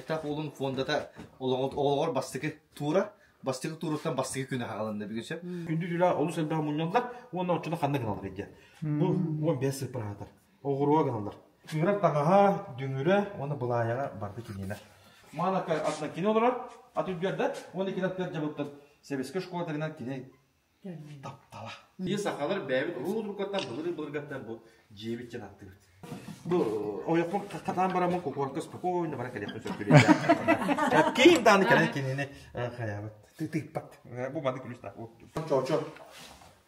Манньыктаах уолун фондата олоҕор бастакы туура, бастакы тууруттан бастакы күнэ хааланна бүгүн сөп. Күндү түүлээх олус элбэх мунньаллар уонна оччону ханна гыналлар диэн. Бу 15 сыппараатар. Оҕуруо гыналлар. Кыырар таҥаһа, дүҥүрэ уонна былаайаҕа барда киниэнэ. Манака атынан кини олорор, ат үргүөр да, уонна кини аттыгар дьабыттан сэбиэскэй школатыгынан кини таптала. Биир сахалар бэйэбит уруу-уруккаттан былыр-былыргаттан бу дьиэбит диэн аттыыбыт. Бу ойохпун хатаан бараммын куоракка спокойно баран кэлиэхпин сөп күлүөтэ. Киин дааны кэлэн кинини хайаабыт тыыппат. Бу маннык күлүс Чоочо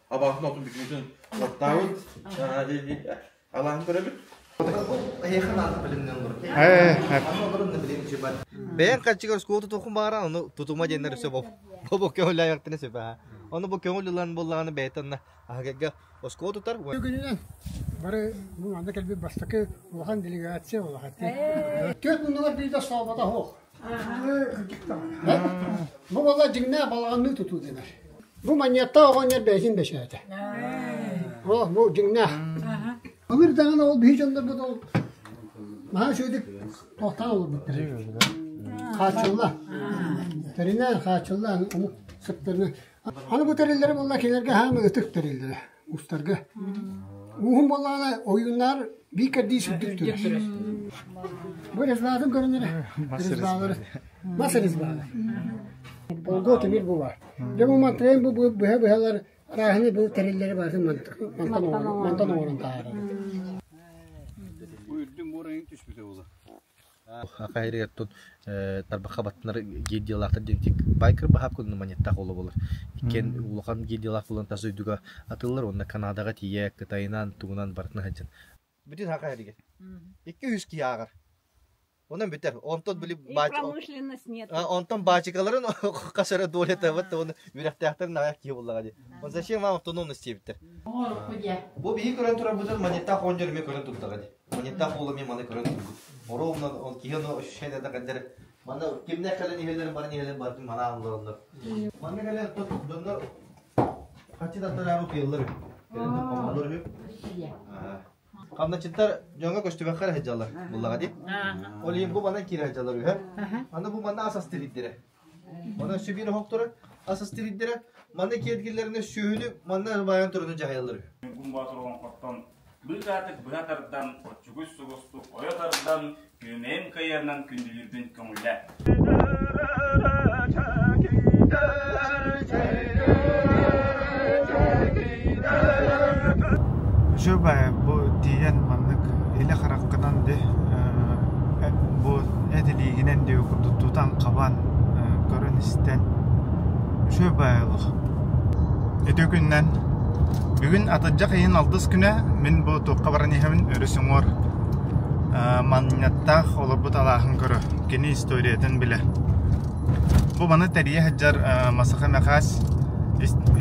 абаатын отун бүтүүтүн оттаабыт. Алааһын көрөбүт. Бэйэҥ харчыгар оскуола тутуоххун баҕаран, ону тутума диэннэр өссө бобо көҥүллээбэхтэрин сөп аа. Ону бу көҥүл ылан буоллаҕына бэйэтэ онно аһыгайга оскуола тутар. Күнүнэн бары бу манна кэлбит бастакы улахан делегация улахан. Түөрт муннугар биирдэ суолбата суох. Бу буолла дьиҥнээх балаҕанныы тутуу дэнэр. Бу манньыаттаах оҕонньор бэйэтин бэчээтэ. О, бу дьиҥнээх. Былыр даҕаны ол биһи дьоннорбут ол наһаа үчүгэйдик туохтаан олорбуттар. Хааччылла. Тэринэн хааччылла омук сыптарына. Аны бу тэриллэрэ буолла кинилэргэ хаамы ытык тэриллэрэ устарга. Ууһун буоллаҕына ойууннар биир кэрдии сүрдүк түрэр. Бу резбатын көрөн эрэ. Резбалары. Мас резбалар. Олго тимир бу бар. Дьэ бу мантан бу быһа-быһалар арааһыны бу тэриллэри барытын мантан оҥорон таһаарар. Бу үрдүн буорайын түспүтэ буолар. Хайырыгар тут тарбахха баттанар гильдиялаахтар диэн байкер баһаап курдук маньяктаах уола буолар. Иккиэн улахан гильдиялаах буолан тас дойдуга атыллар уонна Канадаҕа тиийэ Кытайынан тугунан барытын сылдьан. Бүтүн хаха эригэр. Икки-үс киһи ааҕар. Онон бүтэр. Онтон били промышленность нет. Онтон баачыкаларын хас эрэ долята вот оны үрэхтээхтэр наҕайах киһи буллаҕа дии. Он зачем вам автономность диэбиттэр. Бу биһи көрөн турарбытын маньяктаах оҕонньор эмиэ көрөн турдаҕа дии. Маньяктаах уол эмиэ маны көрөн турбут. Оруобуна ол киһи ону ощущение да кэлдэр. Манна кимнээх кэлэн иһэллэрин баран иһэллэрин барытын манаан олороллор. Манна кэлэн дьоннор хаччы таттараары утуйаллар үһү. Кэлэн хомоллор үһү. Хамначчыттар дьоҥҥо көстүбэххэ эрэ сылдьаллар буллаҕа дии. Ол иһин бу манан киирэ сылдьаллар үһү. Аны бу манна ас астыыр Онон өссө биир оһохторо ас астыыр Манна киэргиллэринэ сүөһүнү манна баайан тураны дьаһайаллар үһү. Ньургун Боотур олоҥхоттон быыкаатык быһа тардан, оччугуй соҕустук ойо тардан, күөмэйим кыайарынан күндүлүүрбүн көҥүллээ. Үчүгэй бу тиийэн маннык илэ хараххынан де бу эт илиигинэн диэки курдук тутан-хабан көрөн-истэн үчүгэй баайы олох. Үтүө күнүнэн Бүгүн атырдьах ыйын алтыс күнэ мин бу туохха баран иһэбин өрүс уҥуор Манньаттаах олорбут алааһын көрө, кини историятын билэ. Бу маны тэрийэ сылдьар Масаха Мэхээс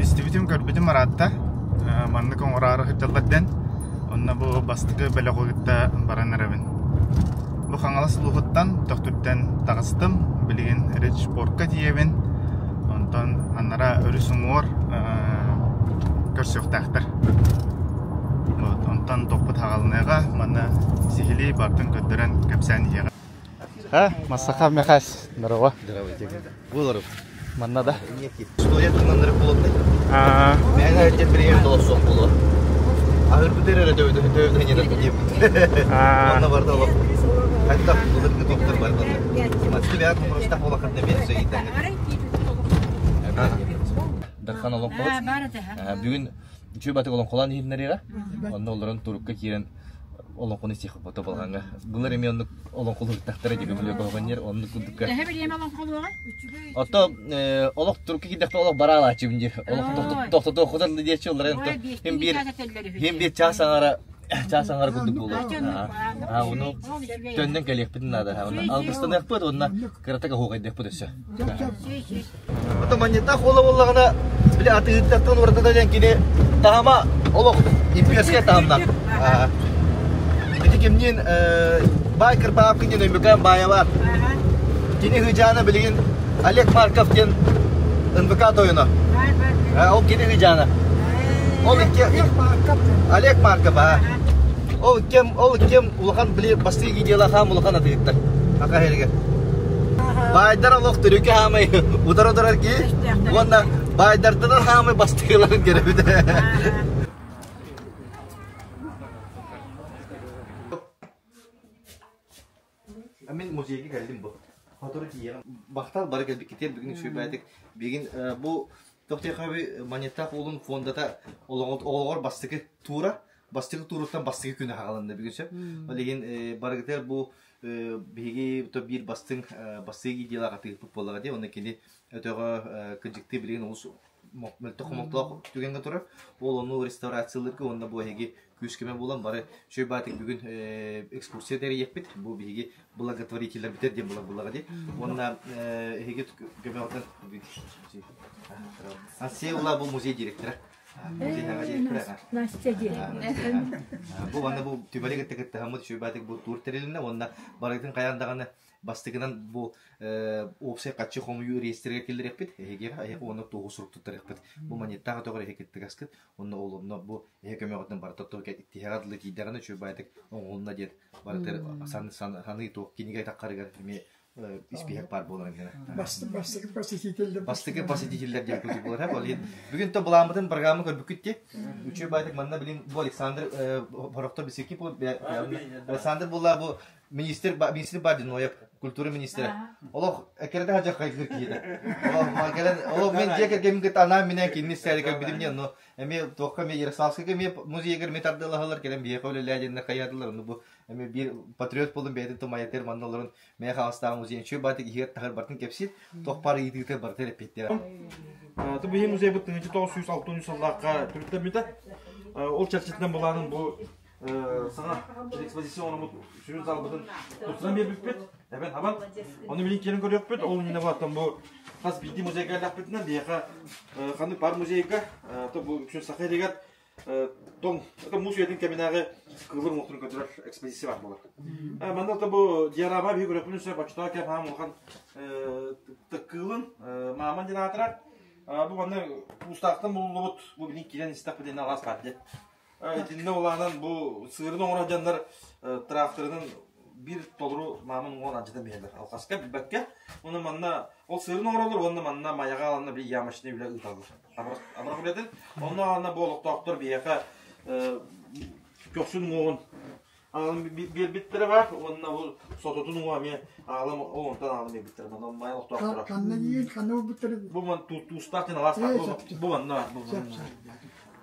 истибитим, көрбүтүм ыраатта. Маннык оҥороору сылдьаллар диэн. Онно бу бастакы бөлөҕү кытта баран эрэбин. Бу Хаҥалас улууһуттан Төхтүртэн таҕыстым. Билигин Речпортка тиийэбин. Онтон анараа өрүс уҥуор көрсүөхтээхтэр. Вот, онтон тохпут хаҕалыныаҕа манна сиһилии бартын көрдөрөн кэпсээн иһиэҕэ. Ха, Масаха Михась, здорово. Здравствуйте. Буларов. Манна да? История туһунаннары буолуоттай. Мээнэ эрден билигин долоссуох буолуо. Аһырбыт эрэ төбөтө төбөтө диэбит. Онно барда олох. Хайдах былыргы топтор барда. Матты бэйэ кумурустах буолахатына биэр сөйиттэн. Дархан олоҥхоһут. Бүгүн үчүгэй батык олоҥхолоон иһиннэриэҕэ. Онно олорон турукка киирэн олоҥхону истиэх балаҕаҥҥа. Былыр эмиэ оннук олоҥхолууртахтара диэки билиэкоһоҕонньор оннук курдукка. Төһө бириэмэ олоҥхолуоҕай? Ото олох турукка киирдэхпэ олох бараалааччыбын диир. Олох тохтотуоххутан да диэччи олорон хим биир хим биир чаас аҥара чаас аҥара курдук буолуо. Аа ону төннөн кэлиэхпитин наада. Алгыстаныахпыт уонна кыратык оһуохайдыахпыт өссө. Ото манньыттаах уола буоллаҕына, били атыыһыттартан уратыта диэн кини таһыма олох имперскэй таһымнаах. Ити кимниин баай Кырбаапкын диэн Өймөкөөн баайа баар. Кини Хыдьаана билигин Олег Марков диэн НВК тойоно. Ол кини Хыдьаана. Ол икки Олег Марков, аа. Ол кем, ол кем улахан били бастыгы дела хаам улахан атыыһыттар. Аха эригэр. Баайдар олох түрүкэ хаамай утар-утарар киһи уонна баайдартан хаамай бастыыларын көрөбүт. Мин музейга кэллим бу. Хотору тиийэҕим. Бахтал бары кэлбиккитигэр бүгүн үчүгэйдик билигин бу Тохтехаби Манеттаах уолун фондата олоҕор бастакы тура бастакы туруттан бастакы күнэ хааланна бүгүн сөп. Ол иһин барыгытыгар бу биһиги биир бастыҥ бастыҥ идеялаах атыыһыппыт буоллаҕа дии. Онно кини өтөҕө кырдьыктыы билигин олус мөлтөх хомолтолоох түгэҥҥэ турар. Ол ону реставрациялыырга уонна бу эһиги күүс-көмө буолан бары үчүгэй баатык бүгүн экскурсия тэрийиэхпит. Бу биһиги благотворителлэрбитэр диэн булар буллаҕа дии. Уонна эһиги көмөҕүтэн Асия ула бу музей директора. Настя диэн. Бу уонна бу түмэли кытта кыттыһаммыт үчүгэй баатык бу тур тэрилиннэ уонна барытын хайаан даҕаны бастакынан бу уопсай хаччы хомуйуу реестригэр киллэриэхпит эһигиэхэ эһиэхэ уонна туоһу сурук туттарыахпыт. Бу маньыттаах өтөҕөр эһиги кыттыгаскыт уонна ол онно бу эһи көмөҕүтүн барыта тиһэҕэ дылы тиийдэҕинэ үчүгэй баайдык оҥоһулунна диэн барытыгар саныы туох кинигэ таххарыгар эмиэ испииһэк баар буолар эмиэ. Бастакы посетителлэр. Бастакы посетителлэр диэн курдук буолар. Ол иһин бүгүн то былааммытын программа көрбүккүт дии. Үчүгэй баайдык манна билин бу Александр Хорохтор бисики Александр буолла бу Министр министр бар дин Ноев культура министрэ. Олох эккирэтэ хадьах хайгыр киһитэ. Олох кэлэн олох мен дьиэ кэргэммин кытта анаан минээн кинини истээри кэлбитим диэн, но эмиэ туохха эмиэ Ярославскайга эмиэ музейыгар эмиэ тардыалаһаллар кэлэн биһиэхэ үлэлээ диэннэр хайаатылар ону бу эмиэ биир патриот буолун бэйэтин тумайатыгар манна олорон мээ хаҕыстаах музей үчүгэй баатык иһигэр таһыр бартын кэпсиир туох баар ыйытыыта барыта эппиэттиэҕэ. Ту биһи музейбыт 1963 сыллаахха төрүттэммитэ. Ол чэрчитинэн былаанын бу саҥа экспозиция оҥороммут сүрүн залбытын тупсаран биэрбиппит. Эбэн хабан. Ону билин киирэн көрүөхпүт. Ол иннинэ бааттан бу хас биирдии музейга эллэхпитинэ биһиэхэ ханнык бар музейга то бу үксүн саха иһигэр тоҥ это муус үйэтин кэминээҕи кыыллар уҥуохтарын көрдөрөр экспозиция бар буолар. Манна бу диорама биһи көрөппүн сөп оччотоох кэм хаам улахан кыылын мааман диэн аатырар. Бу манна куустаахтан булуллубут бу билин киирэн истэхпитинэ алаас баар диэн. Итиннэ улаанан бу сыырын оҥорор дьоннор тракторынан биир толору маамын уҥуон алдьатан биһэллэр. Алҕаска билбэккэ. Уонна манна ол сыырын оҥороллор уонна манна майаҕа аланна били ямочный үлэ ыыталлар. Абырах үлэтин. Онно аланна бу олохтоохтор биһиэхэ көхсүн уҥуоҕун аҕалан биэрбиттэрэ баар уонна ол сототун уҥуоҕа эмиэ аҕалан ол онтон аҕалан биэрбиттэрэ. Манна майа олохтоохторо. Ханна диир, ханна булбуттары? Бу ман туустаах диэн алаас бу манна бар. Бу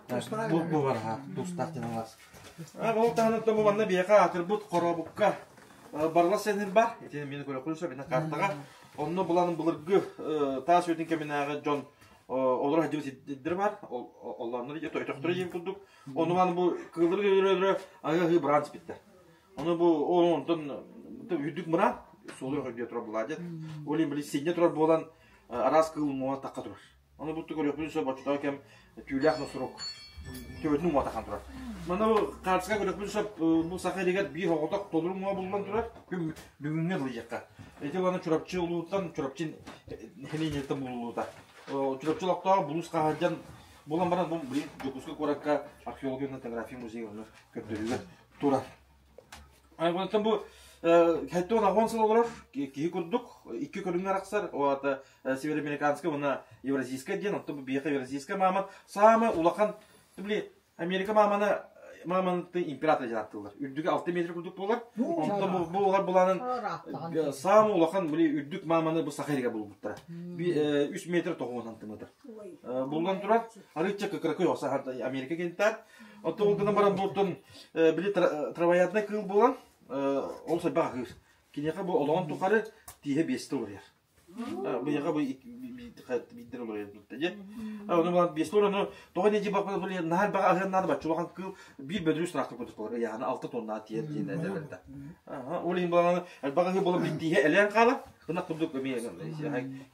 Бу бу бар ха туустаах диэн алаас. Ол таһынан бу манна биһиэхэ аатырбыт хоробукка барла сэнир бар. Ити мин көрөккүн сөп ина картаҕа. Онно булан былыргы таас үйэтин кэминээҕи дьон олоро сылдьыбыт сирдэрэ бар. Оллооннор өтөхтөрө диэн курдук. Ону маны бу кыыллары өлөрө аһыы быраан сипиттэр. Ону бу ол онтон үрдүк мыраан суолу өйдө турар буладет. Ол иһин били синньэ турар буолан араас кыыл уҥуоҕа тахха турар. Ону бу көрүөхпүн сөп оччотооҕу кэм түүлээх носорог төбөтүн уҥуоҕа тахан турар. Маны бу хаартыска көрүөхпүн сөп бу саха илигэр биир оҕотох толору уҥуоҕа буллан турар. Күн бүгүҥҥэ дылы Ити уонна Чурапчы улууттан Чурапчы нэһилиэнньэтиттэн булуллубута. Чурапчы олохтооҕо булуус хаһаадьан Буолан баран бу билигин Дьокуускай куоракка археология уонна этнография музейа онно көрдөрүүгэ турар. Онтон бу хэттон аҕон сыл олорор киһи курдук икки көрүҥҥэ арахсар ол североамериканскай уонна евразийскай диэн оттон бу биһиэхэ евразийскай мааман саамай улахан били Америка маамана мааманты император диэн ааттыыллар. Үрдүгэ 6 метр курдук буолар. Онтон бу, бу олар буланын саамы улахан били үрдүк мааманы бу саха иригэ булбуттара. 3 метр 90 сантиметр. Булган турар. Арыычча кыкыракый оса Америка кентар. Оттон ол гынан баран буттун били травоядный кыыл буолан ол сойбах кыыс. Киниэхэ бу олоҕун тухары тииһэ биэстэ уларыйар. Быйаҕа бу биирдэр олорор дьэ. Ону булан биэстэ олорон тоҕо не дьибак били наһар баҕа аһыан наада бачча улахан кыыл биир бөдүрүс трактор курдук болар ыйаһына 6 тонна тиэр диэн этэллэр да. Ол иһин булан элбэх аһыы буолан биир элээн хаалар. Ынах курдук эмиэ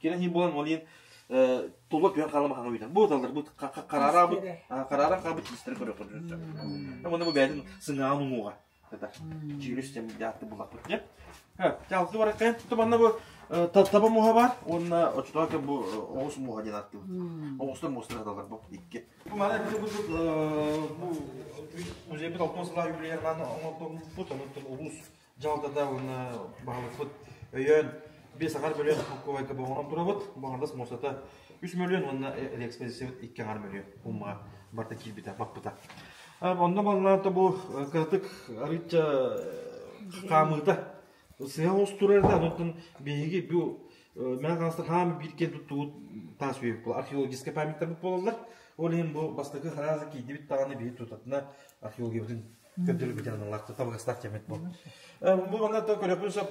кирэн иһин булан ол иһин тулла түһэн хаалама хаҥа үйден. Бу талар бу караара караара хаабыт тиистэр көрө көрөр. Онно бу бэйэтин сыҥааҕын уҥуоҕа. Чиирүс диэн дьаатты буллахпыт дьэ. Чалты бар кайын туту манна бу таба муха бар уонна оччотоҕо бу оҕус муха диэн ааттыыбыт. Оҕустар муустар аталар бу икки. Бу маны бу бу музейбит алтын сылаа юбилейынан оҥорбуппут, онон улуус дьаһалтата уонна баһылыкпыт өйөөн. 5 аҥар мөлүйүөн солкуобайга оҥорон турабыт. Бу аҥардас муостата 3 мөлүйүөн уонна экспозициябыт 2 аҥар мөлүйүөн уммаҕа барыта киирбитэ, баппыта. Онно баллаата бу кыратык арыычча хаамыыта сыһа оҕустурар да, онтон биһиги бу Мэҥэ Хаҥаластар хаам биир киэн туттубут таас үйэ археологическай памятниктарбыт буолаллар. Ол иһин бу бастакы хараазы киирдибит даҕаны биһи тутатына археологиябытын көрдөрүүбүт аналлаах табыгастаах кэммит бу. Бу манна көрөппүн сөп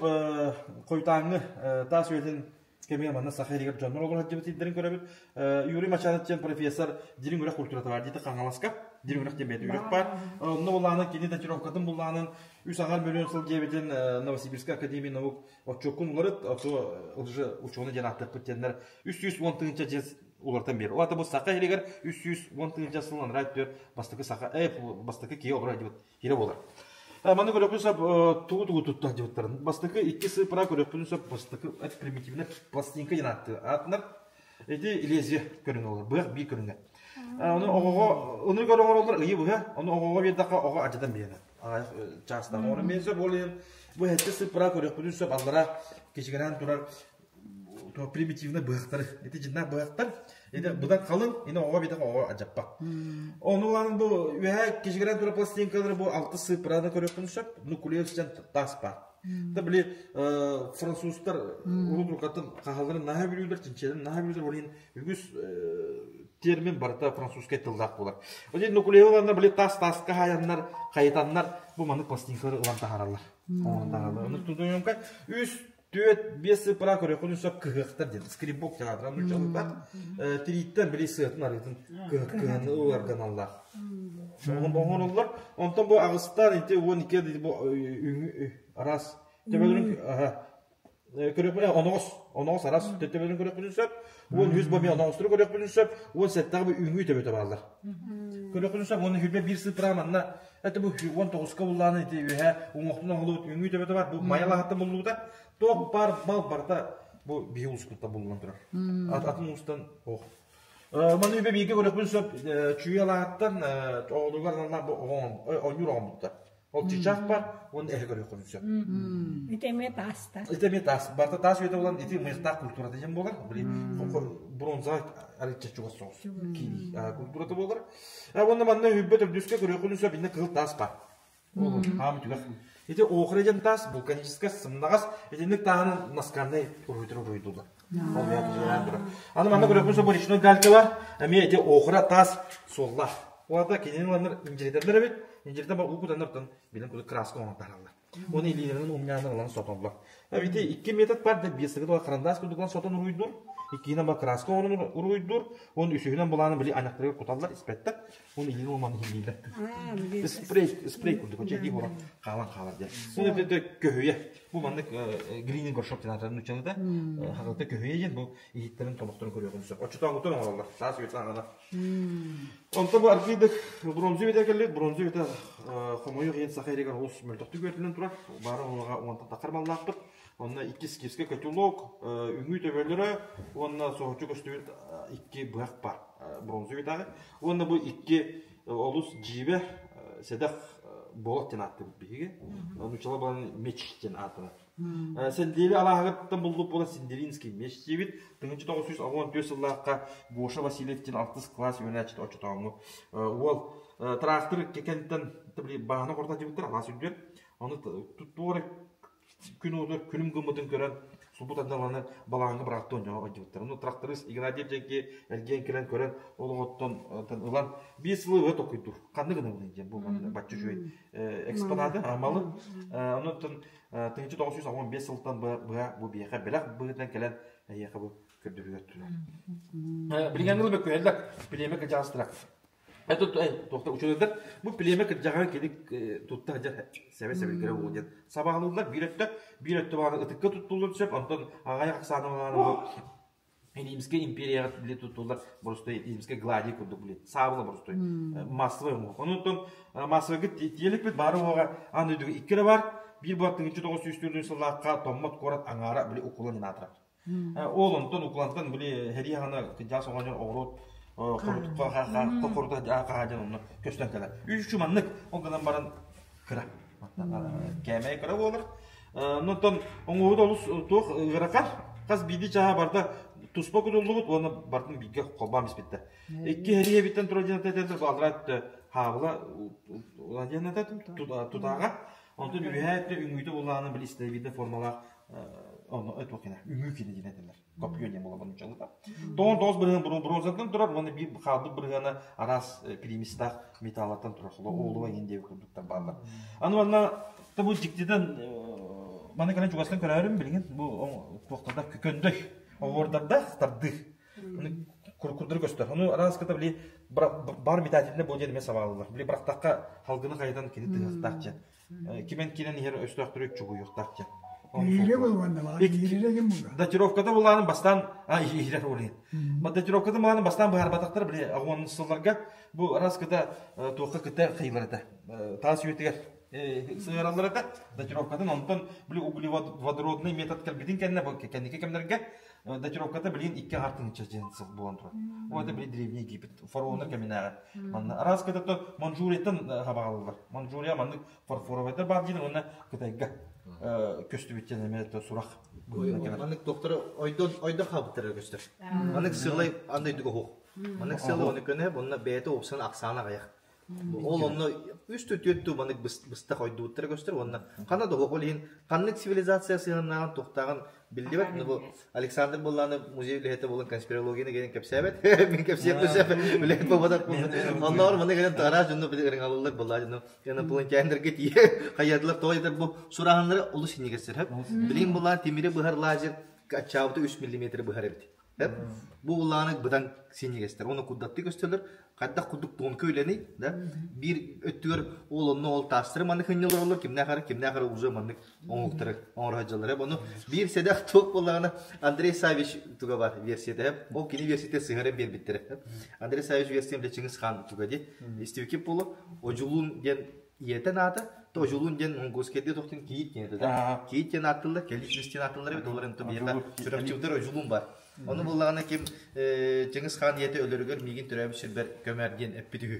хойутааҥҥы таас үйэтин кэмигэр манна саха иһигэр дьоннор олорор сылдьыбыт сирдэрин көрөбүт. Юрий Мачанов диэн профессор дириҥ үрэх культурата баар диэтэ Хаҥаласка. Дириҥ үрэх диэн бэйэтэ үрэх баар. Онно буллаҕына кини датировкатын буллаҕынан үс аҥар мөлүйүөн сыл диэбитин Новосибирскай академия наук отчуоккун уларыт, ото уже ученый диэн ааттыахпыт диэннэр 310 тыһыынча дьиэ уларытан биэр. Ол аата бу саха иһигэр 310 тыһыынча сыл анараа өттүгэр бастакы саха бастакы киһи олорор диэбит киһи буолар. Маны көрөппүн сөп тугу-тугу тутта диэбиттэрин. Бастакы икки сыыппара көрөппүн сөп бастакы примитивный пластинка диэн ааттыы аатынар. Ити лезвие көрүҥэ олор, быах биир көрүҥэ. Ону оҕоҕо, ону көрө оҥороллор ыйы быһа, ону оҕоҕо биэрдэххэ оҕо адьатан биэрэр. Чаастаах оҥорон биэрэн сөп, ол иһин бу хэттэ сыыппара көрүөхпүтүн сөп, аллара кичигирээн турар примитивный быһахтары, ити дьиннээх быһахтар, ити быдан халыҥ, ини оҕо биэтэхэ оҕо адьаппат. Ону ылан бу үөһэ кичигирээн турар пластинкалары бу алты сыыппараны көрүөхпүтүн сөп, нуклеус диэн таас баар. Да били французтар урут уруккаттан хаһалларын наһаа бүлүүлэр, чинчиэлэрин наһаа бүлүүлэр, ол иһин үгүс термин барыта французскай тыллаах буолар. Ол иһин нуклеоланнар били таас-тааска хаайаннар, хайытаннар бу маннык пластинкалары ылан таһаараллар. Оҥорон таһаараллар. Ону тутуйумка үс, түөрт, биэс сыыппара көрүөххүнүн сөп кыһыахтар диэн скребок театран нууччалыылар. Тирииттэн били сыатын арыытын кыһаны ыларганаллар. Оҥороллор. Онтон бу аҕыстаан ити 12 бу араас төбөлөрүн көрүөхпүн оноҕос оноҕос араас төбөлөрүн көрүөхпүнүн сөп 13 бу эмиэ оноҕостору көрүөхпүнүн сөп 17-ҕэ бу үҥүү төбөтө бааллар көрүөхпүнүн сөп уонна хүрбэ биир сыыппара манна это бу 19-ка буллааны ити үөһэ уҥуохтун оҥолубут үҥүү төбөтө бар бу майалаһаттан буллубута туох бар бал барыта бу биһи улууспуттан булуллан турар атын улуустан ох Маны үбэ бииргэ көрүөхпүн сөп чүүйэ алааһыттан оҕолугар аналлаах бу оонньуур оҕоммуттар. Ол чычах бар, уонна эһэ көрүөххүн сөп. Ити эмиэ тааста. Ити эмиэ таас. Барыта таас үйэтэ буолан ити мыйахтаах культурата диэн буолар. Били бронза арыйча чугас соҕус киирии культурата буолар. Уонна манна үбэ төрдүскэ көрүөххүн сөп иннэ кыһыл таас бар. Ол хаам түгэх. Ити охра диэн таас вулканическай сымнаҕас итинник тааһынан наскальнай уруһуйдары уруһуйдууллар. Ол бэйэ турар. Аны манна көрүөхпүн сөп речной галька бар. Эмиэ ити охра таас суоллаах. Ол кинини ыланнар инженердэр эбит. Инженердэр бар уу кутаннартан билэн курдук краска оҥорон таһаараллар. Оны илиилэринэн умньаанан ылан сотоллор. Эбити икки метод бар да биэстэги тула карандаас курдук сотон уруйдуур. Иккиһинэн бар краска оҥорон уруйдуур. Уон үсүһүнэн булааны били анахтарыгар куталлар испэттэр. Оны илиин улманы иһиллииллэр. Спрей, спрей курдук, оче дии хоро хаалан хаалар диэн. Оны өтө көһүйэ. Бу маннык глиняный горшок диэн аатырар нууччалыыта. Хагылта көһүйэ диэн бу иһиттэрин тобохторун көрүөхүн сөп. Оччотооҥутан оҥороллор. Саас үйэтин аҕана. Онтон бу аргыйдык бронза үйэтэ кэллик. Бронза үйэтэ хомойуох иһин саха иригэр олус мөлтөхтүк үөрэтиллэн турар. Баара уоҕа уонтан таххар маллаахпыт. Онно икки скифскэй котелок, үҥүү төбөлөрө уонна соһуччу көстүбүт икки быһах баар бронза үйэтээҕи. Уонна бу икки олус дьиибэ сэдэх болот диэн ааттыыбыт биһиги. Нууччалар баланы меч диэн ааттанар. Сэнделли алааһыгыттан буллук буолан Сенделинский меч диэбит. 1964 сыллаахха Гоша Васильев диэн алтыс класс үөрэнээччитэ оччотооҥу уол тыраахтыр кэнниттэн бааһына хорто дьыбыттар алаас үрдүөр. Ону туора күн уотугар күлүм гыммытын көрөн субу тандаланы балааҥҥа бырааттыан дьоно ойдубуттар. Ону тракторист Игнатьев диэки эргийэн кэлэн көрөн олоҕоттон ылан биир сылы ыга токуйдуур. Ханнык гынабын диэн бу бачча үчүгэй экспонаты малы. Онон 1985 сылтан быһа бу биһиэхэ бэлэх быһыытынан кэлэн эһиэхэ бу көрдөрүүгэр турар. Билигин ылы бөккөйөллөр. Билиэмэ кырдьаҕастара. Туохта учуонайдар бу племя кырдьаҕаһын кини тутта сылдьар сэбэ-сэбиргэлэ буолуо диэн сабаҕалыыллар. Биир өттө, биир өттө баҕана ытыкка туттуллуон сөп, онтон аҕыйах ахсааны баҕана бу Римскэй империяҕа били туттуллар боростуой римскэй гладий курдук били саабыла боростуой массовай оҥоһук. Онон массовайга тиэликпит баара уоҕа аан дойдуга икки эрэ бар. Биир буолар 1904 сыллаахха Томмот куорат аҥаара били укулан аатырар. Ол онтон укулантан били һэрии хаһана кыдьаас оҕонньор оҕуруот хорута хаһаадьан онно көстөн кэлэр. Үс маннык ол гынан баран кыра. Кээмэй кыра буолар. Онтон оҥоһуут олус туох ыарахан, хас биирдии чааһа барыта туспа кутуллубут уонна барытын бииргэ холбоон испиттэр. Икки эриэбиттэн турар диэн этэллэр, бу аллараа өттө хаабыла диэн этэ тутааҕа. Онтон үөһээ өттө үҥүүтэ буллаҕына били истэбиитэ формалаах ону туох кэнэ үҥүү кини диэн этэллэр. Копье диэн буолар нууччалыыта. 99 бырыһыан бронзаттан турар уонна биир хаалбыт бырыһыана араас приместаах металлартан турар. Олуба иһин диэбит курдуктар бааллар. Аны манна бу дьиктитин маны кэлэн чугастан көрөөрүм билигин бу туохтарда көкөндөй оҕуордардаах тардыы. Аны курдары көстөр. Ону араас кыта били бар метательный бу диэн эмиэ сабаалылар. Били бырахтахха халгыны хайытан кини тыһыахтаах дьэ. Кимэн киирэн иһэр өстөөхтөрү чугуйуохтаах дьэ. Датировката булаанын бастаан а иһирэр олин. Датировката булаанын бастаан быһаарбатахтар били оҕон сылларга бу раз кыта туохха кыта хайылар этэ. Таас үйэтигэр сыһыараллар этэ. Датировкатын онтон били углеводородный метод кэлбитин кэннэ бу кэнники кэмнэргэ Датировката билигин икки аҥар тыһыынча диэн сыл буолан турар. Ол это били древний Египет фараоннар кэминээҕи. Манна араас кытата Манчжурияттан хабаҕалылар. Манчжурия маннык фарфоровайдар баар диэн уонна Кытайга көстүбүт диэн эмиэ сурах. Маннык доктора ойдон ойдон хаалбыттара көстөр. Маннык сыалай андай дуга хуох. Маннык сыалай оны көнө, онно бэйэтэ опсан ахсаана аҕыйах. Ол онно үс түөрт туу маннык быстах ойдубуттара көстөр уонна ханна да ол иһин ханнык цивилизация сыһыаннааҕын туохтааҕын биллибэт. Бу Александр Булланы музей үлэһитэ буолан конспирологияны кэлин кэпсээбэт. Мин кэпсиэхпин сөп үлэһит буолбатах. Оннооҕор маны кэлин араас дьонно ырыҥалылар буоллаа дьону инопланетяннарга тиийэ хайадылар тоҕо дэтэр бу сурааһыннары олус иннигэстэр. Билигин буллаан тимири быһар лазер аччаабыта 3 миллиметр быһар эбит. Бу улааны быдан синньигэстэр уонна курдаттыы көстөллөр. Хайдах курдук тонко үлэний, да? Биир өттүгэр ол онно ол таастары маннык хынньалар кимнээх эрэ кимнээх эрэ уже маннык оҥоһуктары оҥоро сылдьаллар. Ону биир сэдэх туох буоллаҕына Андрей Савич туга бар версията. Ол кини версията сыһыаран биэрбиттэрэ. Андрей Савич версиям Чыҥыс хаан туга дии. Истибиккит буолуо. Одьулуун диэн ийэтин аата то Одьулуун диэн монгольскайдыы тохтун кийиит диэн этэ да. Кийиит диэн ааттыллар, кэлиичнэс диэн ааттыллар эбит, олор энто биһиэхэ Чурапчыбытыгар Одьулуун бар. Ону буллаҕына ким Чыҥыс хаан ийэтэ өлөрүгэр миигин төрөөбүт сирбэр көмөр диэн эппит үһү.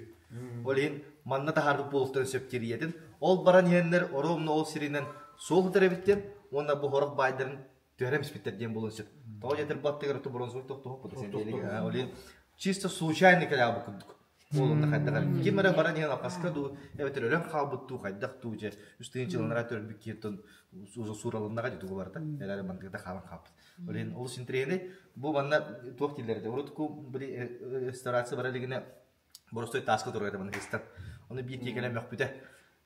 Ол иһин манна таһаарбыт буолуохтарын сөп диир ийэтин. Ол баран иһэннэр оруобуна ол сиринэн суол сытар эбит диэн уонна бу сорох баайдарын түһэрэн испиттэр диэн буолуон сөп. Тоҕо диэтэр бу аттыгар бронзовый тохтоһуппут Ол иһин чисто случайно кэлээбит курдук. Ол онно хайдах эрэ ким эрэ баран иһэн алҕаска дуу, эбэтэр өлөн хаалбыт дуу, хайдах дуу дьэ үс тыһыынчаланара төрбүт киһиттэн сууралыннаҕа дии тугу барыта. Эрээри мандыгыта хаалан хаалбыт. Ол иһин олус интэриэһинэй. Бу манна туох дииллэр этэ? Урутку били реставрация бара илигинэ боростой тааска турар этэ манна христан. Ону биир киһи кэлэн мөхпүтэ.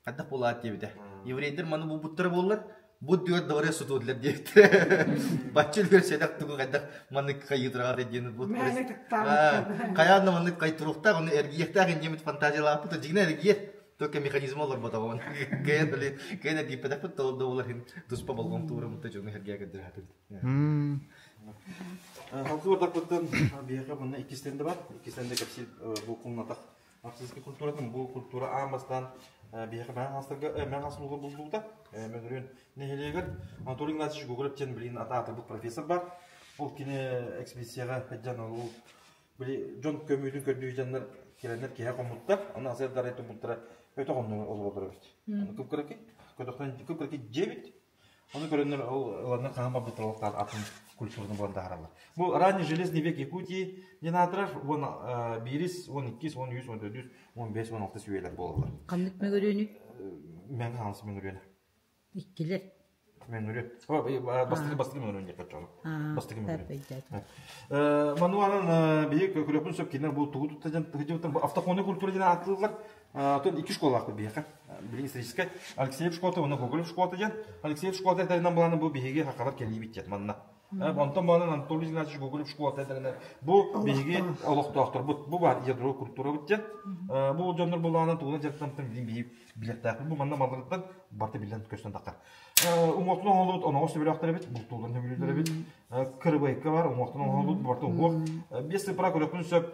Хайдах буолаат диэбитэ. Еврейдэр маны булбуттара буоллар, бу дүөр дворе сутуодлар диэбиттэрэ. Бачча үлүгэр сэдэх тугу хайдах маннык хайыытыраҕа диэн бу хайаан да маннык хайтуруохтаах, ону эргийиэхтээх инньэмит фантазиялаахпыт, дьиҥинэ эргийэр. Только механизма олорботоҕун. Кэйэн били кэйэн эргийбэтэхпит да ол да иһин туспа болҕомто ууруммут дьоҥҥо сэргээ көрдөрөөтүбүт. Халкы бардакпыттан биһиэхэ мунна иккистэн да бар, иккистэн да кэпсиир бу кумнатах Арктическай культуратын бу культура аан бастаан биһиэхэ Мэҥэ Хаҥаластарга Мэҥэ Хаҥалас улууһугар булуллубута. Мөҥүрүөн нэһилиэгэр Анатолий Игнатьевич Гоголев диэн билигин атаатырбыт профессор баар. Ол кини экспедицияҕа сылдьан ол били дьон көмүүтүн көрдүү дьоннор кэлэннэр киһи хоммуттар. Аны асыардарай туммуттара өтөх онно олороллор эбит. Кып-кыракый, көтөхтөн кып-кыракый дьиэ эбит. Ону көрөннөр ол ыланнар хаһан барбыттар ол атын культураны булан таһаараллар. Бу ранний железный век Якутии диэн аатырар уон биирис, уон иккис, уон үс, уон төрдүс, уон бэс, уон алтыс үйэлэр буолаллар. Ханнык мөҥүрүөнүй? Мэҥэ Хаҥалас мөҥүрүөнэ. Иккилэр. Мөҥүрүөн. Бастакы бастакы мөҥүрүөн диэххэ чоҕу. Бастакы мөҥүрүөн. Мануанан биһиги көрүөхпүн сөп кинилэр бу тугу тутта дьон автохонный культура диэн ааттыыллар. Оттон икки школалаахпыт биһиэхэ. Билигин историческай Алексеев школата уонна Гоголев школата диэн. Алексеев школата этэринэн былааны бу биһиги хахалар кэлиибит диэн манна. Онтон баланан Анатолий Игнатьевич Гоголев школата этэринэн бу биһиги олохтоохторбут, бу бар ядро культурабыт диэн. Бу дьоннор булаанан тугунан дьарыктамтан билин биһиги билиэхтээхпит. Бу манна малларыттан барыта биллэн көстөн таххар. Уҥуохтун оҥоһуллубут оноҕос төбөлөөхтөр эбит, бултууларын төбөлүүлэр эбит. Кырыбайка бар, уҥуохтун оҥоһуллубут, барыта уҥуох. Биэс сыппара көрүөхпүн сөп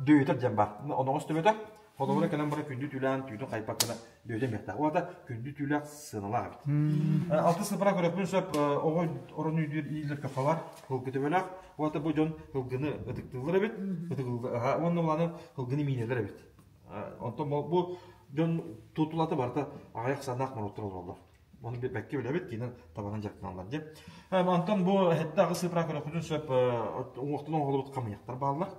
дөйүтэр диэн бар. Оноҕос төбөтө. Холобура кэлэн баран күндү түүлээн түүтүн хайпаккына дөйүтэн биэртээх. Уота күндү түүлээх сыаналаах эбит. Алты сыппара көрүөхпүн сөп оҕо орон үйдүүр иилэр көхө бар, һылгы төбөлөөх. Уота бу дьон һылгыны ытыктыыллар эбит. Уонна улааны һылгыны миинэлэр эбит. Онтон бу дьон тутулата барыта аҕыйах санаах норуоттар олороллор. Оны бэккэ билэбит, кинен табанан дьарыктаналлар диэн. Онтон бу хэтте аҕыс сыыпыра көрөхпүтүн сөп уҥуохтан оҥоһуллубут хамыйахтар бааллар.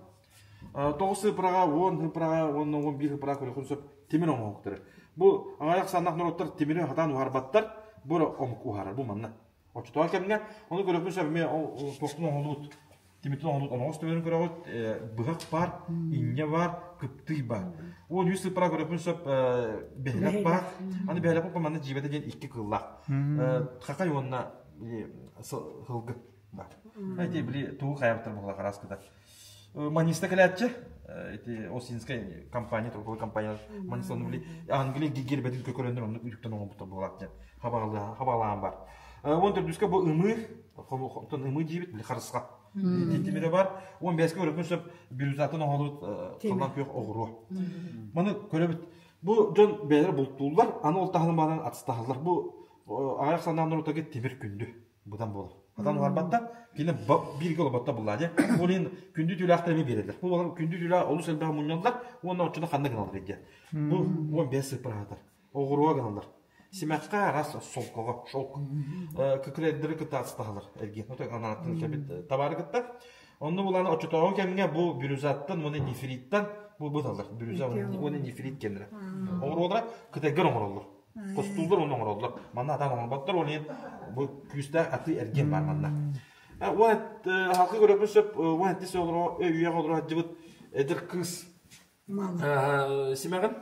9 сыыпыраҕа, 10 сыыпыраҕа уонна 11 сыыпыраҕа көрөххүн сөп тимир оҥоһуктары. Бу аҕыйах санаах норуоттар тимири хатаан уһарбаттар, бу эрэ омук уһарар, бу манна. Оччотооҕу кэмҥэ ону көрөхпүн сөп эмиэ туохтан оҥоһуллубут тимиртэн оҥоһуллубут оноҕос төбөнү көрөҕүт, быһах баар, инньэ баар, кыптый баар. 13 сыыппара көрөхпүн сөп бэһилэк баар. Аны бэһилэк манна дьиибэтэ диэн икки кыыллаах. Хахай уонна сылгы баар. Эти били тугу хайабыттар буолла хараскыта. Маниста кэлээччи, ити Осинская компания, торговая компания Маниста били Англия гербэтин көкөрөннөр оннук үтүктэн оҥорбуттар буолаат диэн хабаҕалаан бар. Уон төрдүскэ бу ымыы, оттон ымыы диибит били харысха тимирэ бар. 15-ке көрөккүн сөп бирюзатын оҥолут халлаан күөх оҕуруо. Маны көрөбүт. Бу дьон бэйэлэрэ бултууллар, аны ол таһынан баран атыстаһаллар. Бу аҕыйах санаан норуотаги тимир күндү. быдан буолар. Атан уһарбатта, кини бииргэ олорботто буллаа дьэ. Ол иһин күндү түүлээхтэр эмиэ биэрэллэр. Бу олор күндү түүлээх олус элбэх мунньаллар уонна оччону ханна гыналлар диэн. Бу 15 сыппыраатар. Оҕуруо гыналлар. Симэххэ араас солкоҕо, шелк. Кыкырэрдэри кытта астаһалар эргиэн. Ото анааттан кэбит табаары кытта. Онно булан оччотооҕу кэмҥэ бу бирюзаттан уонна нефриттан бу быталлар. Бирюза уонна нефрит кэннэрэ. Оҕуруолара кытайгар оҥороллор. Хостууллар уонна оҥороллор. Манна атаан оҥорботтор, ол иһин бу күүстээх атыы-эргиэн баар манна. Уон халкы көрөппүн сөп, уон сэттис олоро үйэҕэ олоро сылдьыбыт эдэр кыыс симэҕин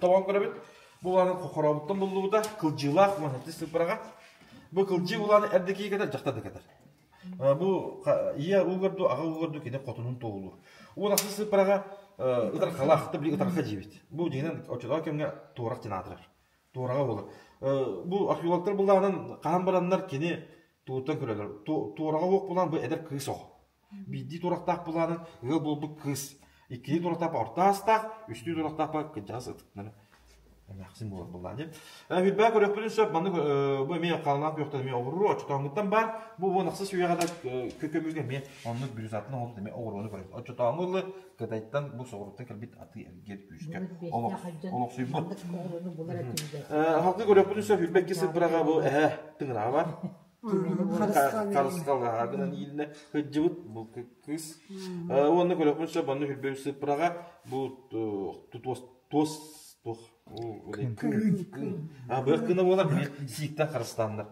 тобон көрөбүт. Бу улааны хорообуттан буллубута, кылдьыылаах уон сэттис сыппыраҕа. Бу кылдьыы улааны эрдэ кии кэтэр, дьахтар да кэтэр. Бу ийэ уугар дуу, аҕа уугар дуу кини хотунун туоһулуур. Уон ахсыс сыыппараҕа ытархалаах, били ытарха диибит. Бу дьиҥинэн оччотооҕу кэмҥэ туорах диэн аатырар. Туораҕа буолар. Бу археологтар былаанын хаһан бараннар кини тугуттан көрөлөр. Туораҕа уох булан бу эдэр кыыс оҕо. Биирдии туорахтаах былаанын ыал буолбут кыыс. Иккилии туорахтаах орто аастаах, үстүү туорахтаах кырдьаҕас ытыктанар эмээхсин буолар буоллаҕа дии. Хүрбээ көрүөхпүтүн сөп, маннык бу эмиэ халлаан күөхтэн эмиэ оҕуруо, оччотооҥҥуттан баар. Бу уон ахсыс үйэҕэ да көмүүгэ эмиэ оннук бирюзатын оҥорбут эмиэ оҕуруону көрөбүт. Оччотооҥҥу ылы Кытайтан бу соҕурууттан кэлбит атыы-эргиэн күүскэ олохсуйбут. Халкы көрүөхпүтүн сөп, хүрбэ икки сыппыраҕа бу эһэ тыҥыраҕа бар. Харысхаллаһа гынан иилинэ сылдьыбыт бу кыыс. Уонна көрөхпүн сөп, онно хүрбэ сыппыраҕа бу туос туос туох быах кына буолар сииктэн харыстааннар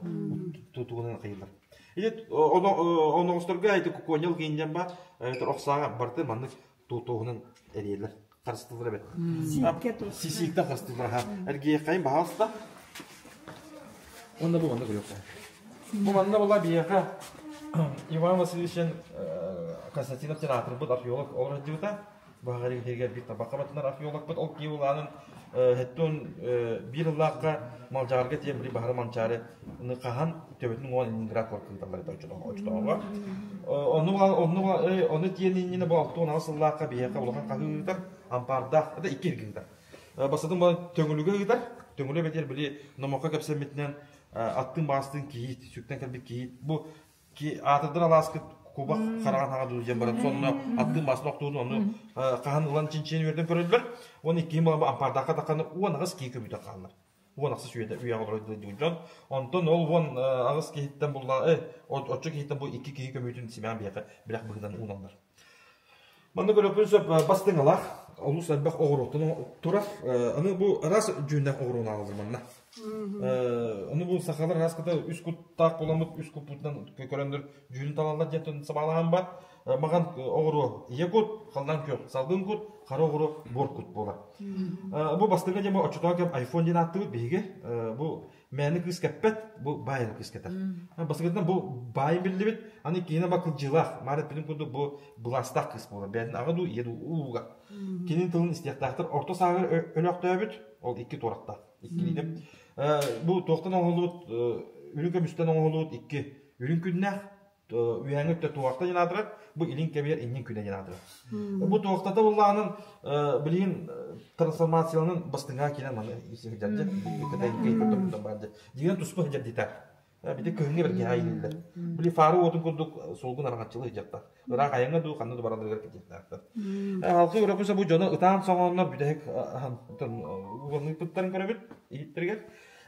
тутугунан хайылар. Ити оноҕосторго ити кукуонньал гинден ба охсааҕа барыты маннык туоһунан эрийэллэр харыстылар эбит. Сиикте харыстылар ха. Эргиэххэйин баһаалыста. Онно бу манна көрүөххэ. Бу манна була биһиэхэ Иван Васильевич Константинов диэн аатырбыт археолог олорор сылдьыбыта. Баҕарык иһигэр биир табахха батынар археологпыт ол киһи улаанын хэттун биир ыллаахха Малдьаҕарга тиийэн били баһары Манчаары хаһан төбөтүн уон Ленинград куоракка ыыталлар этэ оччотооҕуга. Ону ону ону тиийэн иннинэ бу 68 сыллаахха биһиэхэ улахан хаһыы ыытар, ампаардаах, это икки эргин ыытар. Бастатын бу Төҥүлүгэ ыытар. Төҥүлү эбэтэр били номоххо кэпсэммитинэн аттыын баастыын кийиит, сүктэн кэлбит кийиит. Бу аатырдар алааскыт кубах хараҕын хаҕа дуу диэн баран сонно аттыын баасын охтуутун ону хаһан ылан чинчийэн үөрдэн көрөллөр. Уон иккиһин буолан ампаардаахха тахханы 18 киһи көбүтэ хааллар. 18 үйэтэ үйэҕэ олорор дьон. Онтон ол 18 киһиттэн булла оччо киһиттэн бу икки киһи көмүүтүн симээн биһиэхэ билэх быһыытынан ууналлар. Манна көрөппүн сөп бастыҥалаах, олус элбэх оҕуруоттан турар. Аны бу араас дьүһүннээх оҕуруону аҕалар манна. Аны бу сахалар араас кыта үс куттаах буоламмыт үс куппутунан көрөннөр дьүһүн талаллар диэн сабаалаһан бар. Маҕан оҕуруо ийэ кут, халлаан күөх, салгын кут, хара оҕуруо буор кут буолар. Бу бастыҥа диэн бу оччотооҕу кэм айфон диэн ааттыыбыт биһиги. Бу мээнэ кыыс кэппэт, бу баайын кыыс кэтэр. Бастакытынан бу баайын биллибит, аны иккиһинэн бакылдьыылаах, маары эппитим курдук бу былаастаах кыыс буолар. Бэйэтин аҕа дуу, ийэ дуу ууга. Кинин тылын истиэхтээхтэр орто сааһыгар өлөөхтөөбүт, ол икки туорахтаах. Иккилиитэ. Бу туохтан оҥоһуллубут, үрүҥ көмүстэн оҥоһуллубут икки үрүҥ күннээх, үөһээҥҥи өттө туохта диэн аатырар, бу илин кэбиһэр иннин күнэ диэн аатырар. Бу туохтата буллаҕынан билигин трансформацияланан бастыҥаа киирэн маны сылдьар баар дьиҥинэн туспа сылдьар диэтэ. Бити кыһыҥҥы бэргэһэ иилиллэр. Били фары уотун курдук суолгун араҥаччылыы сылдьартар. Ыраах айаҥҥа дуу, ханна да баралларыгар кэтиэхтээхтэр. Халқы өрөкүсэ бу дьоно ытаан соҥооннор бүтэһик уганыыппыттарын көрөбүт иһиттэригэр.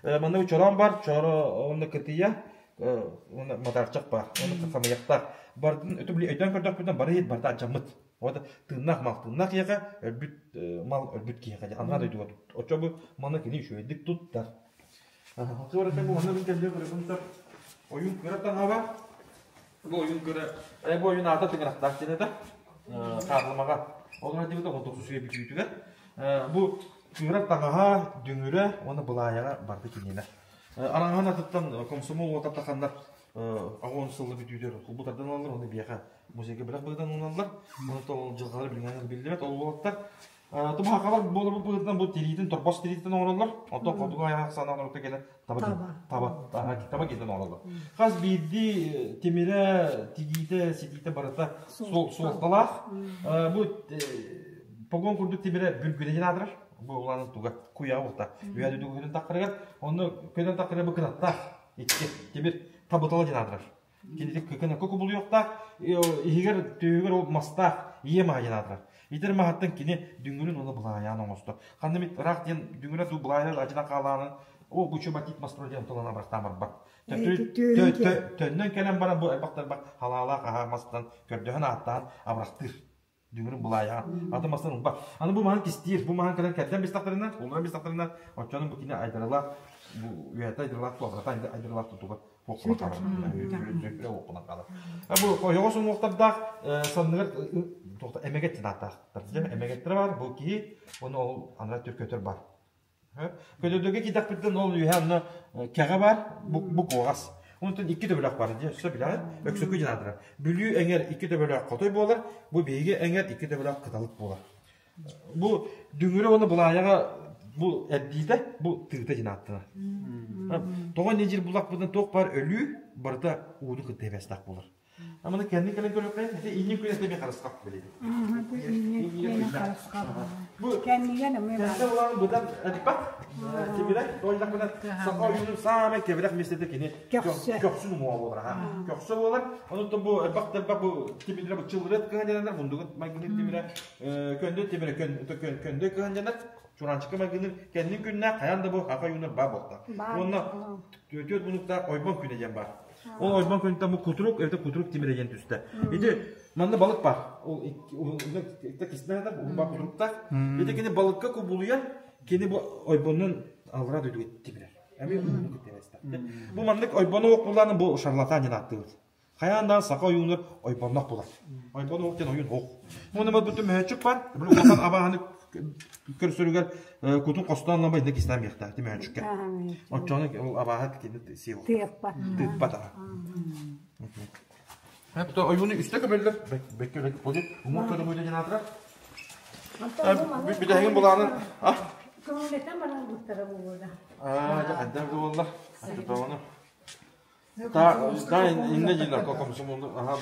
Манна чороон бар, чоро онно кытыйа, уонна матаарчах бар, уонна хамыйахтаах. Бардын өтө били өйдөөн көрдөхпүтүнэ бары иһит барыта алдьаммыт. Ота тыыннаах мал тыыннаах киһиэхэ, өлбүт мал өлбүт киһиэхэ дьэ анараа дойдуга оччо бу маны кини үчүгэйдик туттар. Хылкы бу манна мин кэллиэ көрөбүн ойуун кыра таҥаба Бу ойуун кыра, бу ойуун аата тыҥырахтаах диэн этэ. Хаахламаҕа. Ол диэбит 19 үйэ бүтүүтүгэр. Бу кыырар таҥаһа, дүҥүрэ уонна былаайаҕа барда киниэнэ. Араҥаһын атыттан комсомол уота таханнар аҕон сылы бүтүүтүгэр кулбу тардан ылаллар, уонна биэхэ музейга бэлэх быһыытынан уналлар. Онон ол дьылҕалар билиҥҥэ биллибэт. Ол уолаттар Тумаһахалар буоларбыт быһыытынан бу тириитин торбос тириитин оҥороллор. Оттон хотугу айах санаан оҥорто кэлэн таба таба таба киитин оҥороллор. Хас биирдии тимирэ, тигиитэ, ситиитэ барыта суолталаах. Бу погон курдук тимирэ бүргүлэһин аатырар. Бу улаанын туга куйаа уота. Үйэ дүдү көтөн таххарыгар, онно көтөн таххарыгар бу кынаттаах икки тимир табытала диэн аатырар. Кинини кыкынакка кубулуйуохтаах, иһигэр түөһүгэр ол мастаах ийэ маһа диэн аатырар. Итэр маһыттан кини дүҥүрүн уонна былаайаан оҥостор. Ханна эмит ыраах диэн дүҥүрэ дуу былаайа адьынан хаалаанын о бу батит мастро диэн тылан абырахтаан барбат. Төннөн кэлэн баран бу элбэх-элбэх халаалаах аһаа мастан көрдөһөн ааттаан абырахтыыр. Дүҥүрүн былаайаҕа. Аты мастан ылбат. Аны бу маһын кистиир. Бу маһын кэлэн кэрдэн бистахтарына, уларан бистахтарына, оччону бу кини айдарылаах, бу үйэтэ айдарылаах туохата айдарылаах тутуга уоххунан хаалар. Уоххунан хаалар. Бу ойоҕос уҥуохтардаах санныгар эмэгэт ааттаах. Эмэгэттэрэ бар, бу киһи, оны ол анара түркөтөр бар. Көтөдөгө кидэхпиттэн ол үөһэ онно кэҕэ бар, бу куоҕас. Онтон икки төбөлөөх бар дии, өссө билэҕин, Өксөкү диэн аатырар. Бүлүү эҥэр икки төбөлөөх хотой буолар, бу биһиги эҥэр икки төбөлөөх кыталык буолар. Бу дүҥүрэ уонна былаайаҕа бу эрдиитэ, бу тыыта диэн ааттанар. Тоҕо инньэ диир буллахпытына туох баар өлүү барыта ууну кытта эбэстээх буолар. Аманы кэннин кэлэн көрүөххэ, ити иннин күн этэ харысхал билэбит. Бу кэннигэн эмиэ кэннэ улаан быдан элбэх тимирэ тоойдахпына саха ойуунун саамай кэбирэх миэстэтэ кини көхсүн уҥуоҕа буолар аха көхсө буолар онуттан бу элбэх элбэх бу тимирэ бу чыллырыат кыһан дьананар мундугун майгынын тимирэ көндө тимирэ көндө кыһан дьанар чуранчыкы майгынын кэннин күннээх хайаан да бу хаха ойуунар баа буолта уонна түөрт мунуктаах ойбон күнэ диэн бар Ол ойбон күнтэн бу кутурук, эбэтэр кутурук тимирэ диэн түстэ. Ити манна балык бар. Ол икки кистэн атар, уһун бар кутуруктаах. Ити кини балыкка кубулуйан, кини бу ойбонун аллара дойдуга тимирэр. Эми уһуннук кытта Бу маннык ойбону ок булааны бу шарлатан диэн ааттыыбыт. Хайаан даҕаны саха ойуунугар ойбоннох булар. Ойбон ох диэн ойуун ох. Уонна бу мөһөччүк бар. Бу улахан абааһыны көрсөрүгэр кутун хостоон ылан инде кистээн биэхтээх мөһөччүккэ. Оччону ол абааһы кини сиэл. Тыыппат. Тыыппат аха. Хәп ойууну үстэ көмөллөр. Бэккэ үлэ болит. Умур көтөмөйдө диэн аатырар. Бүтэһигин булаанын а? Көңүлэтэн баран буттара буолуода. Аа, дьэ хайдах буолла? Аттатоҕуну. Да, инне дииллэр комсомолу аһаа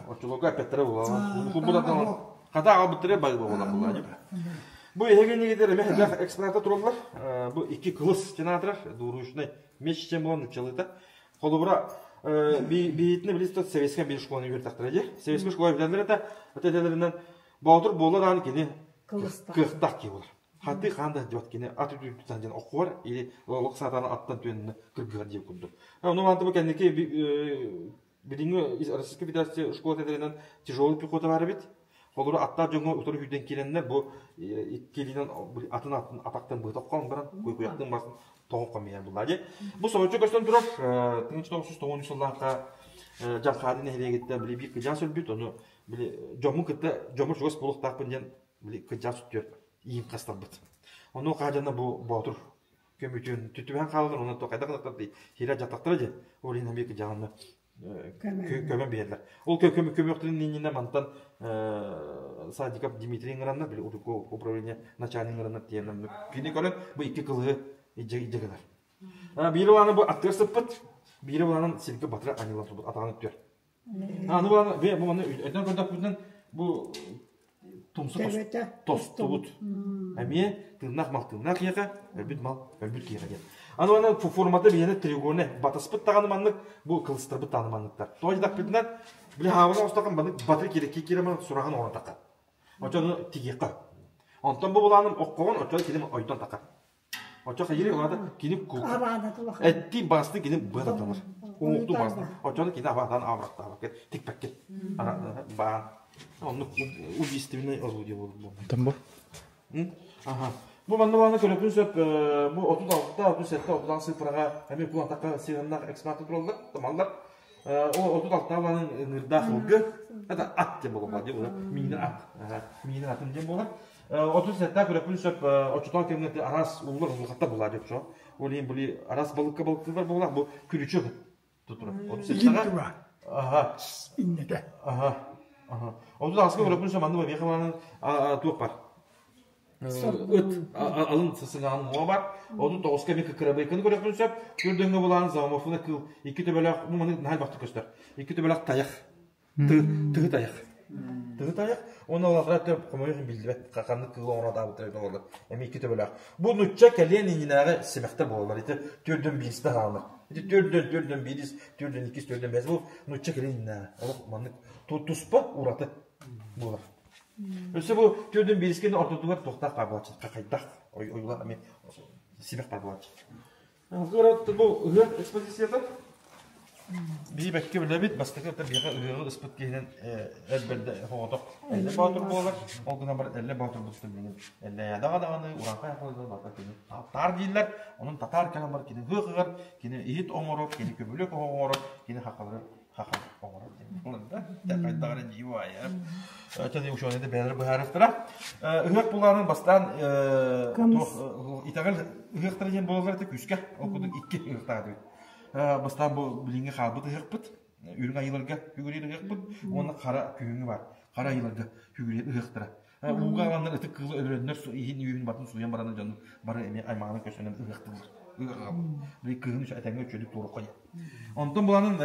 оччолорго эппэттэрэ буолла. Кулбутаттан хата аҕалбыттара бай буолла буолла. Бу эһиги иннигитер эмэ элбэх экспоната тураллар. Бу икки кылыс сенаторар, двуручный меч чем буолан нуччалыыта. Холобура, биһитинэ билис тот советская бир школаны үөртэхтэрэ дии. Советская школа билэллэр этэ, этэлэринэн Боотур буола даҕаны кини кыахтаах киһи буолар. Хатыы хаан да дьот кини ат үтүрүттэн дьон окуор или олох саатаан аттан түөннэ кыргыһар диэн курдук. Ону маанта бу кэнники билиҥҥи Российская Федерация школа тэринэн тяжелый пехота бар эбит. Холору аттаах дьоҥҥо утары сүүрдэн киирэннэр бу иккилиинэн атын атын атахтан быһыта оххон баран куйкуйахтын басын тоҕо хомуйан булла дии. Бу соһуччу көстөн турар 1993 сыллаахха Дьархаады нэһилиэгиттэн били биир кыдьаас өлбүт, ону били дьоммун кытта дьоммор чугас буолуохтаахпын диэн били кыдьаас үттүөр иин хастарбыт. Ону хаадьана бу боотур көмүтүн түтүбээн хаалалар онон хайдах гынахтар хиирэ дьаттахтара дии ол иһин эмиэ кыдьаҕанна көмөн биэрэллэр. Ол көмүөхтэрин иннинэ мантан Садиков Дмитрий ыҥыранна били урукку управление начальник ыҥыранна тиийэн кини көрөн бу икки кылыһы илдьэ гынар. Биир улааны бу аттыгар сыппыт, биир улаанын сиргэ батыра анньылан турбут атаҕын өттүгэр. Аны булан бу маны өйдөн көрдөхпүтүнэн бу тумсу тостубут. Эмиэ тыыннаах мал тыыннаах киһиэхэ, өлбүт мал өлбүт киһиэхэ диэн. Аны аны формата биһиэнэ треугольный батыспыт даҕаны маннык, бу кылыстарбыт даҕаны манныктар. Тоҕо диэтэхпитинэ, били хаабына оҥостоххо маннык батыр киирэ киирэ сураҕын оҥорон таххар. Оччону тигиэххэ. Онтон бу булааным оккоҕун оччону килим ойдон таххар. Оччо хайыри олата кини эттии басты кини быататалар. Уҥуктуу басты. Оччону кини абаатан абырахтаабакка тикпэккин. Баан. Оннук убийственный орудие буолар. Тамбур. Аха. Бу манна бааны көрөпүн сөп бу 36, 37, 36 цифраҕа эмиэ кулантакка сыһыаннаах экспонаты тураллар, тамаллар. Ол 36 баланын ыҥырдаах ылгы, это ат диэн буолар, миинэ ат. Миинэ атын диэн буолар. 37 көрөпүн сөп оччотоох кэмҥэ араас уллар улахаттар булаа деп шо. Ол иһин били араас балыкка балыктыылар буолар бу күрүчү тутура. 37 Аха. Иннэтэ. Аха. Аха. Отут аҕыска көрөпүн сөп манны бабиха баланын туох бар. Ыт алын сысыҥаҕын уҥуоҕа бар. Отут тоҕуска эмиэ кырабыйканы көрөпүн сөп. Күрдөҥҥө булаан зооморфуна кыыл икки төбөлөөх бу маны наһаа элбэхтик көстөр. Икки төбөлөөх тайах. Тыһы тайах. Тыһы тайах. Уонна улахара төп хомойуох биллибэт ханнык кыыл оҥоротаабыттара буолар. Эмиэ икки төбөлөөх. Бу нучча кэлиэн иннинээҕи симэхтэр буолаллар. Ити төрдөн бииристэ хаалар. Ити төрдөн төрдөн биирис, төрдөн иккис, төрдөн бэс. Бу нучча кэлиэн иннинээҕи. Олох маннык туспа ураты буолар. Өссө бу төрдөн биирискэ ортотугар туохтаах баар буолааччы. Хахайдах ойуулар эмиэ симэх баар буолааччы. Город бу ыһыах экспозицията. Биһи бэккэ билэбит, бастакы биһиэхэ ыһыаҕы ыспыт киһинэн эр бэрдэ соҕотох Эллэ Боотур буолар. Ол гынан баран Эллэ Боотурбутун билигин Эллэйээдэҕэ даҕаны, Урааҥхай Ахылыга барыта кини татаар дииллэр. Онон татаар кэлэн баран кини ыһыах ыһар, кини иһит оҥорор, кини көмүлүөк оһох оҥорор, кини хахалары хаха оҥорор диэн. Да, хайдах эрэ дии баайа. Чэ, учуонайда бэйэлэрэ быһаарыахтара. Ыһыах булаанын бастаан итэҕэл ыһыахтара диэн буолаллар этэ күүскэ. Ол курдук икки ыһыахтаах этибит. Бастаан бу билиҥҥи хаалбыт ыһыахпыт, үрүҥ айыыларга үгүрүөр ыһыахпыт уонна хара күһүҥҥү бар, хара айыыларга үгүрүөр ыһыахтара. Ууга аҕаланнар ытык кыылы өлөрөннөр иһин үөһүн батын сууйан баран дьону бары эмиэ аймаҕынан көсөнөн ыһыахтыыллар. Ыһыах кыһын этэҥҥэ үчүгэйдик туоруохха диэн. Онтон буланын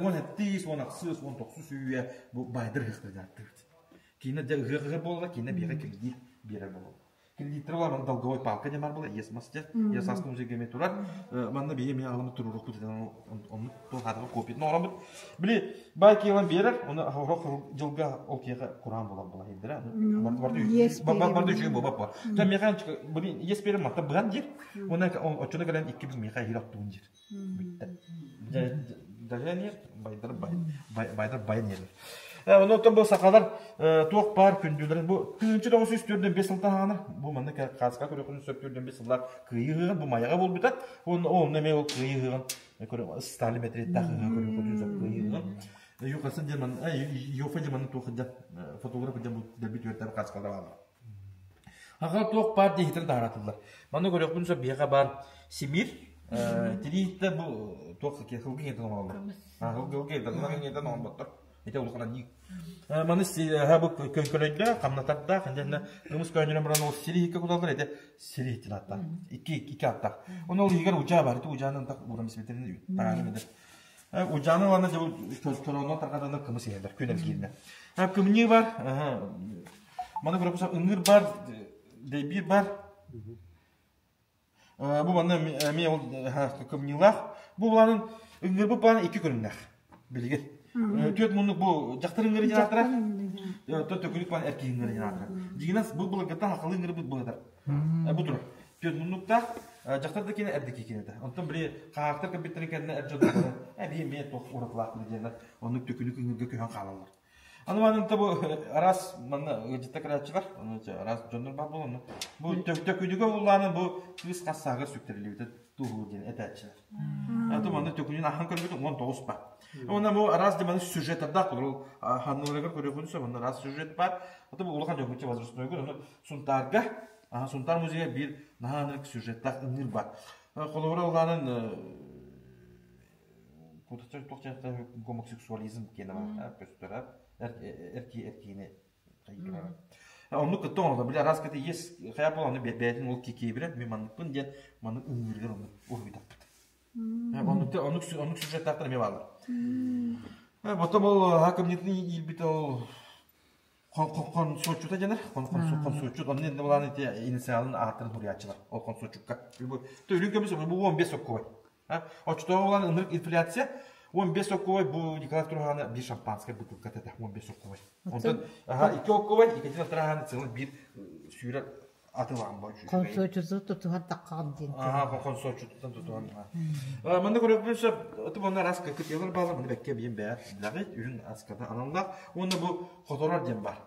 уон сэттис, уон ахсыс, уон тохсус үйэ бу баайдар ыһыахтара диэн ааттыыбыт. Киинэ дьэ ыһыах ыһар буолла, киинэ биэҕэ кредит биэрэр буолла. Кредиттэр олар манна долговой палка диэн бар буолла, иэс мас дьэ, иэс ааска музейга эмиэ турар. Манна биһи эмиэ аҕаламмыт туруорукпут оннук туох аатыгар копиятын оҥороммут. Били баай киһи биэрэр, оны хорох дьылга ол киһиэхэ кураан буолар була иһдэрэ. Барда үчүгэй буолбат буолар. Та миэхэ били иэс биэрэр манта быһан диир. Уонна оччону кэлэн иккибит миэхэ иһир оттугун диир. Даже байдар байдар байан иһэллэр. Онон оттон бу сахалар туох баар күндүлэрин бу 1945 сылтан хаана бу манна хааска көрөхүн сөп 45 сыллар кыайыы ыһыаҕын бу майаҕа буолбута. Уонна онно эмиэ ол кыайыы ыһыаҕын көрө Сталин мэтриэттээх ыһыаҕы көрөхүн сөп кыайыы ыһыаҕын. Юхасын диэн манна Йофа диэн манна туох диэн фотограф диэн бу дэлби түөртэр хааскалар бааллар. Аҕа туох баар диэһитин таһаратыллар. Манна көрүөхпүн сөп биһиэхэ баар Симир тирииттэ бу туох хылгы иҥэтин оҥороллор. Хылгы иҥэтин оҥорботтор. Ити улахан аньыы. Маны бу көҥкөлөйдө, хамнатардаах, иннэ кымыс көөнньөрөн баран ол сири иһиккэ куталлар, ити сири иһиттин ааттаах. Икки икки ааттаах. Оны ол иһигэр удьаа бар, ити удьаанын так ууран испитин таҥаарын эдэр. Удьааны ылана дьэ чорооннон тарҕатанар кымыс иһэллэр, күн эргииринэ. Кымньыы бар, Маны көрөппүс ыҥыыр бар, дэйбиир бар. Бу манна эмиэ ол кымньыылаах. Бу буланын ыҥыырбыт буланын икки көрүҥнээх. Билигин. Түөрт муннук бу дьахтар ыҥыыры диэн аатырар. Төкүнүк булан эр киһи ыҥыыры диэн аатырар. Дьиҥинэн бу былыргыттан хахалы ыҥыырбыт былытар. Бу турар. Түөрт муннуктаах дьахтар да киэнэ эр да киэнэ. Онтон били хаһаактар кэлбиттэрин кэннэ эр дьон эбии эмиэ туох уратылаах диэннэр оннук төкүнүк ыҥыырга көһөн хаалаллар. Аны манна бу араас манна ыалдьытта кырааччылар, араас дьоннор баар буолан, бу төкүнүгэ улааны бу кыыс хас сааҕар сүктэриллибитэ туһу диэн этээччилэр. Аты манна төкүнүн ахан көрбүт 19 ба. Онна бу араас дьаманы сюжеттардаах ол ханныыларыгар көрүөхүн сөп, онно араас сюжет бар. Аты бу улахан дьоҥҥучча возрастнойгун, ону Сунтаарга, Сунтаар музейа биир наһаа ынырык сюжеттаах ыҥыыр бар. Холобура улаанын Туох гомосексуализм киэнэ бар көстөр эр киһини Оннук кытта оҥордо били араас кыты иэс хайа буолан бэйэтин ол киэбирэ мин манныкпын диэн маннык ыҥыырыгар оннук уруһуйдаппыт. Оннук оннук оннук сюжеттаахтар эмиэ бааллар. Потом ол хакымньытын иилбит ол Хонсуоччута дьэнэр, хонсуоччут, онно иннэ былаан ити инициалын ааттарын суруйааччылар, ол хонсуоччукка. Үрүҥ көмүс бу 15 соккуой. Оччотооҕу булан ынырык инфляция 15 соккуой бу Николай Турхана биир шампанскай бутылката этэ 15 соккуой. Онтон икки оккуой, иккитин Турхана целый биир сүүрэр. Атылаан бо үчүгэй. Консуочуту тутуһан таххаҕын диэн. Аха, консуочутуттан тутуһан. Манна көрөппүн сөп, оту манна араас кытыалар баалар, маны бэккэ биин бэйэ билэҕит, үрүҥ аската аналлаах. Уонна бу хоторор диэн бар.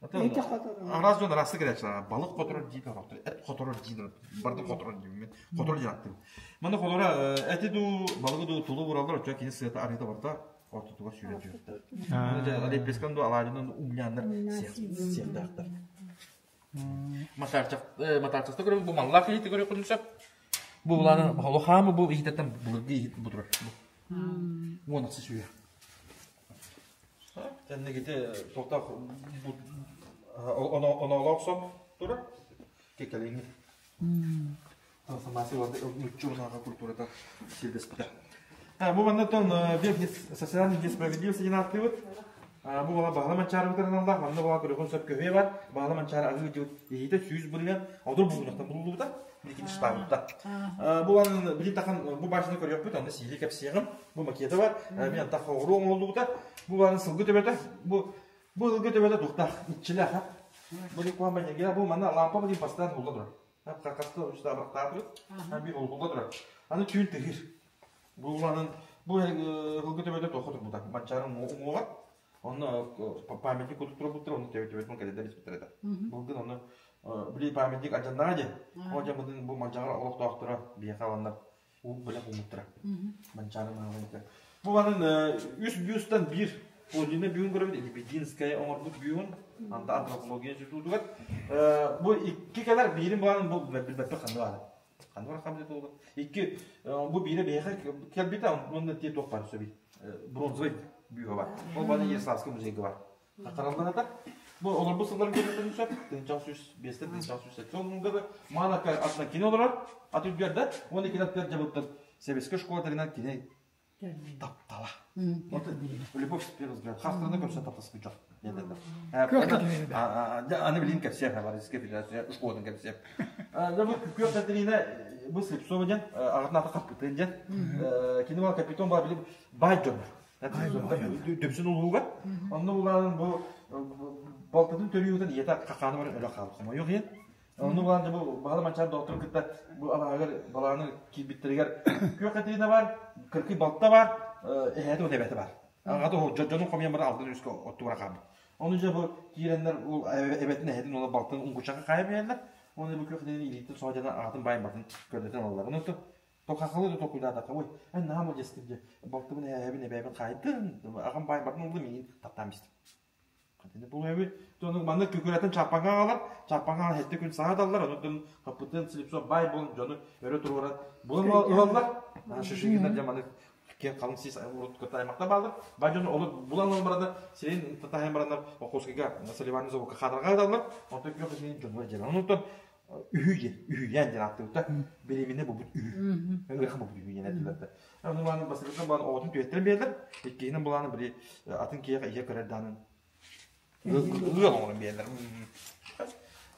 Араас дьон араастык кэлээччилэр. Балык хоторор диир ороктор, эт хоторор диир, барды хоторор диир. Хоторор диэн аттым. Манна хоторо эти дуу, балыгы дуу тулу ураллар, оччо кини сыата арыыта барда ортотугар сүүрэн түһүөхтэр. Лепескан дуу алаадьынан умньааннар сиэхтээхтэр. Матаарчахта көрөбүн, бу маллаах иһити көрүөххүтүн сөп. Бу булааны холохаамы бу иһитэттэн былыргы иһит бу турар. Уон ахсы сүүрэ. Кэннигити тоқтақ оноолоох сон турар. Кекелеңи. Трансформация культурата силбеспитэ. Бу маннаттан социальный несправедливость диэн ааттыыбыт. Бу бала баһыла манчаарыбытынан аллах, манна бала көрүгүн сөп көһүө бар. Баһыла манчаары аһыы дьыл иһитэ 100 бырыан одур булунахтан булуллубута. Билигин штабыта. Бу ванны билин тахан бу башны көрүөхпүт, онно сиили кэпсиэҕим. Бу макета бар. Мен антах оҕуруо оҥоһуллубута. Бу ванны сылгы төбөтө. Бу бу сылгы төбөтө тухтаах иччилээх. Бу куһаҕан бу манна лампа билин бастаан улла турар. Хаста үстэ абырахтаатыбыт. Биир олбулла турар. Аны түүн тыһыыр. Бу уланын бу ылгы төбөтө туохха турбута. Манчаары уҥуоҕар. Онно памятник курдук турбуттар, онно төбө төбөтүн кэлэрдэр испиттэр этэ. Былгын онно били памятник алдьаннаҕа диэн. Ол дьаммытын бу Манчаары олохтоохторо биһиэхэ аланнар уу бэлэх ууммуттара. Манчаары маалайга. Бу манын үс бюстан биир подлинный бюн көрөбүт, Лебединская оҥорбут бюн, анда антропология институтугар. Бу икки кэлэр биирин баарын бу билбэппин ханна баара. Ханна бар хабыта туолла. Икки бу биирэ биһиэхэ кэлбитэ, онно тиэ туох бар сөбүй. Бронзовый бюха бар. Ол баны Ярославский музейга бар. Харалланата. Бу олорбут сылларын көрүөхтэрин сөп. 1905-тен 1907 Маанакка атынан кини олорор, ат үргэр да, уонна кини аттыгар дьабыттан Советская школа тэринэн кини таптала. Вот любовь с первого взгляда. Хастарына көрсө таптаспыт дьон. Аны билин кэпсиэх, Российская Федерация школатын кэпсиэх. Бу Күөх Катерина бу Слепцова диэн, аҕатын ата Хаппытын диэн. Кини бар капитан бар билим бай дьон. Дүпсүн улууга. Онно булаанын бу балтытын төрүүтэн ийэтэ хахааны баран өлө хаалбыт. Хомойуох иһин. Онно булаан бу баһылы манчаар доҕотторун кытта бу алааһыгар балааны киирбиттэригэр Күөх Катерина бар, кыркый балта бар, эһээтэ уонна эбэтэ бар. Аҕата дьонун хомуйан баран алтын үскэ оттубара хаалбыт. Ону дьэ бу киирэннэр ол эбэтин эһэтин уола балтын уҥгучаҕа хаайан биэрэллэр. Уонна бу Күөх Катерина илиитин соһо аҕатын баайын балтын көрдөтөн ылаллар. Онон Токахалы да толкуйдаатахха, ой, эн наһаа молодецкин дии, балтыбын эһээбин эбээбин хаайдын, аҕам баайын бартын ыллым, миигин таптаан бистим. Хатыны бу эби, тону манна күкүрэтин чаппаҥа аҕалар, чаппаҥа аҕалан хэттэ күн сааталлар, онуттан хаппытын Слепцов баай буолан дьону өрө туруоран булан ылаллар. Шишигиннар дьэ маны киэн халыҥ сис урут кытта аймахта баалар. Баай дьону олор булан ылан бараннар, сирин татаһын бараннар Охотскайга Соливарный заводка хаатарга ыыталлар. Онтон күөх сирин дьонугар дьиэлэр. Онуттан үһү диэн, үһүйээн диэн ааттыыбыт да, беременна буолбут үһү. Ыарахан буолбут үһү диэн этилэр да. Ону булааны бастакытынан булааны оҕотун түөттэрин биэрэллэр, иккиһинэн булааны били атын киһиэхэ ийэ көрөр даанын ыал оҥорон биэрэллэр.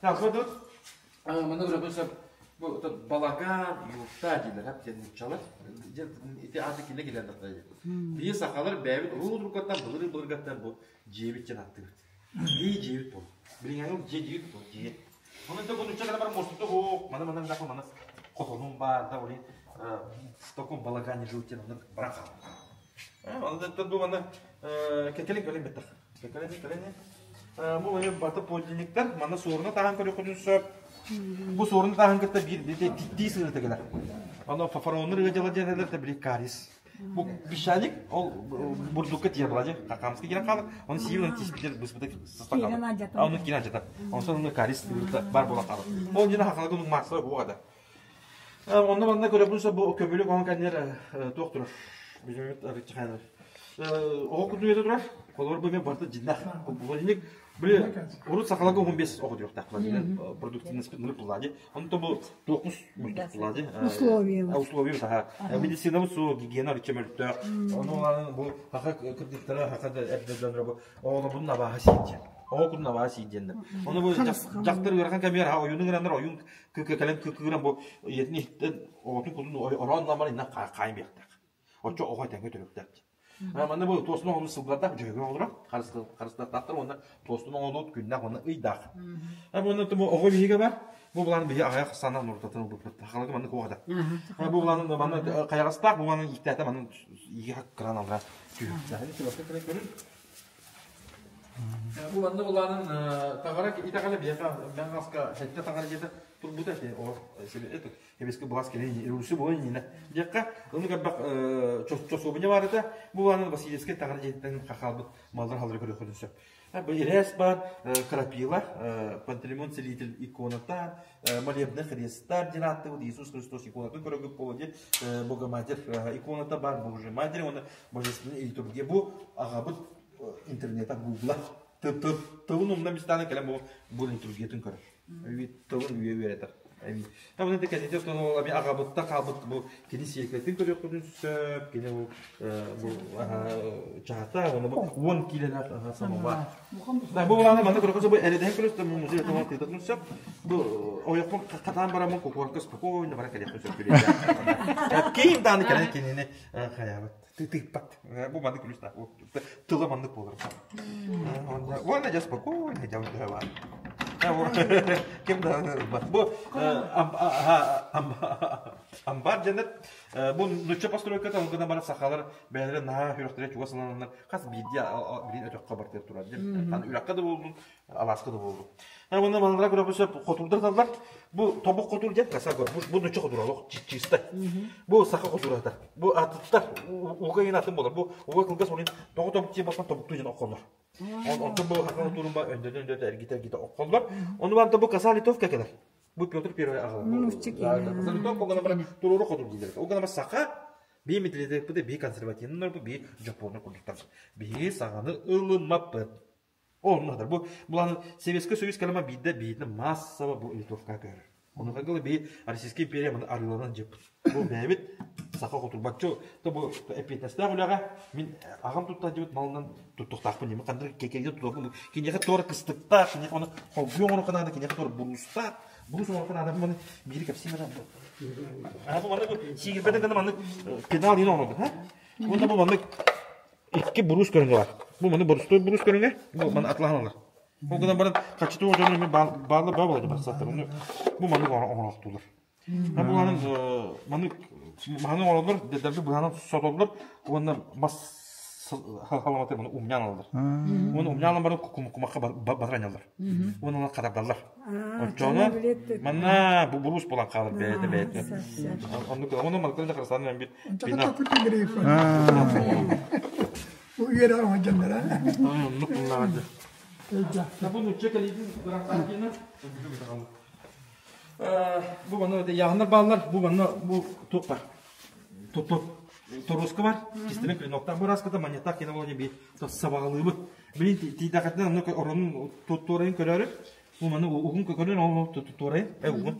Так, вот тут манна көрөбүн сөп бу балаган юрта дииллэр хап диэн нууччалар ити ааты килэ килэн тахтар Биһи сахалар бэйэбит уруу-уруккаттан былыр-былыргаттан бу дьиэбит диэн ааттыыбыт. Дии дьиэбит буол. Билиҥҥи дьиэ диир буол дьиэ. Онон да бу нучча бар мостута һуох, маны маны маны маны хотонум баар да, олин в таком балагане жил диэн онно баран хаалла. Онон бу маны кэкэлин кэлин бэттэх. Кэкэлин кэлин. Бу маны бата подлинниктар, маны суоруна таһан көрүөххүтүн сөп. Бу суоруна таһан кытта биир титтии сыырыта кэлэр. Оно фафароннар ыадьала диэн да били карис. Бу песчаник, ол бурдукка тиийэр була дии, хакамска киирэн хаалар. Оны сиир, оны тииспитер быспыта сыста хаалар. Оны киирэн алдьатар. Онтон оны карис бар буола хаалар. Ол дьине хахалага онук массовай буоҕа да. Онно манна көрөбүн бу көбүлүк оҥон кэннер туох турар. Бүзүмүт арычханар. Оҕо кутуйата турар. Холобур бу мен барыта дьиннэх. Владимир Били урут сахаларга 15 оҕо төрүөхтээх продуктивность нырып булла Онто бу туохпус мөлтөх булла Условия. Условия саха. Медицинабыт су гигиена арычча мөлтөх. Ону улаанын бу хаха кырдыктара хаха да эрдэ бу оҕолорбун абааһы сиидиэн. Оҕо курун абааһы сиидиэннэр. Ону бу дьахтар ыарахан кэмигэр ойууну гынаннар ойуун кэлэн кыкыыран бу ийэтин иһиттэн оҕотун кутун ороон ламар инна хаайын биэхтээх. Оччо оҕо этэҥҥэ төрүөхтээх. Манна бу туостун оҥолуу сылгылардаах дьөһөгөй оҕолоро харыстыахтаахтар уонна туостун оҥолуут күннээх уонна ыйдаах. Уонна оҕо биһигэ бар. Бу былаан биһи аҕыйах санаан урутатын ылбыппыт. Халыгы маннык оҕо да. Бу былаан манна хайаҕастаах бу манна ииктээтэ манна иигэ кыран алра түһүк. Көрүн. Бу манна былаанын таҥара итэҕэлэ биһиэхэ Мэҥэ сэттэ таҥара дьиэтэ турбута ити ол Эбиэскэ былаас кэлин революция буолан иннинэ диэххэ ону көрбөх чосуобуня баар этэ бу былаанын Васильевскай таҥара дьиэтиттэн хаалбыт маллар халлары көрүөххүтүн сөп. Бу ирээс бар крапила Пантелеймон Целитель иконата молебный хрестар диэн ааттыыбыт Иисус Христос иконатын көрөгүт буолуо диэн Богоматерь иконата бар Божья Матерь уонна Божественная литургия бу аҕабыт интернета гугла тылын умна мистааны кэлэн бу бу литургиятын көрөр. Тылын үйэ үөрэтэр. Табын кэнники оттон аҕабытта хаалбыт бу кини сиэкилэтин көрүөхпүтүн сөп, кини бу бу чаата, оны бу 10 килелер самовар. Бу буланы манна көрөкөсө бу эрэдэһин көрөстө музей томон тыытатын сөп. Бу ойохпун катаан бараммын кукуорка спокойно бара кэлиэхпин сөп билиэ. Ким дааны кэлэн кинини хаябыт. Тыыппат. Бу маннык күлүс тыла маннык буолар. Уонна дьэ спокойно дьалдыһа бар. Ким да бу амбар дьэнэр бу нучча постройката ол гына баран сахалар бэйэлэрэ наһаа сүрэхтэрэ чугас ылананнар хас биирдии билин өтөххө бартыар турар диэн үрэххэ да буоллун алааска да буоллун. Уонна манныра көрөбүн сөп хотурдар таллар. Бу тобук хотур диэн каса бу бу нучча хотура олох чисто. Бу саха хотурата. Бу атыттар уга ин атын болар. Бу уга кылгас олин тоҕо тобук тиэ болсан тобуктуу дьон окколлор. Онтон бу саха хотурун ба өндөрдөн өндөрдө эргите эргите окколлор. Ону барда бу каса литовка келер. Бу Петр Первый аҕала. Каса литовка огана бар туруору хотур диилер. Огана бар саха би метридеппит би консервативнар бу би жапоннар курдуктар. Биһиги саҕаны ылыммаппыт. Ол оннук бу буланы Советскай Союз кэлэмэ биирдэ биирдэ массово бу литовка көһөр. Онуха кылы би Российская империя маны арыыланан дьыппыт. Бу бэйэбит саха хотурбаччы то бу эппиэтинэстээх үлэҕэ мин аҕам тутта дьыбыт малынан туттуохтаахпын диэми ханнык кэкэйгэ тутуохпун киниэхэ туора кыстыктаах киниэхэ оны холбуу оҥоруохха наада киниэхэ туора буруустаах буруус оҥоруохха наада маны биири кэпсиим эрэ аа бу маннык сиигирбэтэ гына маннык пенал иин оҥорбут ха уонна бу маннык Икки буруус көрүҥэ бар. Бу маны боростуой буруус көрүҥэ, бу маны атылаһан ылар. Ол гынан баран хаччытыы дьону эмиэ баалла баа буолар барсаттар. Ону бу маны оҥороохтуулар. Бу маны маны маны оҥороллор, дэрби быһанан сотоллор уонна мас халаматы маны умньаан алаллар. Уонна умньаан баран кумахха батыранньаллар. Уонна олар хатардаллар. Оччоҕуна манна бу буруус буолан хаалар бэйэтэ бэйэтэ. Оннук ону мантан да харыстаан бир пина. Бу үөрэ оҥодьоннора. Оннук муннаҕарды. Бу нучча кэлиитин бырахтаахтыына. Бу манна яһаннар бааллар, бу манна бу туох бар. Торуска бар, кистэлэҥ клиноктаах бу раската манньаттаах кино болон би сабаҕалыыбыт. Билин тиийдэххитинэ онно оронун туорайын көрөөрү, бу маны угун көрөн ол туорайын, э угун.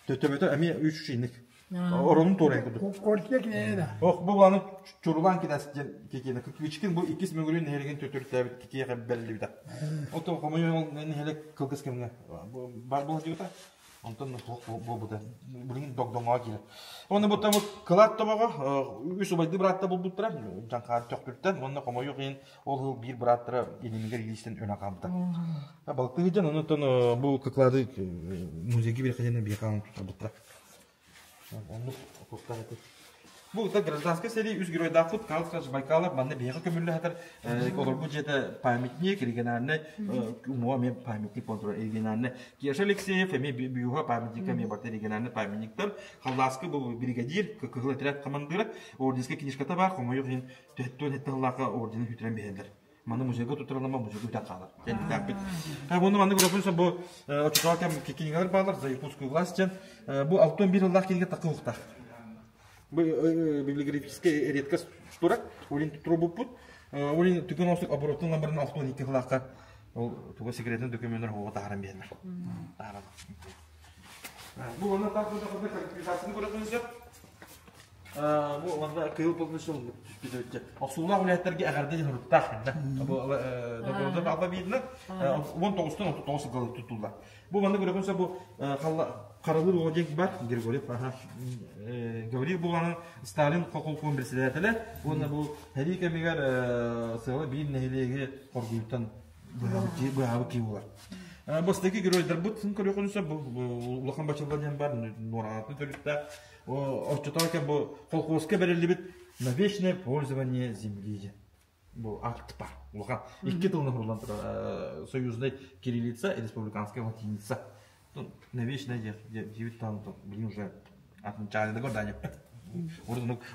Төтөбөтө эмиэ үч шинник. Оронун туорайын курдук. Кортия киниэнэ. Ох, бу буланы чурулаан кинээс диэн кикиэнэ. Кычкин бу иккис мөҥүрүн нэһилигин төтүртээбит кикиэхэ бэриллибитэ. Ото хомойуон нэһилик кылгас кэмҥэ бар буола дьыбыта. Онтон суох буолбута. Билигин догдоҥоҕо киирэр. Уонна бу тамы кылаат тобоҕо үс убайды быраатта булбуттара. Дьаҥхаар төхтүртэн уонна хомойуох иһин ол сыл биир бырааттара илимигэр илиистэн өлөн хаалбыта. Балтыһы дьон онтон бу кыклады музейга биэрхэ биэхэ тутарбыттара. Оннук куттар этэ. Бу гражданскай сэрии үс геройдаахпыт Карл Ильич Байкалов манна биһиэхэ көмүллэ сытар олорбут дьиэтэ памятник региональный уҥуоҕа эмиэ памятник буолан турар региональный Кеша Алексеев эмиэ бюро памятника эмиэ барыта региональный памятниктар Халлааскы бу бригадир кыһыл отряд командира орденскай книжката баар хомойуох иһин төһөттөн сэттэ сыллаахха ордены сүтэрэн биһэллэр Маны музейга туттараллар, музейга бүтэн хаалар. Кэнниктээхпит. Уонна маннык көрөппүн бу оччотооҕу кэм кинигэлэр бааллар «За якутскую власть» диэн. Бу 61 сыллаах кинигэ такы уһуктаах. Бу библиографическая редкость турар. Олин туруорбуппут. Олин түгэн оҥостук оборотун ламбарын 62 сыллаахха ол туга секретный документтар оҕо таһааран биэрэллэр. Таһааран. Бу онно таах да компенсацияны көрөккүн сөп. Бу манна кыыл полностью түспүт Охсуулаах үлэһиттэргэ эҕэрдэ диэн уруттаах бу награда алба бииринэ 19-тан 39 сылга тутуллар. Бу манна көрөкүн бу Харалыыр оҕо диэн бар Григорьев Гаврил Буланын Сталин колхуон председателэ уонна бу сэрии кэмигэр сыала биир нэһилиэги хоргуйуттан быһаабыт киһи буолар. Бастакы геройдарбыт көрүөхүн сөп бу улахан бачылла диэн бар нуораатын төрүттээх Оччотооку бу колхозка бэриллибит на вечное пользование земли бу акт бар улахан икки тылынан суруллан турар союзный кириллица и республиканская латиница на вечное диэбит таан билин уже атын да гордание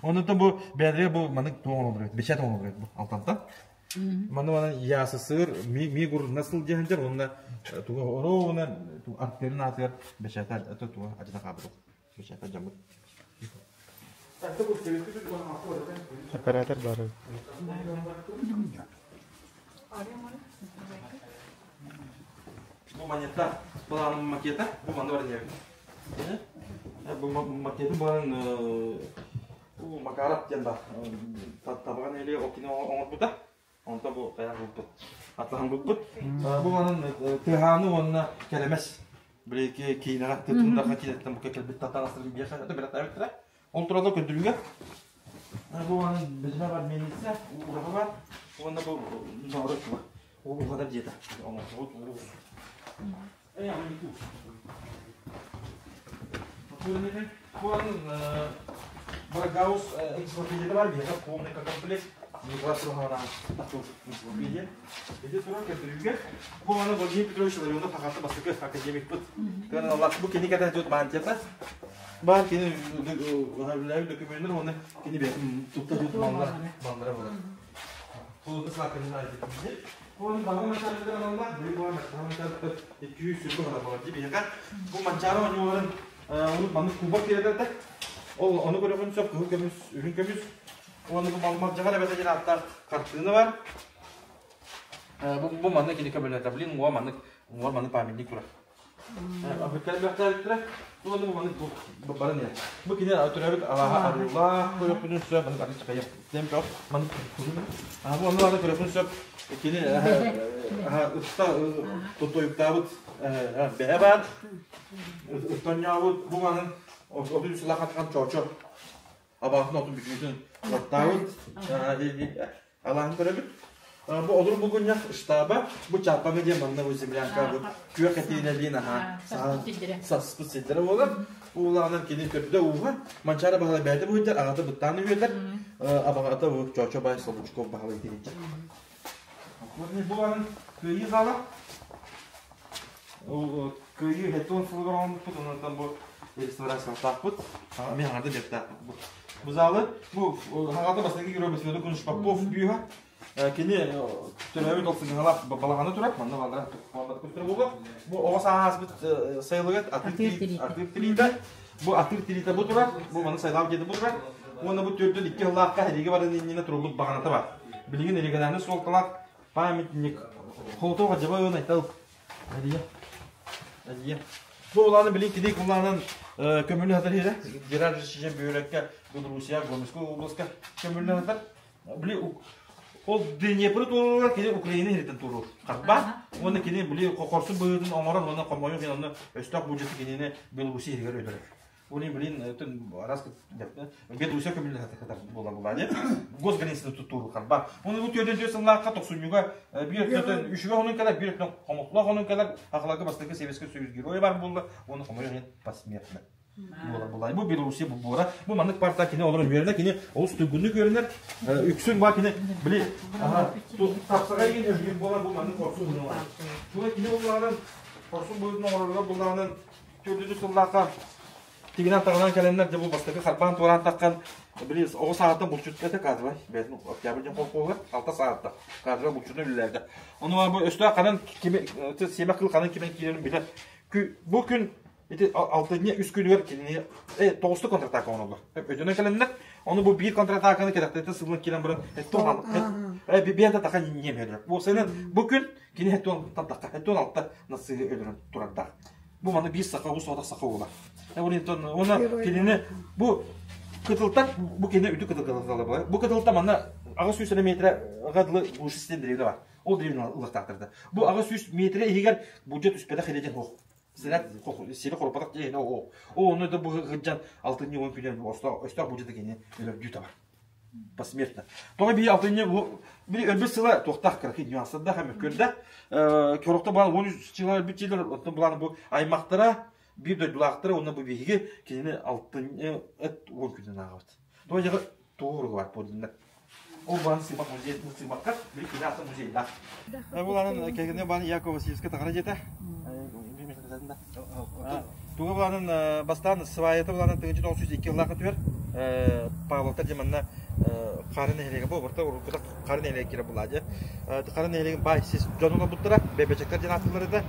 Оннуттан бу бэдре бу маннык туоҥ бечат оҥорор бу алтантан Манна манан ЯССР мигур насыл диэхинжер уонна туга ороуна артыырын аатыгар бечата туга адьына хаабыт бечата дьаммыт. Оператор бары. Бу монета, баланың макета, бу манна бар Бу макеты баланың Бу Макаров диэн баар. Табаҕа нэһилиэгэ ол кини оҥорбута. Онтон бу хайаан булбут. Атлаһан булбут. Бу манан тыаһааны уонна кэлэмэс. Били киинэҕэ тытындаха киинэттэн бука кэлбит татаҕастарын биэхэ это билэттээбиттэрэ. Ол туралар көрдөрүүгэ. Бу манан бэдьимэ бар мельница, ураха бар. Уонна бу ноору ол уһадар дьиэтэ. Оҥорбут уус. Баргаус энциклопедията бар биһиэхэ полный комплект Николай Сулаховна энциклопедия. Ити турар көрдөрүүгэ бу аны Владимир Петрович Ларионов хахаты бастакы академикпыт. Бу кини кэтэ тут мантията. Баар кини үлэлээбит документын уонна кини бэйэтин тутта тут маллара маллара болар. Холодно сааканын айтып Оны баҕа манчаарытыгар аналлаах, били буолан баҕа манчаарытыгар 200 гына буолар дии биһиэхэ. Бу манчаары оонньууларын урут маннык кубок киэрэтэрдэ. Ол ону көрөхүн сөп кыһыл көмүс, үрүҥ көмүс. Уонна бу малдьаҕар эбэтэ диэн ааттаах хартыына бар. Бу, бу маннык кини көмөлөтө. Блин, уо маннык, уо маннык памятник турар. Кэлбэхтээбиттэрэ. Уонна бу маннык бу баран иһэр. Бу кини төрөөбүт алааһа арыылаах көрөхпүнүн сөп, маннык атын чахайа темпе маннык бу онну аны көрөхпүн сөп. Кини ытта тотойуктаабыт бэһэ баар. Ыттонньообут бу манын 33 сыллаах хатхан чоочо абаатын отун бүтүүтүн уоттаабыт. Алааһын көрөбүт. Бу олур булгунньах штаба, бу чаппаҥа диэн манна бу землянка бу күөх этиинэлиин аһаа саспыт сирдэрэ буолар. Уулаанан кини төрдө ууһа, Манчаары баһылай бэйэтэ буһуйдар, аҕата быттаан үһүөлэр, абаҕата бу Чоочо баай Солучков баһылай тиһинчэ. Бу анын кыайыы хаала. Кыайыы хеттон сылыгар оҥорбуппут, онон бу реставрациялаахпыт. Мен хаҥарда дьарыктаахпыт. Бу залы, бу хаҥалда бастакы герой Федор Куныш Попов бүүһэ. Кини төрөөбүт ол сыҥаһалаах балаҕаны турар, манна балара көстөр буолуо. Бу оҕо сааһаспыт сайылыгат атыыр тириитэ. Бу атыыр тириитэ бу турар, бу маны сайлаах дьиэтэ бу турар. Уонна бу төрдүн икки сыллаахха эригэ баран иннинэ турбут баҕаната бар. Билигин региональный суолталаах памятник Холотов Ажаба өн айтал Әлия. Әлия. Бу улааны билин кини кулаанан көмүлү хатар хире. Герар Жишен бөөлөккө Белоруссия Гомельскай областка көмүлү хатар. Били ол Днепры туоруругар кини Украина хиритен туоруур. Карба. Уонна кини били хорсун быһыытын оҥорон уонна хомойуох иһин онно өстөөх бюджеты кинини Белоруссия хиригэр өлөрөр. Уни блин раз Белоруссия көмүлү хатар буола була госграницаны туттууру харба. Оны бу төрдөн төс сыллаахха тохсунньуга биир өттөн үчүгө хонун кэлэр, биир өттөн хомохлоох хонун кэлэр, ахлага бастакы Советский Союз геройа бар буолла, оны хомойуох иһин посмертно буола була. Бу Белоруссия бу буора. Бу маннык парта кини олорон үөрэнэр, кини олус туйгуннук үөрэнэр. Үксүн ба кини били тапсаҕай ген өһүр буолар бу маннык хорсун буолар. Чула кини буллаҕынан хорсун быһыытын оҥорорго буллаҕынан төрдүдү сыллаахха тигинэн таҕынан кэлэннэр дьэ бу бастакы харбаан туораан таххан били оҕо саҕаттан булчут этэ кадровай бэйэтин октябрь диэн колхуоһугар алта саҕатта кадровай булчутун үлэлээбитэ ону бу өстөөх ханан кими сиэмэх кыыл ханан кимэн киирэрин билэр бу күн ити алтынньы үс күнүгэр кинини тоҕусту контратака оҥороллор өйдөнөн кэлэннэр ону бу биир контратаканы кэтэхтэртэн сылын киирэн баран биир да таха ньиэм өлөрөр бу бу күн кини 76 нацыһы өлөрөн турардаах Бу маны биир саха, бу соҕотох саха уола. Уонна кинини бу Кытылтан бу кини үтү кытыл кытыл Бу кытылта манна 800 эрэ метрэ дылы глуши диэн дэриэбинэ бар. Ол дэриэбинэ ылыахтаахтар. Бу 800 метрэ иһигэр будьа түспэтэх илэ диэн суох. Сири хоруппатах диэн оо. Ол онно да бу сылдьан алтынньы уон күнү өстөөх будьа да кини өлөрдүү табар. Посмертно. Тоҕо бии алтынньы бу били өлбүт сыла туохтаах кыракый нюанстардаах эмэ көрдө. Корохто булан 13 сыла өлбүт дьиэлэр оттон булан бу аймактара биир дойдулаахтара уонна бу биһиги кинини алтынньы эт уон күнүн ааҕабыт. Тоҕо дьаҕы туоруга бар буолдуннар. Ол баан сыймак музей сыймакка били кини ата музейдаах. Буланын кэргэнэ баан Яков Васильевская таҥара дьиэтэ. Туга буланын бастаан сваята буланын 1902 ыллаахы түһэр Павловтар дьэ манна Хары нэһилиэгэ бу оборто уруккута Хары нэһилиэгэ киирэ булаа дьэ. Хары нэһилиэгин баай сис дьонун олбуттара бэбэчэктэр диэн ааттыыллар этэ.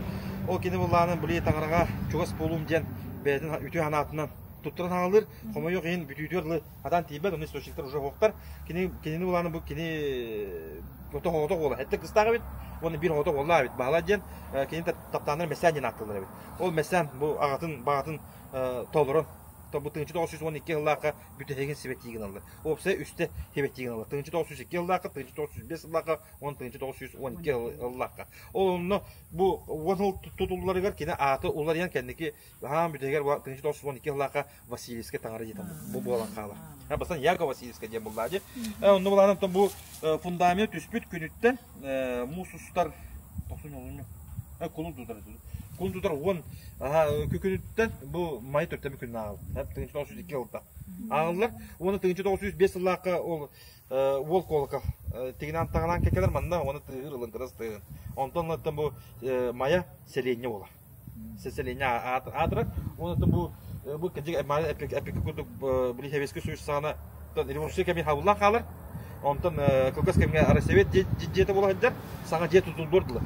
Ол кини буллаанын били таҥараҕа чугас буолуум диэн бэйэтин үтүө санаатынан туттаран хаалыр. Хомойуох иһин бүтүүтүгэр дылы хатаан тиийбэт, онно источниктар уже оһохтор. Кини кинини булааны бу кини ото оҕото уола эттэ кыстаах эбит уонна биир оҕото уоллаах эбит баһылай диэн кини таптааннар Мэсээн диэн ааттыыллар эбит. Ол Мэсээн бу аҕатын баҕатын толорон бу 1912 сыллаахха бүтэһигин сибэтии гыналлар. Уопсай үстэ сибэтии гыналлар. 1902 сыллаахха, 1905 сыллаахха, уонна 1912 сыллаахха. Ол онно бу уон сыл тутулларыгар кини ааты уларыйан кэнники хаан бүтэһигэр 1912 сыллаахха Васильевскай таҥара дьиэтэ бу буолан хаалар. Бастан Яков Васильевскай диэн буллаа дьи. Онно булаанан бу фундамент түспүт күнүттэн муус устар тохсун кулун тутар кулун тутар уон күнүттэн бу май төртөмү күнүн ааҕыллар. 1902 ылта. Ааҕыллар. Уонна 1905 сыллаахха ол уол колокол тигинан таҕалаан кекелер манна уонна тыһыр ылын кырас тыһын. Онтон бу Майа сэлиэнньэ буолар. Сэлиэнньэ аатырар. Уонна бу бу кырдьык эппиккэ курдук били Советский Союз саҕана революция кэмин хабыллан хаалар. Онтон кылгас кэмҥэ Россия дьиэтэ буола сылдьар, саҥа дьиэ тутуллуор дылы.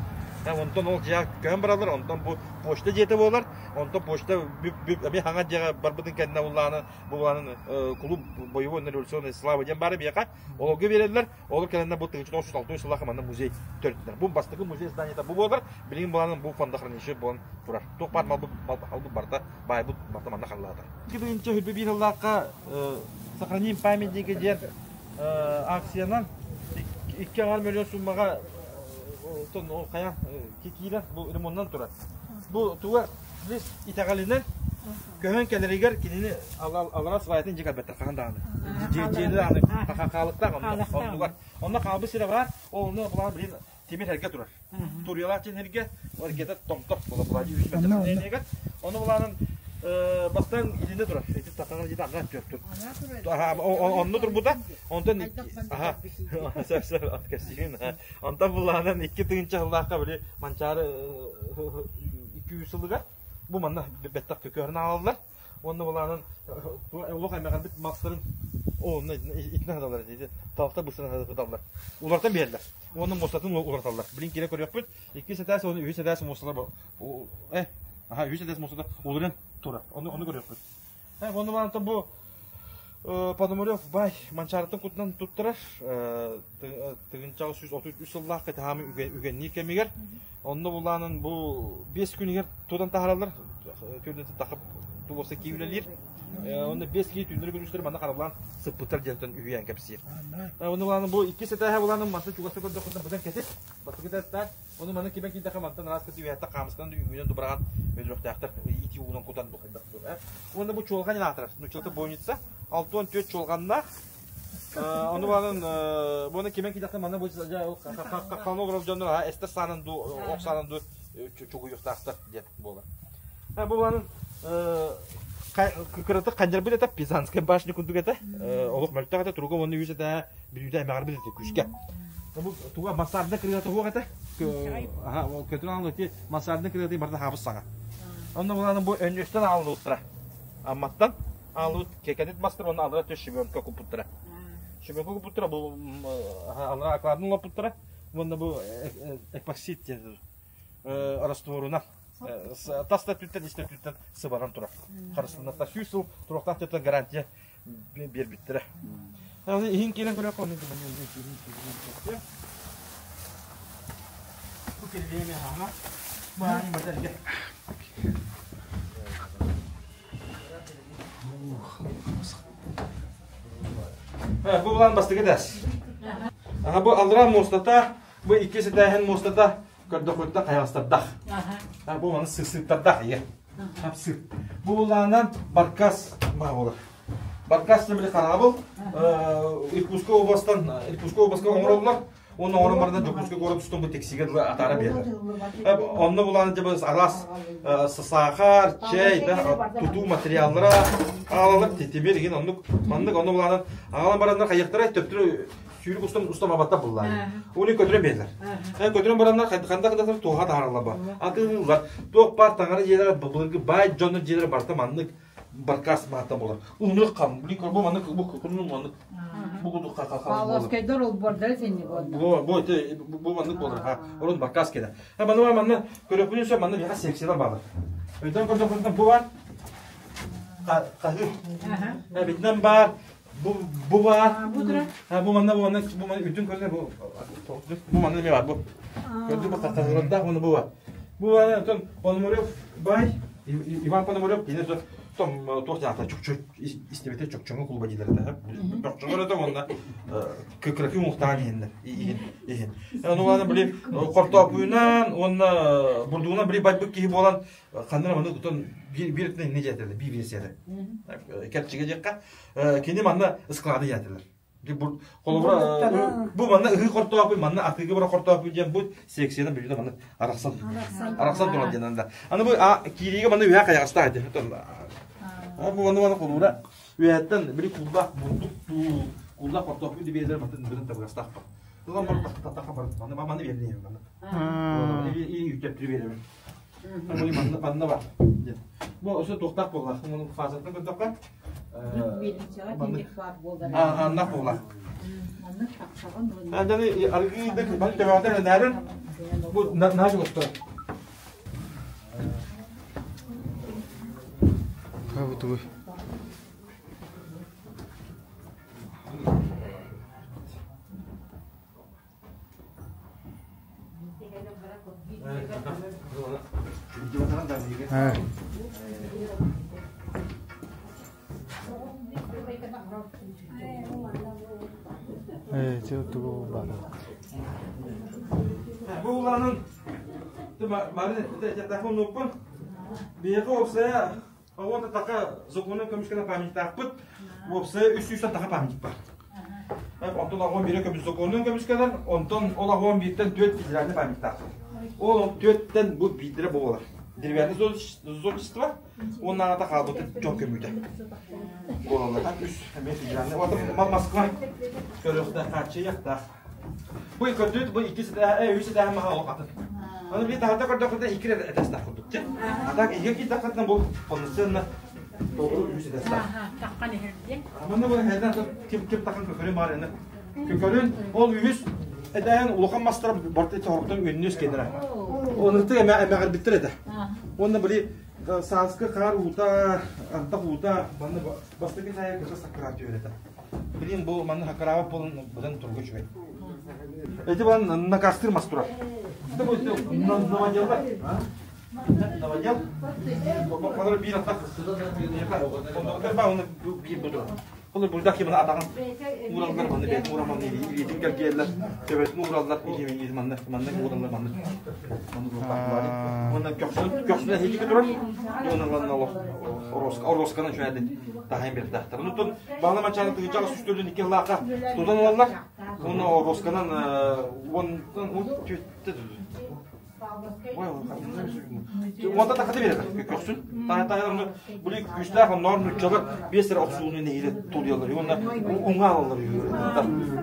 Онтон ол дьиэ көһөн бараллар, онтон бу почта дьиэтэ буолар, онтон почта эмиэ хаҥа дьиэҕэ барбытын кэннэ улааны бу улаанын клуб боевой революционной славы диэн баара биһиэхэ олорго биэрэллэр. Ол кэлэннэ бу 1906 сыллаах манна музей төрүттэнэр. Бу бастакы музей зданиета бу буолар. Билигин буланын бу фондохранилище буолан турар. Туох баар малбыт албыт барда, баайбыт барда манна халлаатар. 2021 сыллаахха «Сохраним памятники» диэн акциянан 2,5 миллион суммаҕа ол хайа киирэн бу ремоннан турар. Бу туга итэҕэлинэн көһөн кэлэригэр кинини алара сваятын дьиэ кэлбэттэр хаһан даҕаны. Дьиэни даҕаны хаалыктаах оннугар. Онно хаалбыт сирэ баар, ол онно булаан билин тимир эргэ турар. Туруйалаах диэн эргэ, ол эргэтэ томтор буола була үүспэт. Ону булаанын бастаан итиннэ турар. Ити татаҕар дьиэтэ аҕа түөрт Онно турбута. Онтон аха сөп сөп ат кэпсиигин. Онтон булаанын 2 тыһыынча сыллаахха били Манчаары 200 сылыгар Бу манна бэттэх көкөөрүн аалаллар. Уонна булаанын олох эмэҕирбит мастарын онно итинэ хаталлар ити талахтар быстан хаталлар. Улартан биэрэллэр. Уонна муостатын уларталлар. Билин киирэ көрүөхпүт. Иккис этээс уонна үһүс этээс муосталар э аха үһүс этээс муостата уларыйан турар. Ону ону көрүөхпүт. Э уонна булаантан бу Пономарев бай Манчаарытын кутунан туттарар тыгынчаҕа 133 сыллаах кэтаһаамы үгэнниир кэмигэр онно булаанын бу 5 күнүгэр тутан таһаараллар төрдүнэн тахып туоса кии үлэлиир онно 5 кии түүннэри күнүстэри манна харалаан сыппыттар диэнтэн үһүйээн кэпсиир онно булаанын бу иккис этээһэ булаанын мантан чугаста көрдөххүнэ быдан кэтит бастакы этээстээх Ону маны кимэн киирдэххэ мантан араас кытыы үөһэттэ хаамысканан да үүнэн дубраҕан өлөрүөхтээхтэр итии уунан кутан бу хайдах буолар. Уонна бу чуолҕан аатырар. Нуччалата бойница 64 чуолҕаннаах. Ону баран буона кимэн киирдэххэ манна бу хаалан олорор дьоннор эстер саанан ду ох саанан ду чугуйуохтаахтар диэн буолар. Бу баран кырата ханньарбыт этэ Пизанская башня курдук этэ. Олох мөлтөх этэ туруга уонна үс этэ бүлүүдэ эмэҕирбит этэ күүскэ. Бу туга мансарда кырыата суох этэ. Аха, көтүрэн алын ити мансарда кырыаты барда хаабыс саҥа. Онно буланым бу өнньүстэн ааллыбыттара. Амматтан ааллыбыт кекенит мастар уонна алара төс шебенка куппуттара. Шебенка куппуттара бу алара окладын лоппуттара. Уонна бу эпоксид диэн растворунан тас да өттүттэн ис да өттүттэн сыбанан турар. Харыстанар сүүс сыл туруктаах диэн гарантия биэрбиттэрэ. Иһин киирэн көрүөххэ онно Бу кирилиэми хаҥа. Маани матарга. Бу булан бастакы этээс. Аха бу аллараа муостата, бу иккис этээһин муостата көрдөхүттэ хайаҕастардах. Бу маны сыттардах ийэ. Хапсык. Бу булаанан баркас баа болар. Баркас били хараабыл Иркутскай областан Иркутскай областка оҥороллор. Оны оҥорон баран Дьокуускай куорат устун бу тексигэ дылы атаара биэрэллэр. Онно булаан дьэ араас саахар, чэй, да тутуу материаллара аҕалалар тимир игин оннук маннык онно булаанан аҕалан бараннар хайыахтара төптөрү сүүрүк устан устан абатта буллаан. Уни көтүрэн биэрэллэр. Көтүрэн бараннар ханда ханда туоха таһаараллар ба. Атыылыыллар. Туох баар таҥара дьиэлэрэ былыргы баай дьоннор дьиэлэрэ барыта маннык баркас маата болар. Уну хам, блин, бу маннык бу курнун маннык бу кудук ха ха Павловскайдар олбордары сенни буолла. Бу бу ити бу маннык болар ха. Орун баркас кеде. Ха манна манна көрөпүнү сө манна биха секциялар баалар. Өйдөн көрдөкүнтэн бу бар. Хаһы. Битнен бар. Бу бу бар. Бу тура. Ha бу манна бу манна бу манна үтүн көрдө бу бу манна не бар бу. Көрдү бу хатырда оны бу бар. Бу бар онтон Пономарев бай Иван Пономарев кини том туох дьаата чукчу истибите чокчоҥу клуба диилэр этэ. Чокчоҥу это онна кыкраки уҥуохтаан иһиннэр иһин иһин. Ону аны били хортоопуйунан уонна бурдугунан били байбыт киһи буолан ханна маны тутан биир биир не дьэтэлэр биир биэсиэлэр. Кэрчигэ диэххэ кини манна склады дьэтэлэр. Холобура, бу манна ыһыы хортоопуй, манна атыыга бара хортоопуй диэн бу секцияны бүлүүнэ манна арахсан арахсан турар диэн анда. Аны бу киириигэ манна үһэ хайаҕастаах этэ. Бу манна манна холобура үһэттэн били кууллаах бурдук туу, кууллаах хортоопуй дибиэлэр матын бирин табыгастаах бар. Ылан бар тахтаха бар. Манна манна биэрдин манна. И үтөптүрү биэрэбин. Бу манна манна бар. Бу өсө туохтаах буоллах. Муну фазаттан көрдөххө Аннах буоллах. Анданы аргыйдык бал төбөтө нәрин бу нааш гостор. Бу тугуй? Бу улаанын биһиэхэ уопсайа Оҕо таха законун көмүскэнэ памятниктаахпыт. Уопсайа 300 таха памятник бар. Онтон оҕо биирэ көмүс законун көмүскэнэр, онтон ол оҕо бииртэн түөрт федеральный памятниктаах. Ол түөрттэн бу биирдэрэ буолар. Деревянный зодчество, уоннааҕыта хаалбыты дьон көмүүтэ. Буолалар. Үс эмиэ федеральный. Москва көрүөхтээх, хааччыйыахтаах. Бу көрдүүт, бу иккис үс этээһин маһа олох атын. Аны били таһырда көрдөххүтүнэ икки эрэ этээстээх курдук дьэ. А так иһгэ киирдэххитинэ бу полноценно толору үс этээстээх. Таххан иһэр диэн. Манна бу эһэдэн ким ким тахан көкөрүн баар эне. Көкөрүн ол үһүс этээһин улахан мастара барты тоһоруктан үннүс кенера. Онуты эмэ эмэҕирбиттэр этэ. Уонна били сааскы хаар уута, антах уута манна бастакы этээһин кыта саккыраат түһэр Билин бу манна хакараабат буолан быдан турга үчүгэй. Эти бан накастыр мас турар. Это будет новодел. Новодел. Олар биир атах. Оны биир буду. Олар бурдак кимин атагын уураллар манны бэт уураман илиитин кэлгиэллэр. Төбөтүн уураллар илиимин манна манна уураллар манна. Манна көхсүн көхсүнэ хитики турар. Уонна Оросканы үчүгэйдик таһайан биэрдэхтэр. Онтон Баҕана Манчааны тыһыынчаҕа сүүс икки ыллаахха тутан ылаллар. Уонна Оросканан уонтан он түөттэ Уонта тахата биэрэр көхсүн. Таһа били күүстээх онноор нуччалар биэс эрэ охсууну нэһиилэ тулуйаллар. Уонна уҥа алаллар.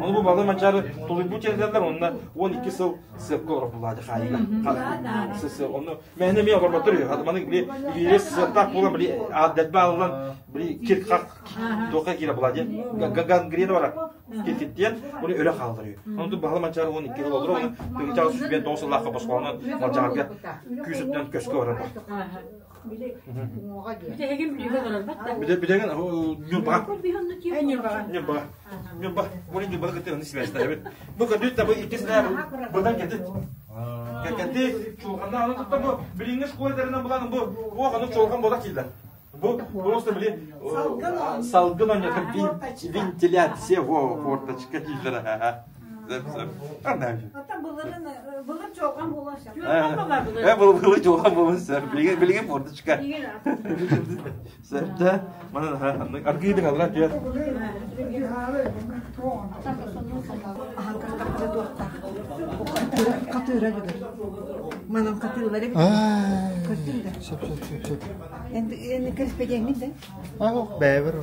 Ону бу Баҕана Манчаары тулуйбут диэтэллэр онно 12 сыл сыапка олорор булаады хаайыга. Онно Мээнэ эмиэ олорботтор үһү. Хатыманы били илиилэ сыаттаах буолан били ааддэрбэ аллан били кир-хах туохха киирэ була диэн гангрена бара киркиттиэн уну өлө хааллар үһү. Онтун баһыла манчаары 12 жыл олорор оны тыгычаҕа сүүрбэн тоҕус сыллаахха босхолонон малдьаҕарга күүс өттүнэн көскө барар бар. Бүтэһигин бүлүүгэ олорорбат да. Бүтэһигин Ньурбаҕа. Ньурбаҕа. Ньурба. Бу Ньурбаны кытта аны сибээстэһэбит. Бу көрдүүт да бу иккис быдан кэтит. Кэти чулҕанна аны тутта бу билиҥҥи школа тэринэн булан бу уох аны чулҕан буолар киилэр. Бу просто били салгын онньотор вентиляция во форточка дииллэр Сөп сөп. Ата былырын былыр чолган буолуон сөп. Э былыр чолган буолуон сөп. Билигин билигин форточка. Сөп да. Манан аргыйдың алла түөр. Хатыыра бүгүн. Манан хатыылар эбит. Көрдүң да. Сөп сөп сөп сөп. Енді енді кіріспегенмін да. А, бәйбір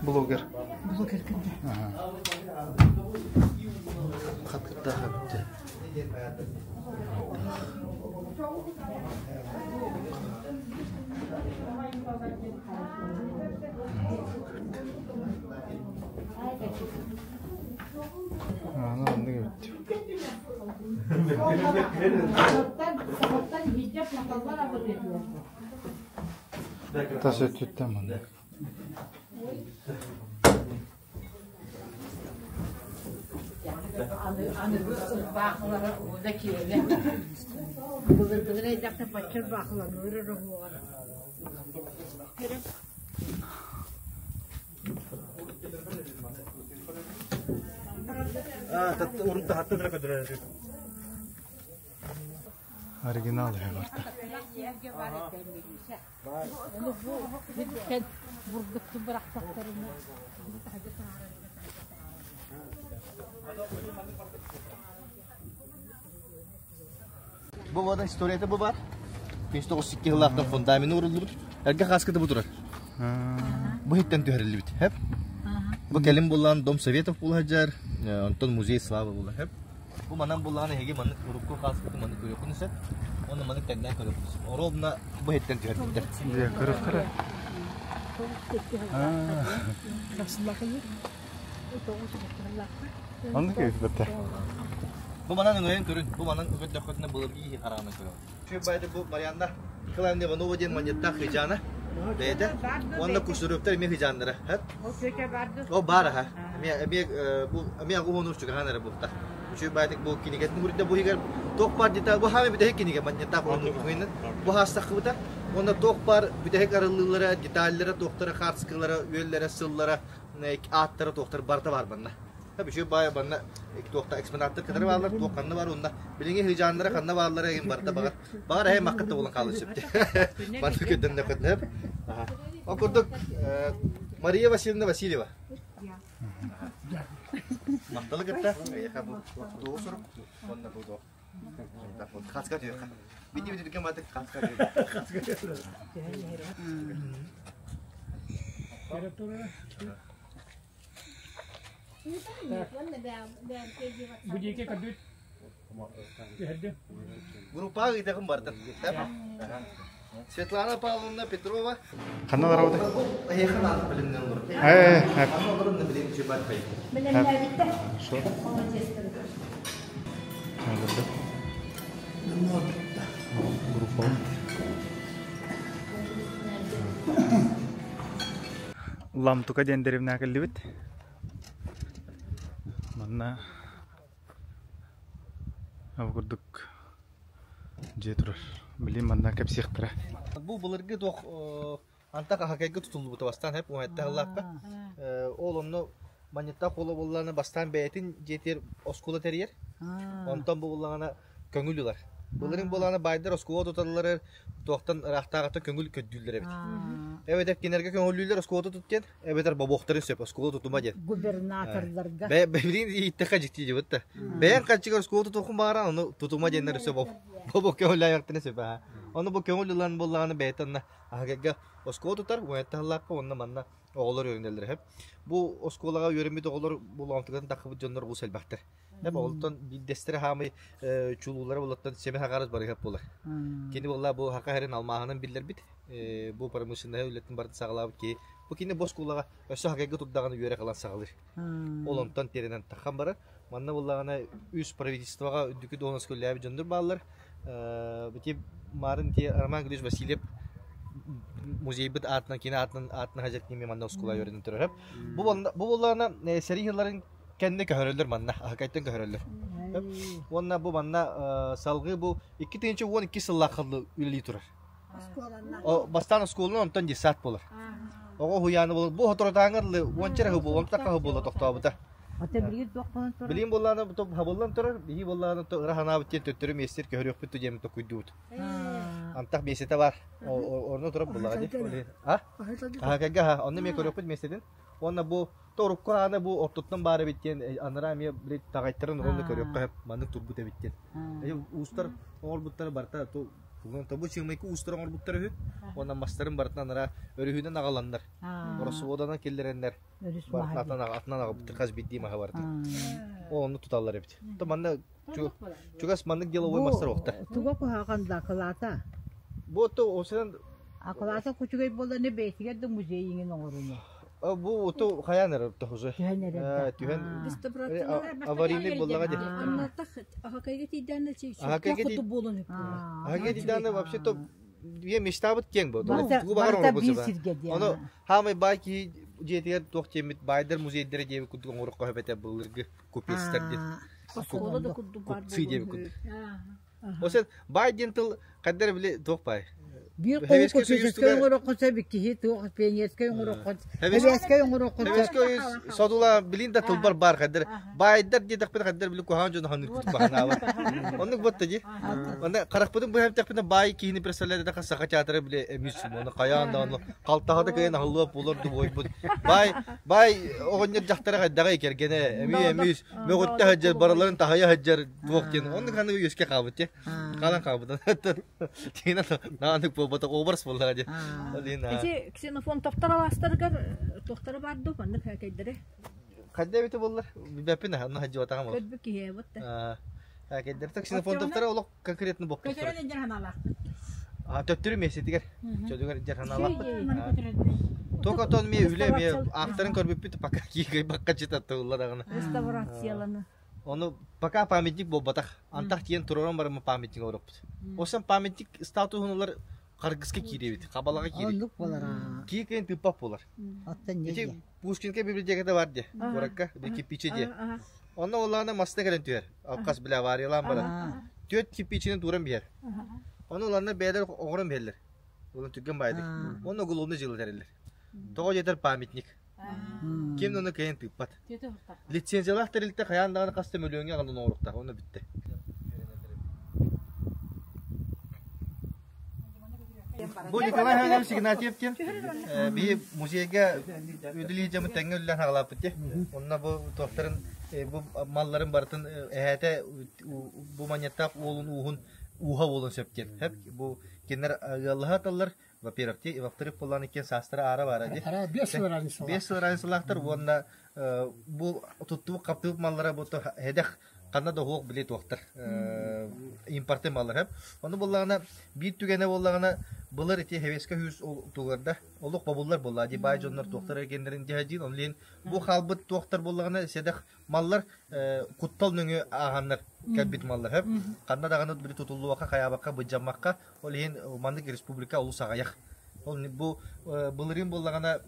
блогер. Блогер кімді? Хатырдаха бүтті. Аны оннук эбит. Тас өттүттэн маннык. Аныгы ырбаахылара ууда киэлэ. Былыргылар эйдэхтэ бачча ырбаахыланыыр эрэ буолар. Оригинал үһү барда. Бу вода историята бу бар. 1902 жыллаахтан фундамент уруллубут. Эргэ хаскыта бу турар. Бу хиттен түһэриллибит. Хеп. Бу кэлин буллаан Дом Советов була сылдьар, онтон Музей Славы була хеп. Бу манан буллаан эһиги маннык урукку хаскыты маннык көрүөххүн сөп. Оны маннык тэҥнээн көрүөххүн сөп. Оруобуна бу хиттен түһэрбиттэр. Дьэ, көрөхтөрө. Оннук эбит бэтэ. Бу манан өҥөйөн көрүн. Бу манан көрдөххүтүнэ былыргы киһи хараҕынан көрөҕүн. Үчүгэй баайда бу Марианна Николаевна Иванова диэн манньыттаах хыдьаана бэйэтэ уонна Кусуруптар эмиэ хыдьааннара. Ол баар аха. Эмиэ эмиэ бу эмиэ уһун чугаһаан эрэ буолта. Үчүгэй баайдык бу кинигэтин урда бу иһигэр туох баар деталь бу хаамай бүтэһик кинигэ манньыттаах уһун бу хаастаххыбыта уонна туох баар бүтэһик арыллыылара, деталлара, туохтара, хаартыскалара, үөллэрэ, сыллара, ааттара, туохтара барыта баар манна. Үчүгэй баайа манна туохта экспонаттар кытары бааллар, туох ханна бар уонна билиҥҥи хыдьааннара ханна бааллара игин барыта баҕар баҕар эһэ маккыт да буолан хаалыан сөп Манна көрдөннөххүтүнэ Ол курдук Мария Васильевна Васильева Махталы кытта эйиэхэ бу тугу сурук уонна бу туох хаска түһүөххэ бити бити баты хаска Бу диэки көрдүт. Түһэрдим. Группаҕа ыытаҕын бардым. Светлана Павловна Петрова. Ханна барабыт? Эһиэхэ наада билимнэн олорор. Э, Ханна олорон да билим чебат бай. Билимнээбиттэр. Шо? Группа. Ламтука диэн дэриэбинэҕэ кэллибит. Манна ол курдук дьиэ турар. Билигин манна кэпсиэхтэрэ. Бу былыргы туох антах аһакайга тутуллубута бастаан хэп уһайта ыллаахха. Ол онно манньыттаах уола буоллаҕына бастаан бэйэтин дьиэтигэр оскуола тэрийэр. Онтон бу буоллаҕына көҥүл ылар. Былырыын буоллаҕына баайдар оскуола туталларыгар туохтан ыраахтааҕыттан көҥүл көрдүүллэр эбит. Эбэтэр кинилэргэ көҥүллүүллэр оскуола тут диэн, эбэтэр бобуохтарын сөп оскуола тутума диэн. Губернаторларга. Билигин ииттэххэ дьикти дьибит да. Бэйэҥ ханчыгар оскуола тутуоххун баҕаран, ону тутума диэннэр өссө бобо көҥүллээбэхтэрин сөп аа. Ону бу көҥүл ылан буоллаҕына бэйэтэ онно аһыгайга оскуола тутар, уонна уонна манна оҕолор үөрэнэллэр сөп. Бу оскуолаҕа үөрэммит оҕолор булаантыган таххыбыт дьоннор олус элбэхтэр. Эп олтон биирдэстэрэ хаамай чулуулара болоттон Семен Хагарыс барыһап буолар. Кини буолла бу хака хэрин алмааһынан биллэрбит. Бу промышленнай үлэтин барыта саҕалаабыт киһи. Бу кини бу оскуолаҕа өссө хакайга турдаҕына үөрэх ылан саҕалыыр. Ол онтон тирэнэн таххан барар. Манна буоллаҕына үс правительствоҕа үрдүкү дуоһунаска үлэлээбит дьоннор бааллар. Бити Марын ти Роман Григорьевич Васильев музейбыт аатынан кини аатынан аатынан хажар кими манна оскуола үөрэнэн турар. Бу бу буоллаҕына сэрии сылларын кэннэ көһөрөллөр манна аһакайтан көһөрөллөр. Уонна бу манна салгыы бу 2012 сыллаах үлэлии турар. Бастаан оскуоланан онтон детсад буолар. Оҕо уһуйааны буолар. Бу соторутааҥҥа дылы уонча эрэ буолла, онтон хаһы буола тохтообута. Билигин буоллаҕына хабыллан турар, биһи буоллаҕына ыра санаабыт диэн төттөрү миэстэр көһөрүөхпүт диэн токуйдуубут. Антах миэстэтэ бар. Орно турар буоллаҕа дии. А? Аһакайга онно эмиэ көрүөхпүт миэстэтин. Уонна бу торукку аана бу ортотунан баар эбит диэн анараа эмиэ били таҕайтарын уонна көрүөххэ маннык турбут эбит диэн. Уустар оҥорбуттара барыта бу чыымайкы уустар оҥорбуттар үһү. Уонна мастарын барытын анараа өрүһүнэн аҕаланнар. Ороссуоданан киллэрэннэр барытын атынан аҕалбыттар хас биирдии маһы барытын. Ол онну туталлар эбит. То манна чугас маннык деловой мастар уохтар. Туга куһаҕан да акылаата? Бу то осынан Акылаата кучугай буолланы бэйэтигэр да музей иҥин оҥоруну. Бу оту хайаан эрэр тохузу. Түһэн эрэр. Түһэн аварийный буоллаҕа дии. Аһакайга тиийдээнэ вообще-то я мечтабыт киэҥ бу. Тугу баҕар оҥорбут Ону хаамай баай киһи дьиэтигэр туох диэммит баайдар музейдара диэбит курдук оҥоруохха сөп этэ былыргы купецтар диэн. Купцы диэбит курдук. Ол баай диэн тыл хайдах эрэ били туох баай? Биир хонук купеческай оҥороххун сөп, иккиһи туох пионерскай оҥороххун, сэбиэскэй оҥороххун сөп. Сэбиэскэй содула билин да тылбар баар хайдар. Баайдар диэтэхпинэ хайдар били куһаҕан дьону ханнык курдук баһанаабат. Оннук ботта дии. Онно харахпытын быһан баай киһини представляет саха театра били эмис оны хайаан даҕаны халтаһата кыайан аһыллыа буолар дуойбут. Баай баай оҕонньор дьахтара хайдаҕай кэргэнэ эмиэ эмис мөҕүттэ сылдьар барыларын таһыйа сылдьар туох диэн оннук ханнык үөскэ хаалбыт дии хаалан хаалбыт тиина нааннык буолбатах образ буоллаҕа дии Ити Ксенофонтовтар алаастарыгар туохтара баар дуу маннык хээкэйдэри Хайда эбитэ буоллар билбэппин онно сылдьыбатаҕым ол көрбүт киһи эбит да хээкэйдэр Ксенофонтовтара олох конкретно боппуттар көтөрөн илдьэр санаалаахпын төттөрү миэстэтигэр чөдүгэр илдьэр санаалаахпыт Только тон ми үлэ ми авторын көрбүппүт пока киигайбакка чыта тылла даҕаны реставрацияланы Ону пока памятник буолбатах. Антах тиийэн туруоран бараммын памятник оҥоруохпут. Осон памятник статуһун ылар харгыска киирэбит, хабалаҕа киирэбит. Оннук буолар аа. Кии кыайан тыыппат буолар. Оттон не Ити диэ? Пушкинка библиотеката бар дии, куоракка, кирпичи дии. Онно олаана маста кэлэн түһэр. Алкас бile авариялаан баран. Түөрт кирпичини тууран биһэр. Ону уланна бэйэлэр оҥорон биһэллэр. Улан түргэн баайдык. Онно уголовный дьыала тэриллэр. Тоҕо диэтэр памятник. Ким да ону кыайан тыыппат. Лицензиялаах тэрилтэ хайаан даҕаны хас да мөлүйүөҥҥэ аҕалан оҥоруохтаах, онно бүттэ. Бу Николай Иванович Игнатьев диэн биһи музейга үлэлии дьоммут тэҥҥэ үлэлээн хаалааппыт дии. Онно бу туохтарын бу малларын барытын эһээтэ бу манньаттаах уолун ууһун ууһа буолуон сөп диэн. Бу кинилэр ыаллаһа аталлар Во-первых, те, во-вторых, буоллаан иккиэн саастара аара баара дии. Ара 5 сыл разницалаах. 5 сыл разницалаахтар уонна бу туттубут хаптыбыт маллара бу эдэх ханна да уһуох били туохтар импорты маллар хэп. Ону буоллаҕына биир түгэнэ буоллаҕына былыр ити хевеска хүүс тугарда олох бобуллар буолла ди баай дьоннор туохтар эргеннерин дьаһадьыын ол иһин бу хаалбыт туохтар буоллаҕына сэдэх маллар куттал нөҥүө ааһаннар кэлбит маллар хэп. Ханна даҕаны били тутуллубакка хайаабакка быдьаммакка Ол иһин маннык республика олус аҕыйах. Ол бу былырыын буоллаҕына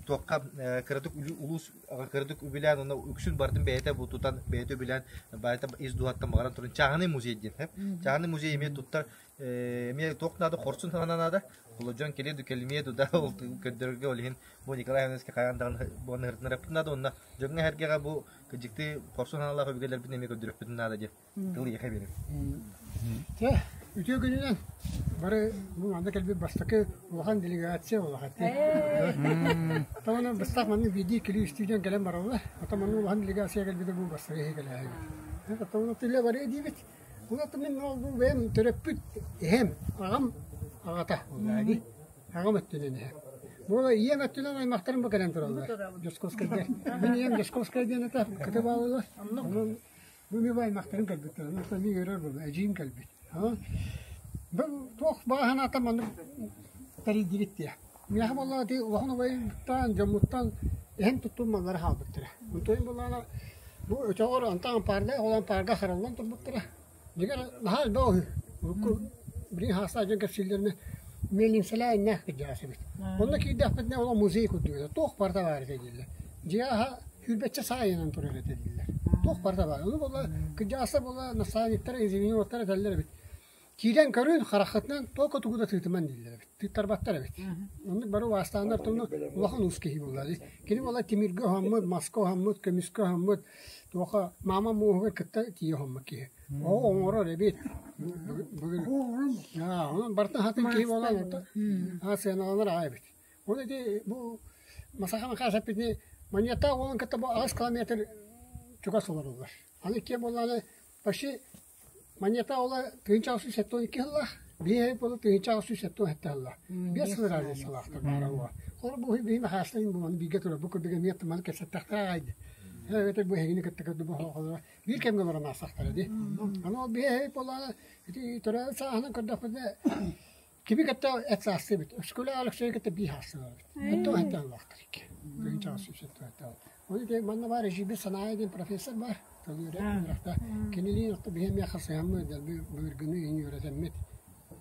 туохха кыратык улуус кыратык үбүлээн уонна үксүн барытын бэйэтэ бу тутан бэйэтэ үбүлээн бэйэтэ ис дууһаттан баҕаран туран чааһынай музей диэн чааһынай музей эмиэ туттар эмиэ туох наада хорсун саҕана наада ол дьон кэлиэ ду кэлимиэ ду да ол көрдөрөргө ол иһин бу Николай Ивановичка хайаан даҕаны бу ыһыртынарыппыт наада уонна дьоҥҥо эһэргэҕэ бу кырдьыктыы хорсун санаалаах өбүгэлэрбитин эмиэ көрдөрүөхпүтүн наада диэн Тыл эйиэхэ биэрэбин. Чэ, үтүө күнүнэн бары бу манна кэлбит бастакы улахан делегация буоллаҕа дии. Оттон быстах маннык биирдии килии үстүү кэлэн бараллар. Оттон маннык улахан делегация кэлбитэ бу бастакы иһи кэлээһибит. Оттон үлэ барыа диибит. Ол мин ол бу бэйэм төрөппүт эһэм, аҕам аҕата буоллаҕа дии. Аҕам өттүнэн эһэм. Буола ийэм өттүнэн аймахтарым бу кэлэн тураллар. Дьосковскайдар. Мин ийэм Дьосковскай диэн этэ, Кытыбаалыга. Онон Бу мин аймахтарым кэлбиттэр, онон мин үөрэр буолла, эдьиийим кэлбит. Бу туох баҕа санаата маннык тэрийдибит диye. Миэхэ буоллаҕа ити улахан убайыттан, дьоммуттан эһэм туттун маллары хаалбыттара. Онтон буоллаҕына бу өтөҕөр антан ампаардаах ол ампаарга хараллан турбуттара. Дьиҥэр наһаа элбэх үһү. Урукку билигин хаастаах дьон кэпсииллэринэ миэлиҥсэлээх иннээх кырдьаҕас эбит. Онно киирдэхпитинэ ол музей курдук этэ. Туох барыта баар этэ дииллэр. Дьиэ аһа сүүрбэччэ саайынан турар этэ дииллэр. Туох барыта баар. Ону буолла кырдьаҕастар буолла наставниктар, инженердэр этэллэр эбит. Киирэн көрүн, хараххытынан туох тугу да тыытыман дииллэр эбит. Тыыттарбаттар эбит. Оннук бары убаастааннар тумну улахан уус киһи буолла. Кини буола тимиргэ оһоммут, маска оһоммут, көмүскэ оһоммут, туоха маама мууһугар кытта тиийэ оһоммут киһи. Оҕо оҥорор эбит. Бүгүн онон барытын хатын киһи буолан сыаналанар аҕай эбит. Ол ити бу Масаха Михайлович эппитини Маньяттаах уолун кытта бу 8 километр чугас олороллор. Аны иккиэн буоллаҕына почти Маньята ола 1872 сыллаах, биһи буола 1877 сыллаах. Биэс сыл разницалаахтар баара буола. Ол бу биһи Михайлович буолан бииргэ турар бу курдук эмиэ маны кэпсэттэхтэрэ аҕайды. Эбэтэр бу эһигини кытта көрдө бу биир кэмҥэ олорон аастахтара дии. Аны ол биһи эһиги буоллаҕына ити төрөөбүт сааһынан көрдөхпүтүнэ Кими кытта эт саастыыбыт. Өскөлө Алексей кытта биир саастыыбыт. Өттө өттө аллахтар икки. Ол ити манна баар Эжибит Санаайа диэн профессор бар. Тыл үөрэхтэ. Кинилиин отто биһи эмиэ хасыһаммыт, дэлби былыргыны иһин үөрэтэммит.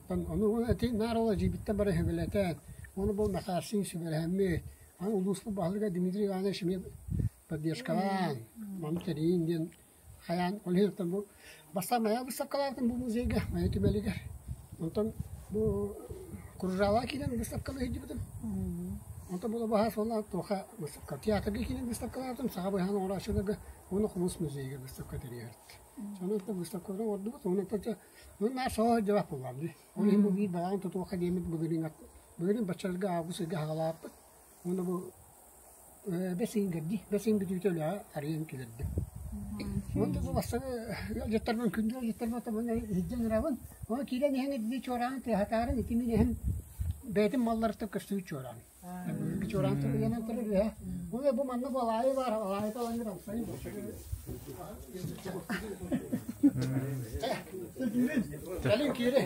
Ону эти наар ол Эжибиттэн бары сөбүлэтэн, ону бу Махарсин сүбэлэһэммит. Аны улууспут баһылыга Дмитрий Иванович эмиэ поддержкалаан, маны тэрийин диэн Хайаан ол иһин бу бастаан Майа выставкалаабытым бу музейга, Майа түмэлигэр. Онтон бу Кружала киирэн выставкалыы сылдьыбытым. Онтон бу баһаас уонна туоха выставка. Театрга киирэн выставкалаабытым, саха быһаан оҥорооччуларга уонна Хомус музейыгар выставка тэрийэрт. Сонон выставкалары оҥордубут, онон ну наар соһо сылдьыбат буоллаҕым дии. Ол иһин бу биир балаҕан тутуохха диэммит былырыын былырыын баччаларга август ыйга хаҕалаабыппыт. Уонна бу бэс ыйын кэрдии, бэс ыйын бүтүүтэ үлэҕэ арыйан кэлэрдим. Онтон бу бастакы ыалдьыттарбын күндү ыалдьыттарбын оттон иһирдьэн ырабын. Ону киирэн иһэн итини чуораан тыаһатаарын ити мин иһэн бэйэтин малларыттан көстүбүт чуораан. Былыргы чуораан ыйанан турар үһэ. Ол бу манна бу алаайы баар, алаайы талаҥҥыр амсайын. Кэлин киири.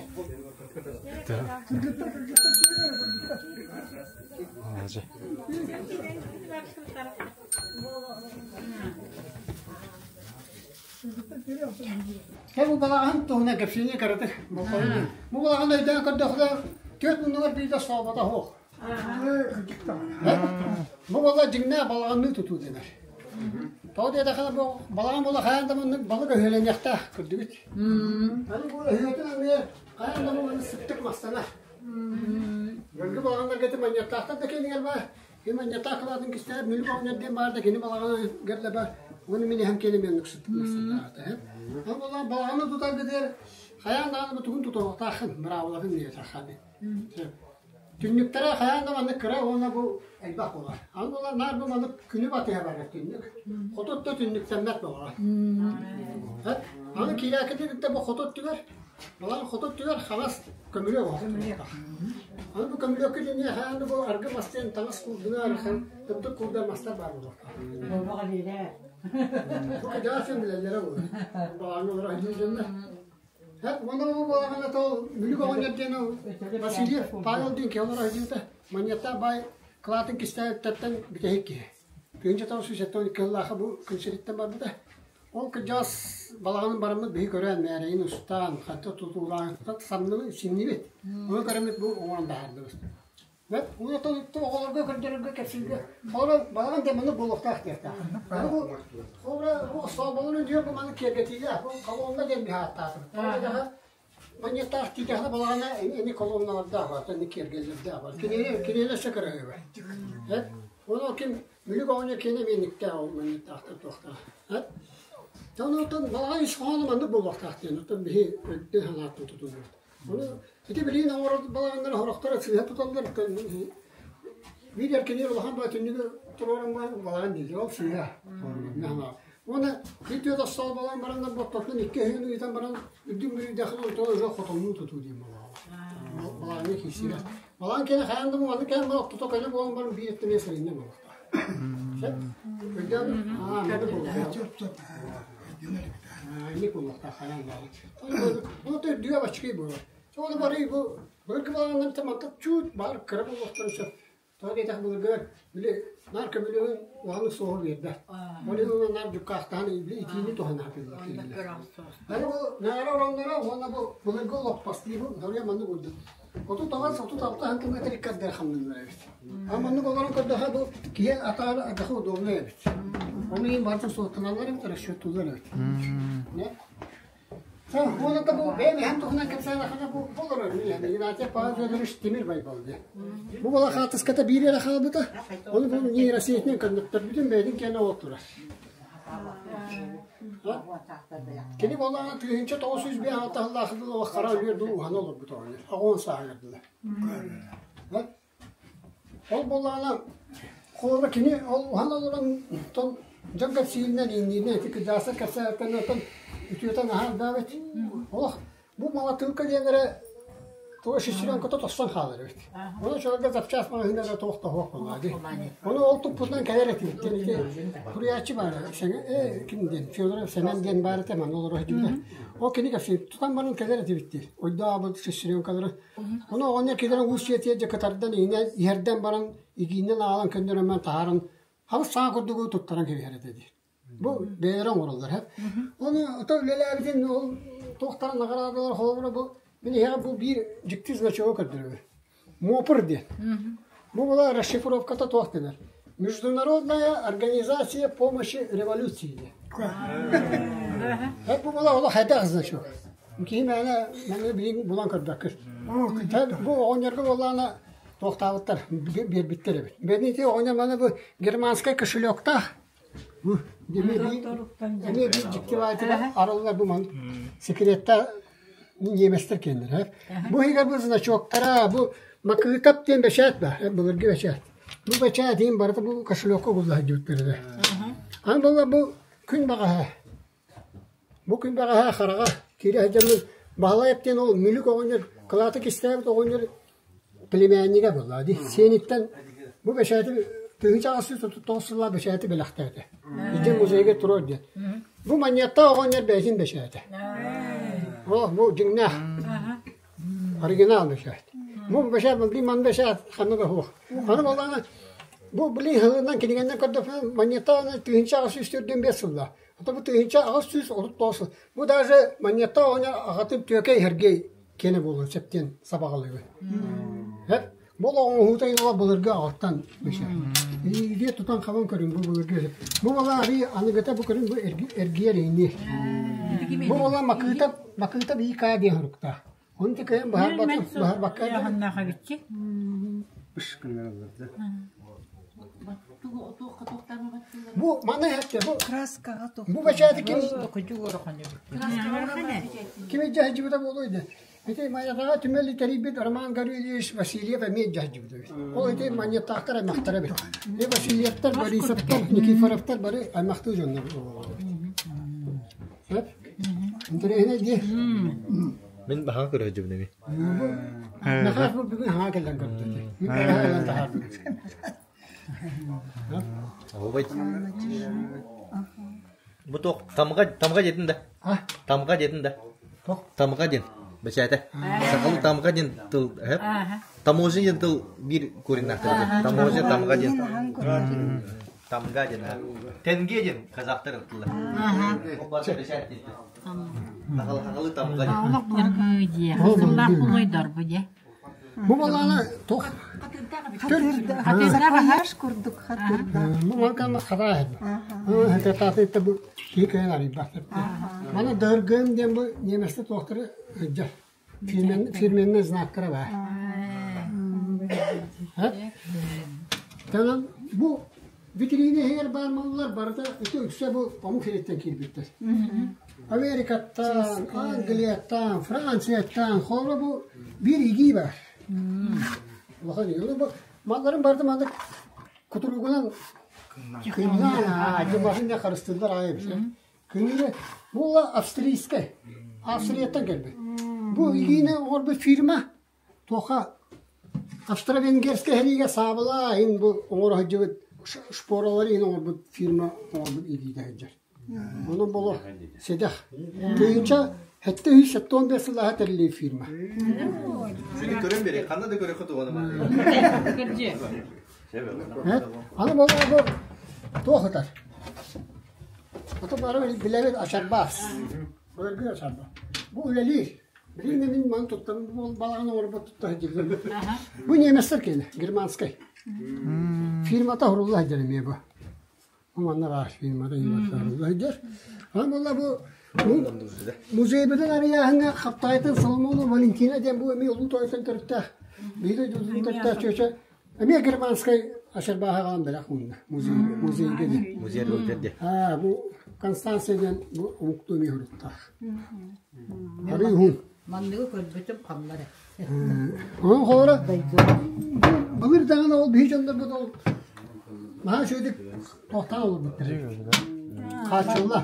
Кыргыттар, кыргыттар киирэ, кыргыттар. Кэ бу балаҕан туһунан кэпсиини кыратык Бу балаҕан өйдөөн көрдөххө түөрт муннугар биирдэ суолбата суох. Бу буолла дьиҥнээх балаҕанныы тутуу дэнэр. Тоҕо диэтэххэ бу балаҕан буола хайаан да маннык балык өһүөлэниэхтээх көрдүгүт. Аны бу өһүөтүн анныгар хайаан да бу маннык сыттык мастанар. Былыргы балаҕаннарга ити манньыаттаахтар да кэннигэр баар. Кини манньыаттаах кылаатын кистээбит Мүлүк оҕонньор диэн баар да кини балаҕаныгар да баар. Уонна мин эһэм киэнэ эмиэ оннук сыттык мастаннаахта. Ол буоллаҕына балаҕаны тутаргытыгар хайаан даҕаны бу тугун тутуохтааххын, быраабылатын диэтэххэ. Түннүктэрэ хайаан да маннык кыра уонна бу элбэх буолар. Аны буолар наар бу маннык күнү батыһа барар түннүк. Хоту өттө түннүктэммэт буолар. Аны киирээкитин кытта бу хоту өттүгэр Балар хоту өттүгэр хаҥас көмүлүөк оһохтоохтор. Аны бу көмүлүөккэ дьиҥэ хаан бу аргы мастыан таҥас куурдунар, тымтык куурдар мастар баар буолуохтаах. Бу кыдьаачын билэллэрэ буолар. Балаҕаҥҥа олорор айдыы дьоннор. Уонна бу балаҕана то Мүлүк оҕонньор диэн Васильев Павел диэн киһи олорор айдыыта. Манньыаттаах баай кылаатын кистээбиттэртэн бүтэһик киһи. 1972 сыллаахха бу күн сириттэн барбыта. Ол кырдьаҕас балаҕанын бараммыт биһи көрөн, мээрэйин устаан, ханта тутуулаан, самныбыт, синнибит. Ону көрөммүт бу оҥорон таһаардыбыт. Бэт, онтон оҕолорго көрдөрөргө, кэпсииргэ, холобура, балаҕан диэн маннык буолуохтаах диэхтээх. Аны бу, холобура, бу остуолбаларын диэн бу маннык киэргэтиилээх, бу колонна диэн биһи ааттаатыбыт. Манньыктаах тиитэхэ балаҕана ини колонналардаах бар, ини киэргэллэрдээх бар. Кинини кинини өссө кыраһыыбай. Эт, ону ким Мүлүк оҕонньор киэнэ эмиэ ол манньыктаахтар туохтаах. Эт, онтон балаҕан ис хоһооно маннык буолуохтаах диэн, оттон биһи өйдөөн санааттан тутуллубут. Ону ити билигин оҥорор балаҕаннары сорохторо сыыһа туталлар, биир эркинигэр улахан баа түннүгү туруоран балаҕан дииллэр, ол сыыһа. Уонна биир түөрт остуол буолан бараннар боттотун икки өһүөн ыытан баран үрдүк мүрүйдэхин онтон уже хотоннуу тутуу диэн буолаҕа. Балаҕаҥҥа киирсибэт. Балаҕан кэнэ хайаан да маннык кэлэн баран тото көнө буолан баран биир өттүнэн сырынньа буолуохтаах. Сөп? Өйдөөн? Аа, маннык буолуохтаах. Инник буолуохтаах хайаан даҕаны. Ол үрдүгэ баччыкый буолар. Ол бары бу былыргы балаҕаннар мантан чуут баар кыра буолуохтарын сөп. Тоҕо диэтэх былыргы били наар көмүлүөгүн улаханнык суоһу биэрбэт. Ол иһин уонна наар дьуккаахтаан били итиини туһана сатыыллар кинилэр. Аны бу наара оронноро уонна бу былыргы олоппостуу бу доруйа маннык урдук. 39 36 сантиметр иккардыгар хамныыллар эбит. А маннык олорон көрдөхө бу киһи атаары аргахы удобно эбит. Оны иһин барытын суоттаналлар эбит, расчеттууллар эбит. Уонна бу бэйэм иһэн туһунан кэпсээтэххинэ бу олорор Игнатьев Павел Федорович Тимир Байбал диэн. Бу буола хаартыската биир эрэ хаалбыта. Ону бу нейросетинэн көннөттөрбүтүн бэйэтин киэнэ ол турар. Кини буоллаҕына 1905 сыллаах сыллаах хара өлүөр дуу уһана олорбут оҕонньор. Оҕон сааһыгар дылы. Ол буоллаҕына, холобура кини ол уһан олорон тон дьон кэпсииринэн иҥнииринэн ити кырдьаҕастар кэпсээбиттэринэн оттон үтүөтэ наһаа элбээбит. Олох бу малатыылка диэн эрэ туга шестеренката тоссон хаалар эбит. Ону чолорго запчас маҕаһыына эрэ туох да суох буоллаҕа дии. Ону ол туппутунан кэлэр этибит. Ити суруйааччы баара э ким диэн Федоров Сэмэн диэн баар этэ манна олоро сылдьыбыта. Ол кини кэпсиир тутан баран кэлэр этибит диир. Ойдообут шестеренкалары Ону оҕонньор кэлэн уус дьиэтигэр дьэ кытардан иҥнэн иһэрдэн баран игииннэн аҕалан көннөрөн таһааран хабыс саҥа курдугу туттаран кэбиһэр этэ диир. Бу бэйэлэрэ оҥороллор һэ. Ону ото үлэлээбитин ол туохтара наҕараадалар холобура бу мин эһиэхэ бу биир дьикти значогу көрдөрөбүн. МОПР диэн. Бу была расшифровката туох дэнэр? Международная организация помощи революции диэн. Бу была олох хайдах значок. Киһи мээнэ манна билигин булан көрбөккүт. Бу оҕонньорго буоллаҕына туохтаабыттар, биэрбиттэр эбит. Бэйэтин ити оҕонньор маны бу германскай кошелектаах. Бу эмиэ биир дьикти баайтыгар арыллар бу ман секреттэ немецтэр киэннэр. Бу иһигэр бу значоктара, бу Макыытап диэн бэчээт баар, былыргы бэчээт. Бу бэчээт иһин барыта бу кошелекка угулла сылдьыбыттар. Аны буолла бу күн баҕаһа Бу күн бэҕэһээ хараҕа киирэ сылдьаммын Баһылайап диэн ол мүлүк оҕонньор кылааты кистээбит оҕонньор племяннига буолла дии. Сиэниттэн бу бэчээти 1839 сыллаах бэчээти бэлэхтээтэ. Ити музейга турар диэн. Бу манньыаттаах оҕонньор бэйэтин бэчээтэ. О, бу дьиҥнээх. Оригинал бэчээт. Бу бэчээт билигин ман бэчээт ханна да суох. Аны буоллаҕына бу билигин сылынан кинигэннэн көрдөхпүнэ манньыаттаах 1845 сыллаах. Ото бу 1839 сыл. Бу даже манньыаттаах оҕонньор аҕатын Түөкэй Сергей киэнэ буолуон сөп диэн сабаҕалыыбын. Һэп бу оҥоһуута ыла былыргы аҕаттан бэчээт. Илии тутан хабан көрүн бу былыргы. Бу буола арыы аныгыта бу көрүн бу эргийэр иҥниир. Бу буола Макыытап Макыытап ИК диэн суруктаах. Оны кыайан баһарбакка Бу маны эттэ бу бу бэчээти ким ким дьаһдьыбыта буолуой да ити Майаҕаҕа түмэл тэрийбит Роман Гаврильевич Васильев эмиэ дьаһдьыбыта эбит. Ол ити манньыттаахтар аймахтара эбит. И Васильевтар, Борисовтар, Никифоровтар бары аймахтыы дьоннор Сөп? Интэриэһинэй дии. Мин баһаҕа көрөөдьүбүн эми. Нахаас бу бүгүн хаҥа кэлэн көрдө. Оһубай. Бу туох тамга тамга диэтин да? Тамга диэтин да? Тамга диэн бэчээтэ. Сахалыы тамга диэн тыл таможня диэн тыл биир кореннаахтар. Таможня тамга диэн. Тамга диэн. Тенге диэн казахтар тыллар. Ол барыта бэчээт диэн. Сахалыы тамга диэн. Олох былыргы дьиэ. Сыллаах булуйдар бу дьиэ. Бу балаана туох Хатырдаах курдук хатырдаах. Бу малканна хатаа хатаатыйта бу киһи кыайан арыйбат. Маны дыргын диэн бу немецте туохтары ыдьар. Фирменный знактара бар. Танан бу витрина иһигэр баар маллар барыта ити үксэ бу омук сириттэн киирбиттэр. Америкаттан, Англияттан, Францияттан, холобура бу биир игии бар. Улахан игии. Бу малларын барыта маннык кутуругунан кыымнаан, дьыбаһын харыстыыллар аайы бисэ. Күнүрэ бу австрийскай, Австрияттан кэлбит. Бу игиини оҥорбут фирма туоха Австро-Венгерскэй сэриигэ саабылаа иһин бу оҥоро сылдьыбыт шпоралары иһин оҥорбут фирма оҥорбут илиитэ сылдьар. Онон боло сэдэх. 1775 сыллааҕы тэриллибит фирма. Сени көрөн бери, ханна да көрөххө туганы Аны боло бу туох ытар? Ото бары билэбит ачарбаас. Былыргы ачарбаас. Бу үлэлиир. Билигин мин маны туттан балаҕан оҥорбут тутта сылдьыллар. Бу немецтэр киэнэ, германскай. Фирмата хурулла сылдьар эмиэ бу. Бу манна баар фирмата хурулла сылдьар. Аны буолла бу Музейбытын арыйааһыҥҥа Хаптаайтан Соломонова Валентина диэн бу эмиэ улуу тойотун төрүттээх, биһиги дойдубутун төрүттээх чүөчэ эмиэ германскай Ашербааһы аҕалан бэлэх уунна музей музейга диэн. Музей диэн. Аа бу Констанция диэн бу омуктуу эмиэ хоруттаах. Арый уһун. Манныгы көрбүтүм хамнар. Онон холоро былыр даҕаны ол биһи дьоннорбут ол наһаа үчүгэйдик туохтаан олорбуттар. Хааччылла.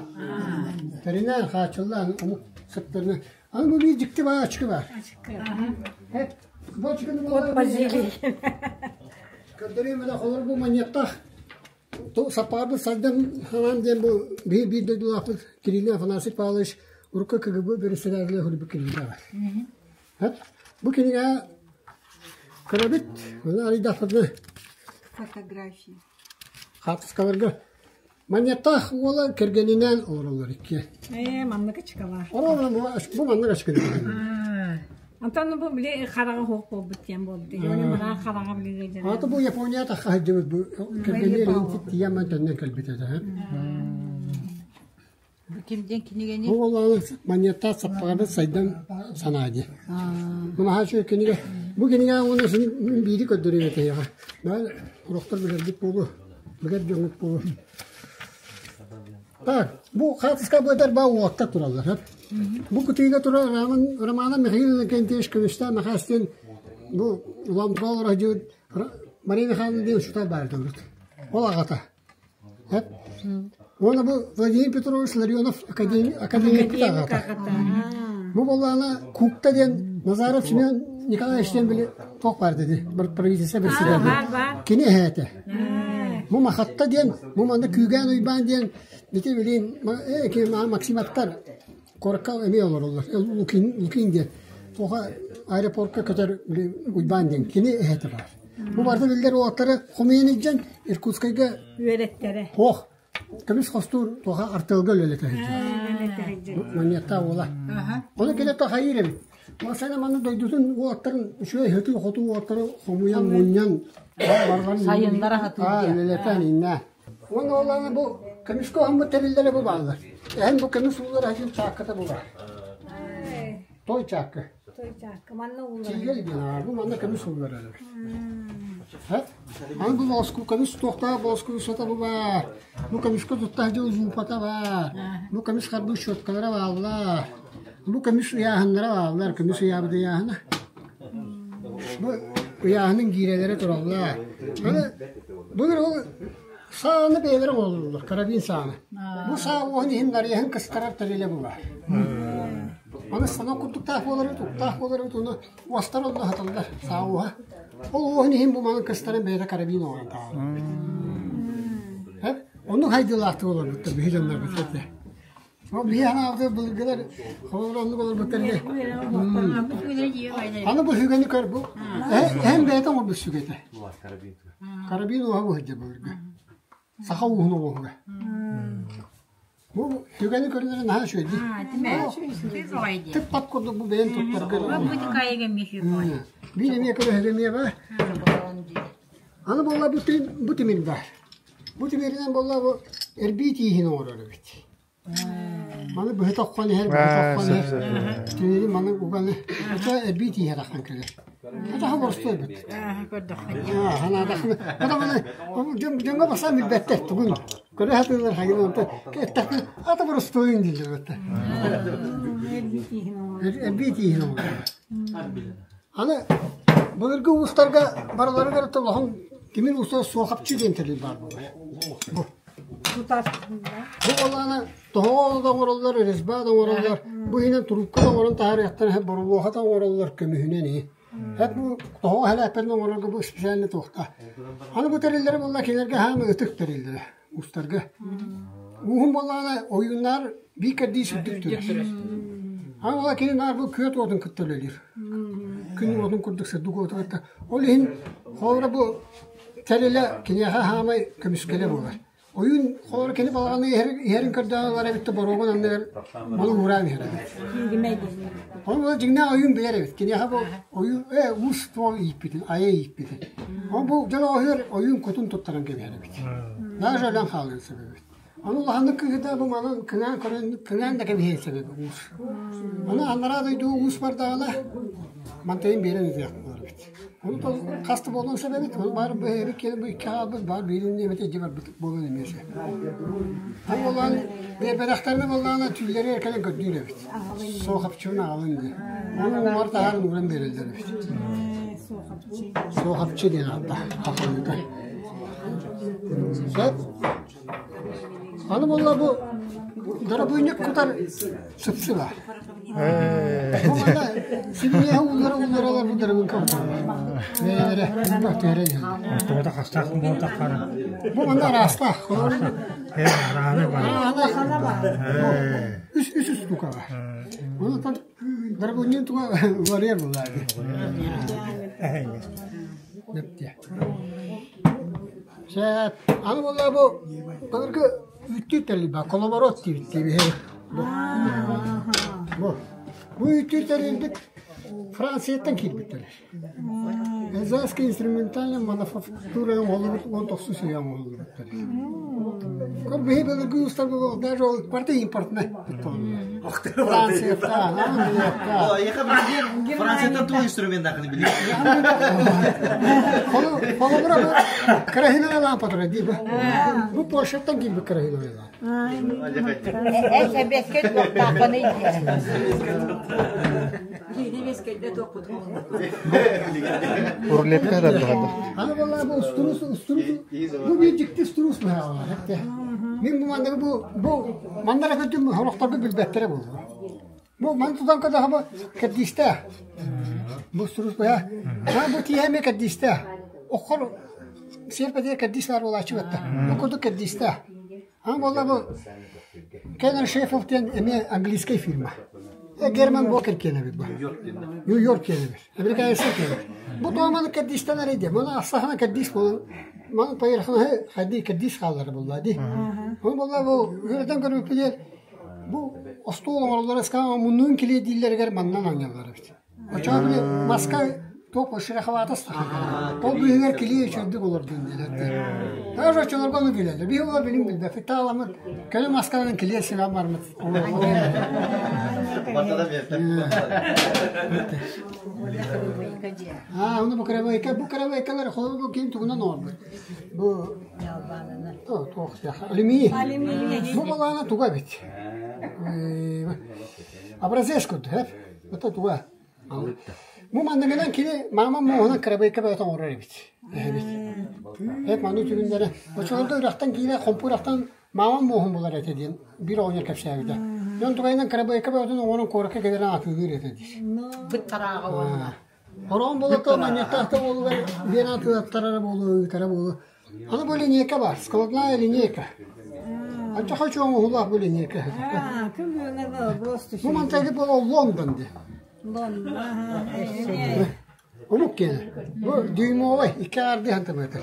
Тэринэн хааччылла омук сыптарына. Аны бу биир дьикти баар ачыкы баар. Бу ачыкыны Көрдөрүүм элэ холоро бу манньыаттаах Саппаарбыт сайдан ханаан диэн бу биир биир дойдулаахпыт Кириллин Афанасий Павлович урукку КГБ бэрэссэдээтэлэ суруйбут кинигэтэ баар. Бу кинигэ көрөбүт, ону арыйдахпытына Фотографии. Хаартыскаларга Манньыаттаах уола кэргэнинээн олороллор иккиэн. Ээ, маннык ачыкалаах. Бу маннык ачыкы Онтон бу били хараҕа суох буолбут диэн буолбут. Япония мыраан хараҕа били Ата бу Япония тахха сылдьыбыт бу кэргэнигэр тиийэн төннөн кэлбит этэ. Ким диэн кинигэни? Бу буоллаҕына манньыаттаах саппаҕабыт сайдан санаа диэн. Бу наһаа үчүгэй кинигэ. Бу кинигэ уонна биири көрдөрүөм этэ эйиэхэ. Урохтор билэрбит буолуо, билэр дьоҥҥут буолуо. Так, бу хаартыска быатар баа уоттар тураллар. Бу кытыыга турар Роман, Романа Михаил Иннокентьевич Көмүстээх Мэхээс диэн бу Улаан олорор Мария Михайловна диэн учуутал баар этэ Ол аҕата. Уонна бу Владимир Петрович Ларионов академик, академикпит аҕата. Бу буоллаҕына Кукта диэн Назаров Семен Николаевич диэн били туох баар дии правительство председателэ. Кини эһээтэ. Бу Махатта диэн, бу манна Күүгээн Уйбаан диэн ити билин Максиматтар куоракка эмиэ олороллор. Лукин, Лукин диэн туоха аэропортка көтөр Уйбаан диэн кини эһэтэ баар. Бу барыта биллэр уолаттары хомуйан илдьэн Иркутскайга үөрэттэрэ. Ох, көмүс хостуур туоха артыалга үлэлэтэ сылдьар. Манньыаттаах уола. Ону кини тахайыр эбит. Масана манна дойдутун уолаттарын үчүгэй сытыы-хотуу уолаттары хомуйан, мунньан, Сайыннара сатыыр диэн. Үлэлэтэн иннэ. Уонна ол бу көмүскэ оһоммут тэриллэрэ бу бааллар. Эһэм бу көмүс ууллар аһын чаакката бу баар. Той чаакка. Той чаакка манна ууллар. Тиигэл диэн аа бу манна көмүс ууллар эрэр. Аны бу болоску көмүс туохтаах болоску сата бу баар. Бу көмүскэ туттаах дьыл зуупата баар. Бу көмүс харбыы щеткалара бааллар. Бу көмүс ыйааһыннара бааллар, көмүс ыйаабыт ыйааһына. Бу ыйааһынын гиирэлэрэ тураллар. Аны былыр ол сааны бэйэлэрэ оҥороллор, карабин сааны. Бу саа уоһун иһин нарыйаһын кыстарар тэрилэ бу баар. Аны станок курдуктаах буолар эбит, уктаах буолар эбит, уонна уостар онно саталлар саа уоһа. Ол уоһун иһин бу маны кыстаран бэйэтэ карабин оҥорон таһаарар. Оннук хайдыылаахтык олорбуттар биһи дьоннорбут этэ. Ол биһи анаабыты былыргылар холобур оннук олорбуттар дии. Аны бу сүгэни көр бу эһэм бэйэтэ оҥорбут сүгэтэ. Карабин уоһа бу сылдьар былыргы. Саха ууһун оҥоһуга. Бу сүгэни көрүнэрэ наһаа үчүгэй дии. Тып-тап курдук бу бэйэн туттарга. Биир эмиэ көрө эмиэ бар. Аны буолла бу бу тимир бар. Бу тимиринэн буолла бу эрбии тииһин оҥорор эбит. Маны быһыта оххон иһэр, быһыта оххон иһэр. Тимири маны уган ача эрбии тииһэ таххан кэлэр. Атаха боростуой эбит. Ханаадахына. Ата маны дьоҥҥо басаан билбэттэр тугун. Көрө сатыыллар хайын онтон эттэхпин ата боростуойун дииллэр бэтте. Эрбии тииһин оҥорор. Аны былыргы уустарга барыларыгар толоһун тимир ууса суохапчы диэн тэрил баар буолар. Бу. Бу буоллаҕына тоһоҕо да оҥороллор, резьба да оҥороллор, бу иһинэн трубка да оҥорон таһаарыахтара, борулуоха да оҥороллор көмүһүнэн иһи. Эт бу тоһоҕо хэлээппэрин оҥорорго бу специально туохта. Аны бу тэриллэрэ буолла кинилэргэ хаама ытык тэриллэрэ уустарга. Ууһун буоллаҕына ойууннаар биир кэрдии сүрдүк түрэр. Аны буолла кини наар бу күөт уотун кытта үлэлиир. Күн уотун курдук сырдык уоту кытта. Ол иһин холобура бу тэрилэ киниэхэ хаамай көмүскэлэ буолар. Ойуун холобура кини балаҕаны иһэрин көрдөөн ылар эбит да боруогун анныгар малы уураан иһэр эбит. Ол буола дьиҥнээх ойуун билэр эбит. Киниэхэ бу ойуун ээ уус туох ииппитин, айа ииппитин. Ол бу дьон оһуор ойуун кутун туттаран кэбиһэр эбит. Даже өлөн хаалыан сөп эбит. Аны улаханнык кыыһырда бу манан кыҥаан көрөн кыҥаан да кэбиһиэн сөп эбит уус. Аны анараа дойду уус бардаҕына мантайын биэрэн ыытыах буолар эбит. Ону хас да буолуон сөп эбит. Ону баар бэйэбит кэлин бу икки хаалбыт баар биирин эбэтэ дьэ барбыт буолан эмиэ сөп. Ол буолан биэрбэтэхтэринэ буоллаҕына түүллэригэр кэлэн көрдүүр эбит. Суохапчыбын аҕалын диэн. Ону уҥуор таһааран ууран биэрэллэр эбит. Суохапчы диэн ааттаах хахалыыта. Сөп. Аны буолла бу доробуйнук кутар сыпсы баар. Бу манна сибиниэһэ ууллара уулларалар бу доробуйка куталлар. Бэйэлэрэ элбэх түһэрэ иһэллэр. Тоҕото хастаах буолтаххара. Бу манна араастаах. Арааны бар. Үс үс устука бар. Онтон доробуйнук туга уларыйар буоллаа. Нэптиэ. Сөп. Аны буолла бу былыргы үүттүүр тэрил баар, коловорот диэбит диэбиһи. Бу. Бу. Бу үүттүүр тэрилбит Францияттан киирбиттэр. Эльзасская инструментальная мануфактура оҥоһуллубут уон тохсус үйэ оҥоһуллубуттар. Көр биһи былыргы уустар даже ол барыта импортнай Францияттан, Англияттан. Францияттан туох инструменнаахын билии. Холобура бу крахиновая лампа турар дии бу. Бу Польшаттан киирбит крахиновая лампа. Эн сэбиэскэй туохтааххыный Рулетка да Аны буолла бу устурус устурус бу биир дьикти устурус быһаалар. Мин бу манныгы бу бу манна эрэ көрдүм сорохторго билбэттэрэ буолуо. Бу маны тутан көрдөххө бу кэрдиистээх. Бу устурус быһа. Бу тииһэ эмиэ кэрдиистээх. Оххор сиэрпэтигэр кэрдиис баар буолааччы батта. Бу курдук кэрдиистээх. Аны буолла бу Кеннер Шеффилд диэн эмиэ английскай фирма. Герман Бокер киэнэ эбит бу. Нью-Йорк киэнэ эбит. Американецтар киэнэ. Бу тооманы кэрдиистэн эрэй Маны ахсахана кэрдиис буолан маны поверхнаһы хайдыы кэрдиис хааллара буолла дии. Ол буолла бу үөрэтэн көрбүппүтүгэр бу остуол оҥороллоро ыскаама муннуун килиэ дииллэригэр маннан анньаллар эбит. Оччоҕо били маска туох шероховато Ол быыһыгар килиэ үчүгэйдик олордун дииллэр. Даже оччолорго ону билэллэр. Биһи олор билим билбэппит. Тааламмыт көнө маскаларын килиэ симэн бармыт. Аа, ону бу кырабайка, бу кырабайкалар холобур бу ким тугунан оҥорбут. Бу туох алюминий. Бу балаана туга эбит. Образец курдук, Это туга. Бу манныгынан кини маама муоһунан кырабайка бөҕөтө оҥорор эбит. Эбит. Эп маны түгүннэрэ. Оччолорго үрэхтэн киирэ хомпу үрэхтэн маамам муоһун булар этэ диэн биир оҕонньор кэпсээбитэ. Дьон тугайынан кырабайка бөҕөтүн оҥорон куоракка кэлэрин атыылыыр этэ диир. Быт тарааҕа уонна. Хороон болото манньыктаах буолугар биэн атыылаттарара буолуо, ыытара буолуо. Аны бу линейка бар, складная линейка. Ачча хочу оҥоһулаах бу линейка. Бу мантайгы буола Лондон ди. Омук киэнэ. Бу дюймовай, икки аарды сантиметр.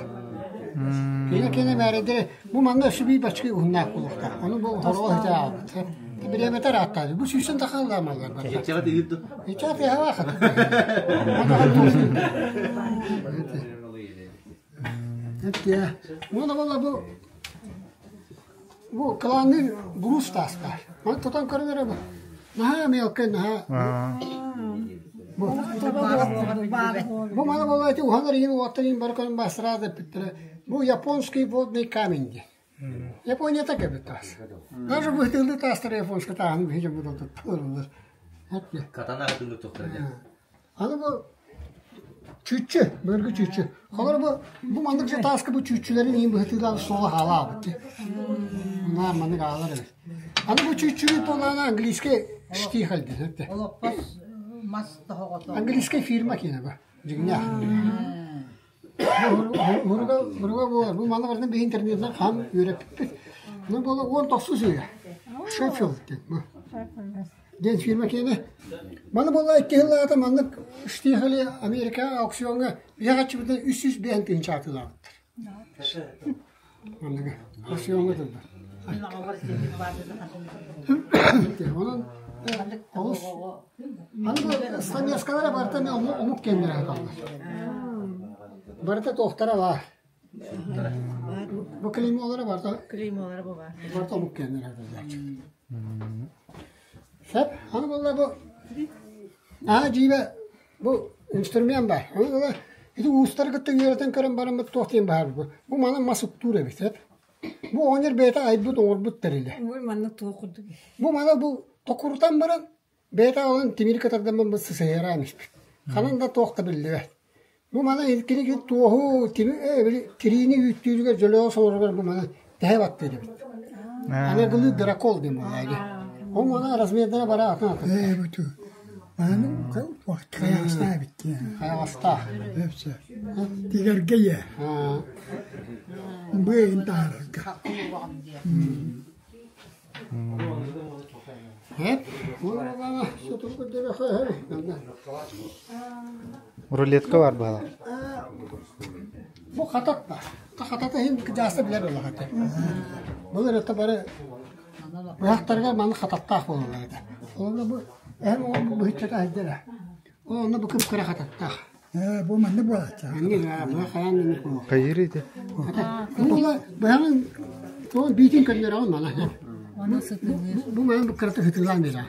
Киэнэ киэнэ мээрэдэрэ. Бу манна өссө биир бачкы уһуннаах буолуохтаах. Ону бу хороҕо ситэ аалбыт. Бириэмэтэ ырааттаады. Бу сүүстэн тахаллаамаллар бар. Иччэҕэ тыаһалаах. Эттиэ. Уонна буолла бу бу кылаанныыр буруус таастаах. Маны тутан көрөн эрэ бу. Наһаа мелкай, наһаа бу бу маны буолла ити уһанар иһин уоттар иһин бары көрөн бастыраат эппиттэрэ. Бу японский водный камень диэн. Японията кэлбит таас. Даже быһытыылыы таастар японскай тааһын биһиги дьоммут тутталлар. Катана атыылык туттар диэн. Аны бу чүччү, былыргы чүччү. Холор бу бу маннык же тааска бу чүччүлэрин иин быһытыылаах суола хаалаабыт дии. Наар маннык аалар эбит. Аны бу чүччүнү туолаана английскай штихаль диэн этэ. Олоппос мас тоһоҕото. Английскай фирма киэнэ бу. Дьиҥнээх. Муруга муруга буолар. Бу маны барытын биһи интернетинэн хаан үөрэппиппит. Ну буола уон тохсус үйэ. Шеффилд диэн бу. Диэн фирма киэнэ. Маны буолла икки сыллааҕыта маннык штихали Америка аукциоҥҥа биһи үс сүүс биэһэн тыһыынча атыылаабыттар. Манныгы аукциоҥҥа турда. Онон олус аны бу стамескалара барыта эмиэ омук киэннэрэ сыталлар. Барыта туохтара баар. Бу клеймолара барда. Клеймолара бу бар. Барда омук кэннэр Сөп. Аны буолла бу аа дьиибэ бу инструмент бар. Аны буолла ити уустары кытта үөрэтэн көрөн бараммыт туох диэн баар бу. Бу маны мас уктуур эбит сөп. Бу оҕонньор бэйэтэ айбыт оҥорбут тэрилэ. Ой, манна туох курдук. Бу маны бу токурутан баран бэйэтэ аҕалан тимир кытардан бу сысыһыараан испит. Ханан да туох да биллибэт. Бу маны кини туоһу тириини үүттүүрүгэр дьөлөҕө солоругар бу маны тэһэ баттыыр эбит. Аныгылыы дракол диэн буолла. Ол маны размердара бара атын атын. Ээ буту. Маны хайаҕастаах эбит Хайаҕастаах. Өпсө. Тигэргэ ийэ. Быайын таһаарарга. Рулетка бар быһала. Бу хатат ба. Хатата иһин кыдьааса билэр буоллаҕа. Бұл эрэ бары быһахтарыгар маны хататтаах буолаллар этэ. Онно бу эһэм оҕо бу быһыччата айдара. Онно бу кып-кыра хататтаах. Ээ бу маннык буолааччы. Быһа хайаан инник буолуох. Хайыр ити. Бу быһаҕын туон биитин көннөрөҕүн мана. Бу маны бу кырата хытыылаан биэрэ.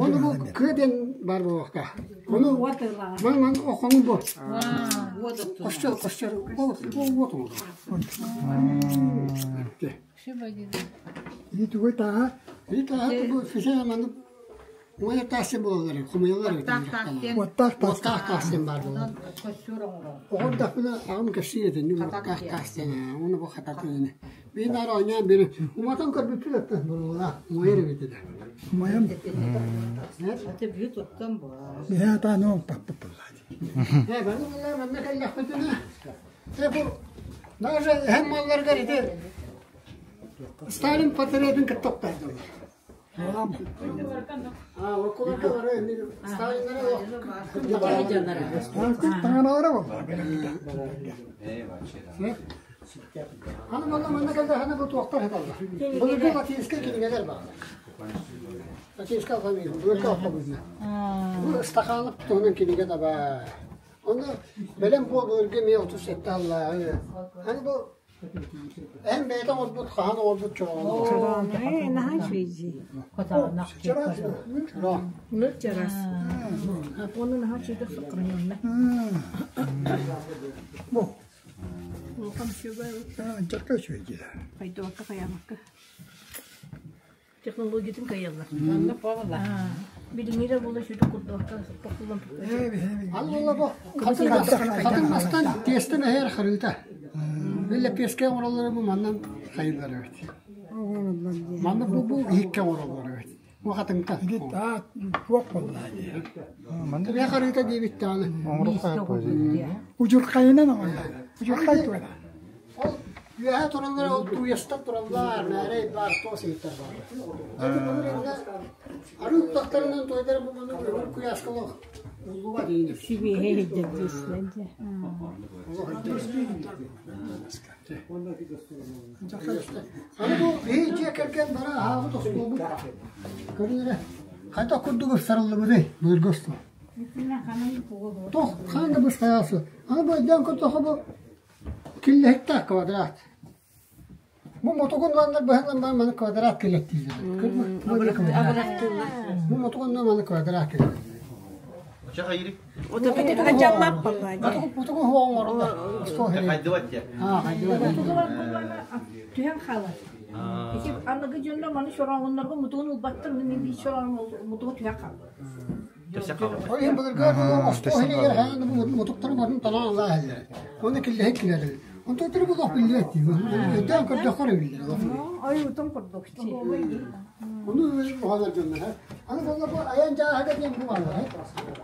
Оны бу кыа диэн бар буолуохта. Ону ман ман охоҥун бу. Костер костер ол уот оҥорор. Ити тугуй тааһа? Ити тааһа бу фисе маннык Уола таас буолаллар, хомуйаллар Уоттаах таас. Уоттаах таас диэн баар буолар. Оҕордохпуна аҕам кэпсиир этэ, уоттаах таас диэн, уонна бу хататын Биир наар оонньоон бири уматан көрбүппүт өттө буолла, умайар эбит этэ. Умайам. Биһи атааны оҥпаппыт буолла дии. Ээ, бары буолла манна кэллэхпитинэ, э бу даже эһэм малларыгар ити Сталин портретин кытта оттойдулар. Таҥаналара буолла. Аны манна манна кэлдэххинэ бу туохтар сыталлар. Былыргы латинскай кинигэлэр бааллар. Латинскай алфавит, былыргы алфавитынан. Бу Стаханов туһунан кинигэ да баар. Ону бэлэм буол былыргы эмиэ 37 аллааҕы. Аны бу Эн бэйэтэ оҥорбут, хаһан оҥорбут чороҕун Наһаа үчүгэй Ныр чараас. Оны наһаа үчүгэйдик сохранённо. Бу. Улахан үчүгэй. Дьакка үчүгэй дии. Хайдыбакка хайаабакка. Технологиятын кыайаллар. Онно буолла. Билиҥҥи да буола сүдү курдук тохтуллан Алла бу хатын мастан тиэстэн эһэр харыыта. Биллэ пиэскэ оҥороллоро бу маннан хайыллар эбит. Манна бу бу иһиккэ оҥороллор эбит. Бу хатыҥта. Аат туох буолла дии. Манна харыыта диэбит даҕаны. Удьурхайынан оҥороллор. Удьурхай туора. Ол үөһэ тураллар, ол тууйастар тураллар, мээрэй баар, туос иһиттэр баар. Ити былыр иннэ арыы уктахтарынан туойдара бу маны өмүр куйааска олох уллуба диин. Сибиэһэй иһдэр диэсилэр дьэ. Аны бу биһи дьиэ кэргэн бара аһаабыт остуолбут көрүҥүрэ хайдах курдук ыпсарыллыбытый былыргы остуол. Туох хаан да быстайаасы. Аны бу өйдөөн көрдөххө бу Киллэһиктээх квадрат. Бу мотугун уонна быһан маны квадрат кэлэттииллэр. Бу мотугун маны квадрат кэлэттииллэр. Мотугун хуоҕун оҥороллор. Аа, хайдыбат. Түһэн хаалар. Ити аныгы дьонно маны чорооҥуннарга мутугун ылбаттар, мин биир чороон мутугу түһэн хаалар. Ол иһин былыргы остуол иһигэр хаан мутуктары барын талаан алаа иһэллэрэ. Уонна киллэһик килэрэ. Онтон өтөрү булуох биллибэт дии. Өйдөөн көрдөххө эрэ биллэр. Ойуутун курдук. Ону уһанар дьоннор. Аны буолла бу айан дьааһыга диэн бу бааллар.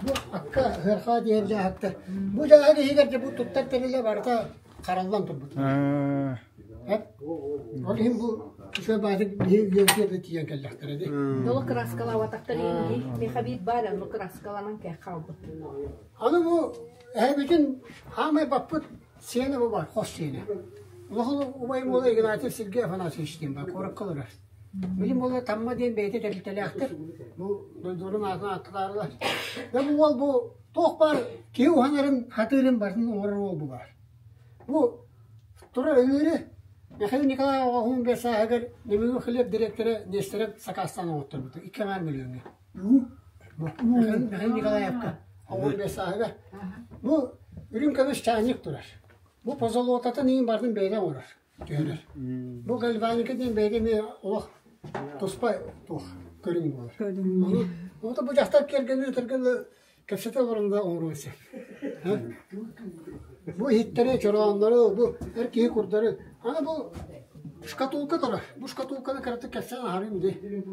Бу акка ыархаа диэн дьааһыктар. Бу дьааһык иһигэр дьэ бу туттар тэрилэ барыта хараллан турбут. Ол иһин бу үчүгэй баатык биһи үөрдүө да тиийэн кэллэхтэрэ дии. Дол кырааскалаабатахтар иһин мехабит баар онно кырааскаланан кэ хаалбыт. Аны бу эһэбитин хаамай баппыт сиэнэ бу бар, хос сиэнэ. Улахан убайым уола Игнатьев Сергей Афанасьевич диэн бар, куоракка олорор. Билим буола Тамма диэн бэйэтэ тэрилтэлээхтэр. Бу дойдуларын аатын ааттатаарылар. Дьэ бу уол бу туох баар киһи уһанарын, хатыырын барытын оҥорор уол бу баар. Бу. Турар ыҥыыры Михаил Николаев оҕоһун биэс сааһыгар Нөмүгү хлеб дириэктэрэ Нестеров сакаастаан оҥотторбута икки аҥаар мөлүйүөҥҥэ. Михаил Николаевка оҕоһун биэс сааһыгар. Бу үрүҥ көмүс чаанньык турар. Бу позолотатын иин бардын бэйэтэ оҥорор, түһэрэр. Бу гальваника диэн бэйэтэ эмиэ олох туспа туох көрүҥ буолар. Ону бу дьахтар кэргэнин этэргэ кэпсэтэ олорон да оҥоруон сөп. Бу иһиттэри, чорооннору, бу эр киһи курдары. Аны бу шкатулка турар. Бу шкатулканы кыратык кэпсээн аһарыым дии.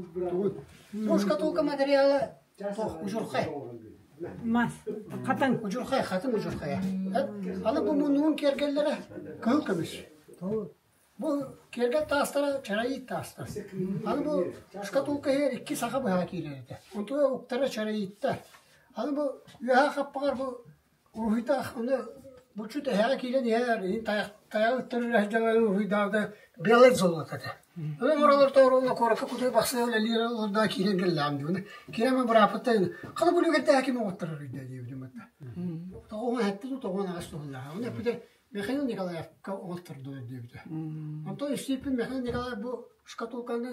Бу шкатулка материала туох удьурхай. Мас, хатыҥ. Удьурхай, хатыҥ удьурхайа. Аны бу муннугун киэргэллэрэ кыһыл көмүс. Бу киэргэл таастара чараит таастар. Аны бу шкатулка иһигэр икки саха быһа киирэр этэ. Онтуга уктара чараиттар. Аны бу үөһээ хаппаҕар бу уруһуйдаах ону булчут эһэҕэ киирэн иһэр, иһин тайаҕы ыттар үлэһит дьоннорун уруһуйдаабыта белай золото этэ. Аны моролор тоҕороллор куоракка кутуй бахсыа үлэлиир олордоо киирэн кэллэҕим дии. Киирэн мин бырааппыттан хата бу үлүгэрдээх ким оҥотторор өйдөө диэбитим этэ. Тоҕо эһэттэ тоҕо аҕас туһуллаах. Оны эппитэ Михаил Николаевка оҥоттордулар диэбитэ. Онтон истииппин Михаил Николаев бу шкатулканы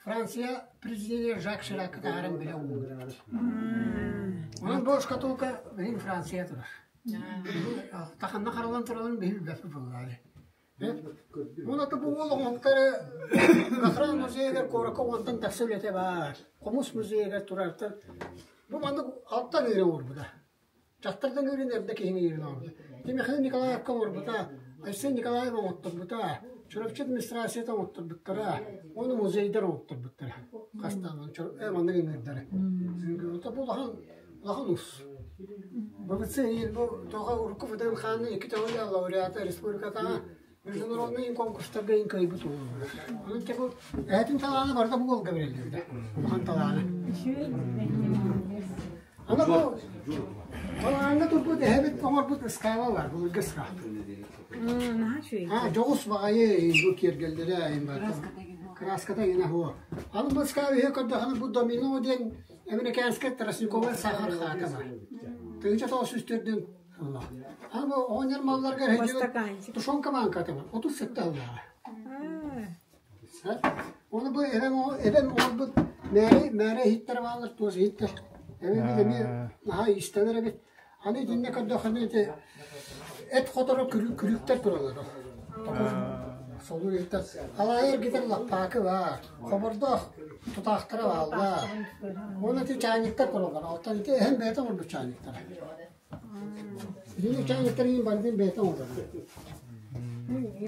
Франция президенэ Жак Ширакка таһааран билэ уурбут. Онон бу шкатулка билигин Франция турар. Таханна харалан турарын биһи билбэппит буоллаҕа. Уонна бу уол оҥоһуктары Охрана музейыгар куоракка уонтан тахса үлэтэ баар. Хомус музейыгар турартан бу маннык алтан ыыра уурбута. Дьахтардан ыырын эрдэ киһини ыырын оҥорбута. Ити Михаил Николаевка оҥорбута, Айсен Николаев оҥотторбута, Чурапчы администрацията оҥотторбуттара, уонна музейдар оҥотторбуттара. Хастаан маннык ыҥыырдары. Бу улахан улахан ус. БВЦ бу тоҕо урукку ВДНХ-ны икки төгүл лауреата республикатааҕы международный конкурстарга иҥ кыайбыт уоллар. Онон те бу эһэтин талаана барыта бу уолга бэриллибитэ. Улахан талаана. Аны бу талааҥҥа турбут эһэбит оҥорбут ыскааба бар, былыргы ыскаап. Дьоҕус баҕайы бу киэргэллэрэ краската иҥэ хуо. Аны бу ыскаап иһэ көрдөххүнэ бу домино диэн Американскай тростниковай сахар хаата бар. 1904 Аны оҕонньор малларгар сылдьыбыт тушенка бааҥката бар, 37 сыллааҕа. Оны бу эбэм эбэм оҥорбут мээрэ мээрэ иһиттэрэ бааллар, туос иһиттэр. Эбэбит эмиэ наһаа иистэнэр эбит. Аны итиннэ көрдөххүнэ ити эт хоторо күлүктэр тураллар. Солуур иһиттэр. Алаайы эргитэр лаппаакы баар. Хобордоох тутаахтара бааллар. Уонна ити чаанньыктар тураллар. Алтан ити эһэм бэйэтэ оҥорбут чаанньыктара. Итини чаанньыктар иһин барытын бэйэтэ оҥорор.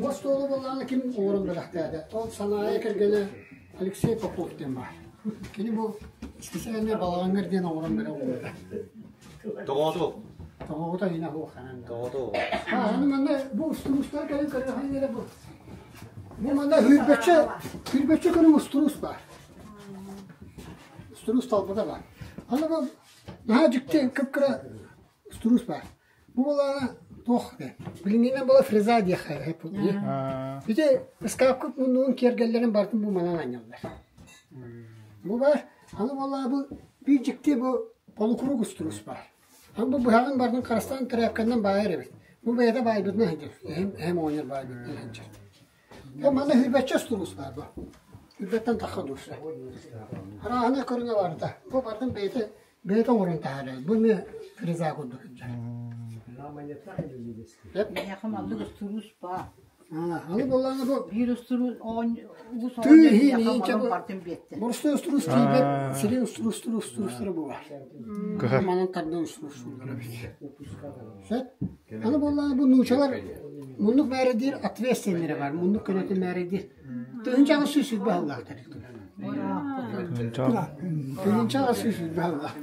Бу остуолу буоллаҕына ким оҥорон бэлэхтээтэ? Ол Санаайа кэргэнэ Алексей Попов диэн баар. Кини бу специальный балаҕаҥҥар диэн оҥорон бэлэх уурда. Тоҕооту. Тоҕоҕута иһинэ суох ханан. Тоҕооту. Аны манна бу устуруустар кэлин көрүөххэ эрэ бу. Бу манна сүүрбэччэ сүүрбэччэ көрүҥ устуруус баар. Устуруус талбыта баар. Аны бу наһаа дьикти кып-кыра устуруус баар. Бу буолаана туох диэн билиҥҥинэн буола фреза диэххэ Ити ыскаапкыт муннугун киэргэллэрин барытын бу манан анньаллар. Бу баар, аны буоллаҕа бу биир дьикти бу полукруг устуруус баар. Аны бу быһаҕын барытын харыстаан тряпканан баайар эбит. Бу бэйэтэ баайбытынан сылдьар. Эһэм, эһэм оҕонньор баайбытынан сылдьар. Дьэ манна сүүрбэччэ устуруус баар бу. Сүүрбэттэн тахха дуусса. Арааһынай көрүҥэ барыта. Бу барытын бэйэтэ бэйэтэ оҥорон таһаарар. Бу эмиэ фреза курдук сылдьар. Миэхэ маннык устуруус баар. Аны буоллаҕына бу Биир устуруус уус тыы иһин иһинчэ бу боростуой устуруус тиийбэт сирин устуруустур устуруустара бу баар. Манан тардан устуруустууллар эбит. Сөп. Аны буоллаҕына бу нуучалар муннук мээрэдиир ответственнэрэ баар. Муннук көнөтүн мээрэдиир. 1820 сыллаахтар. 1820 сыллаах.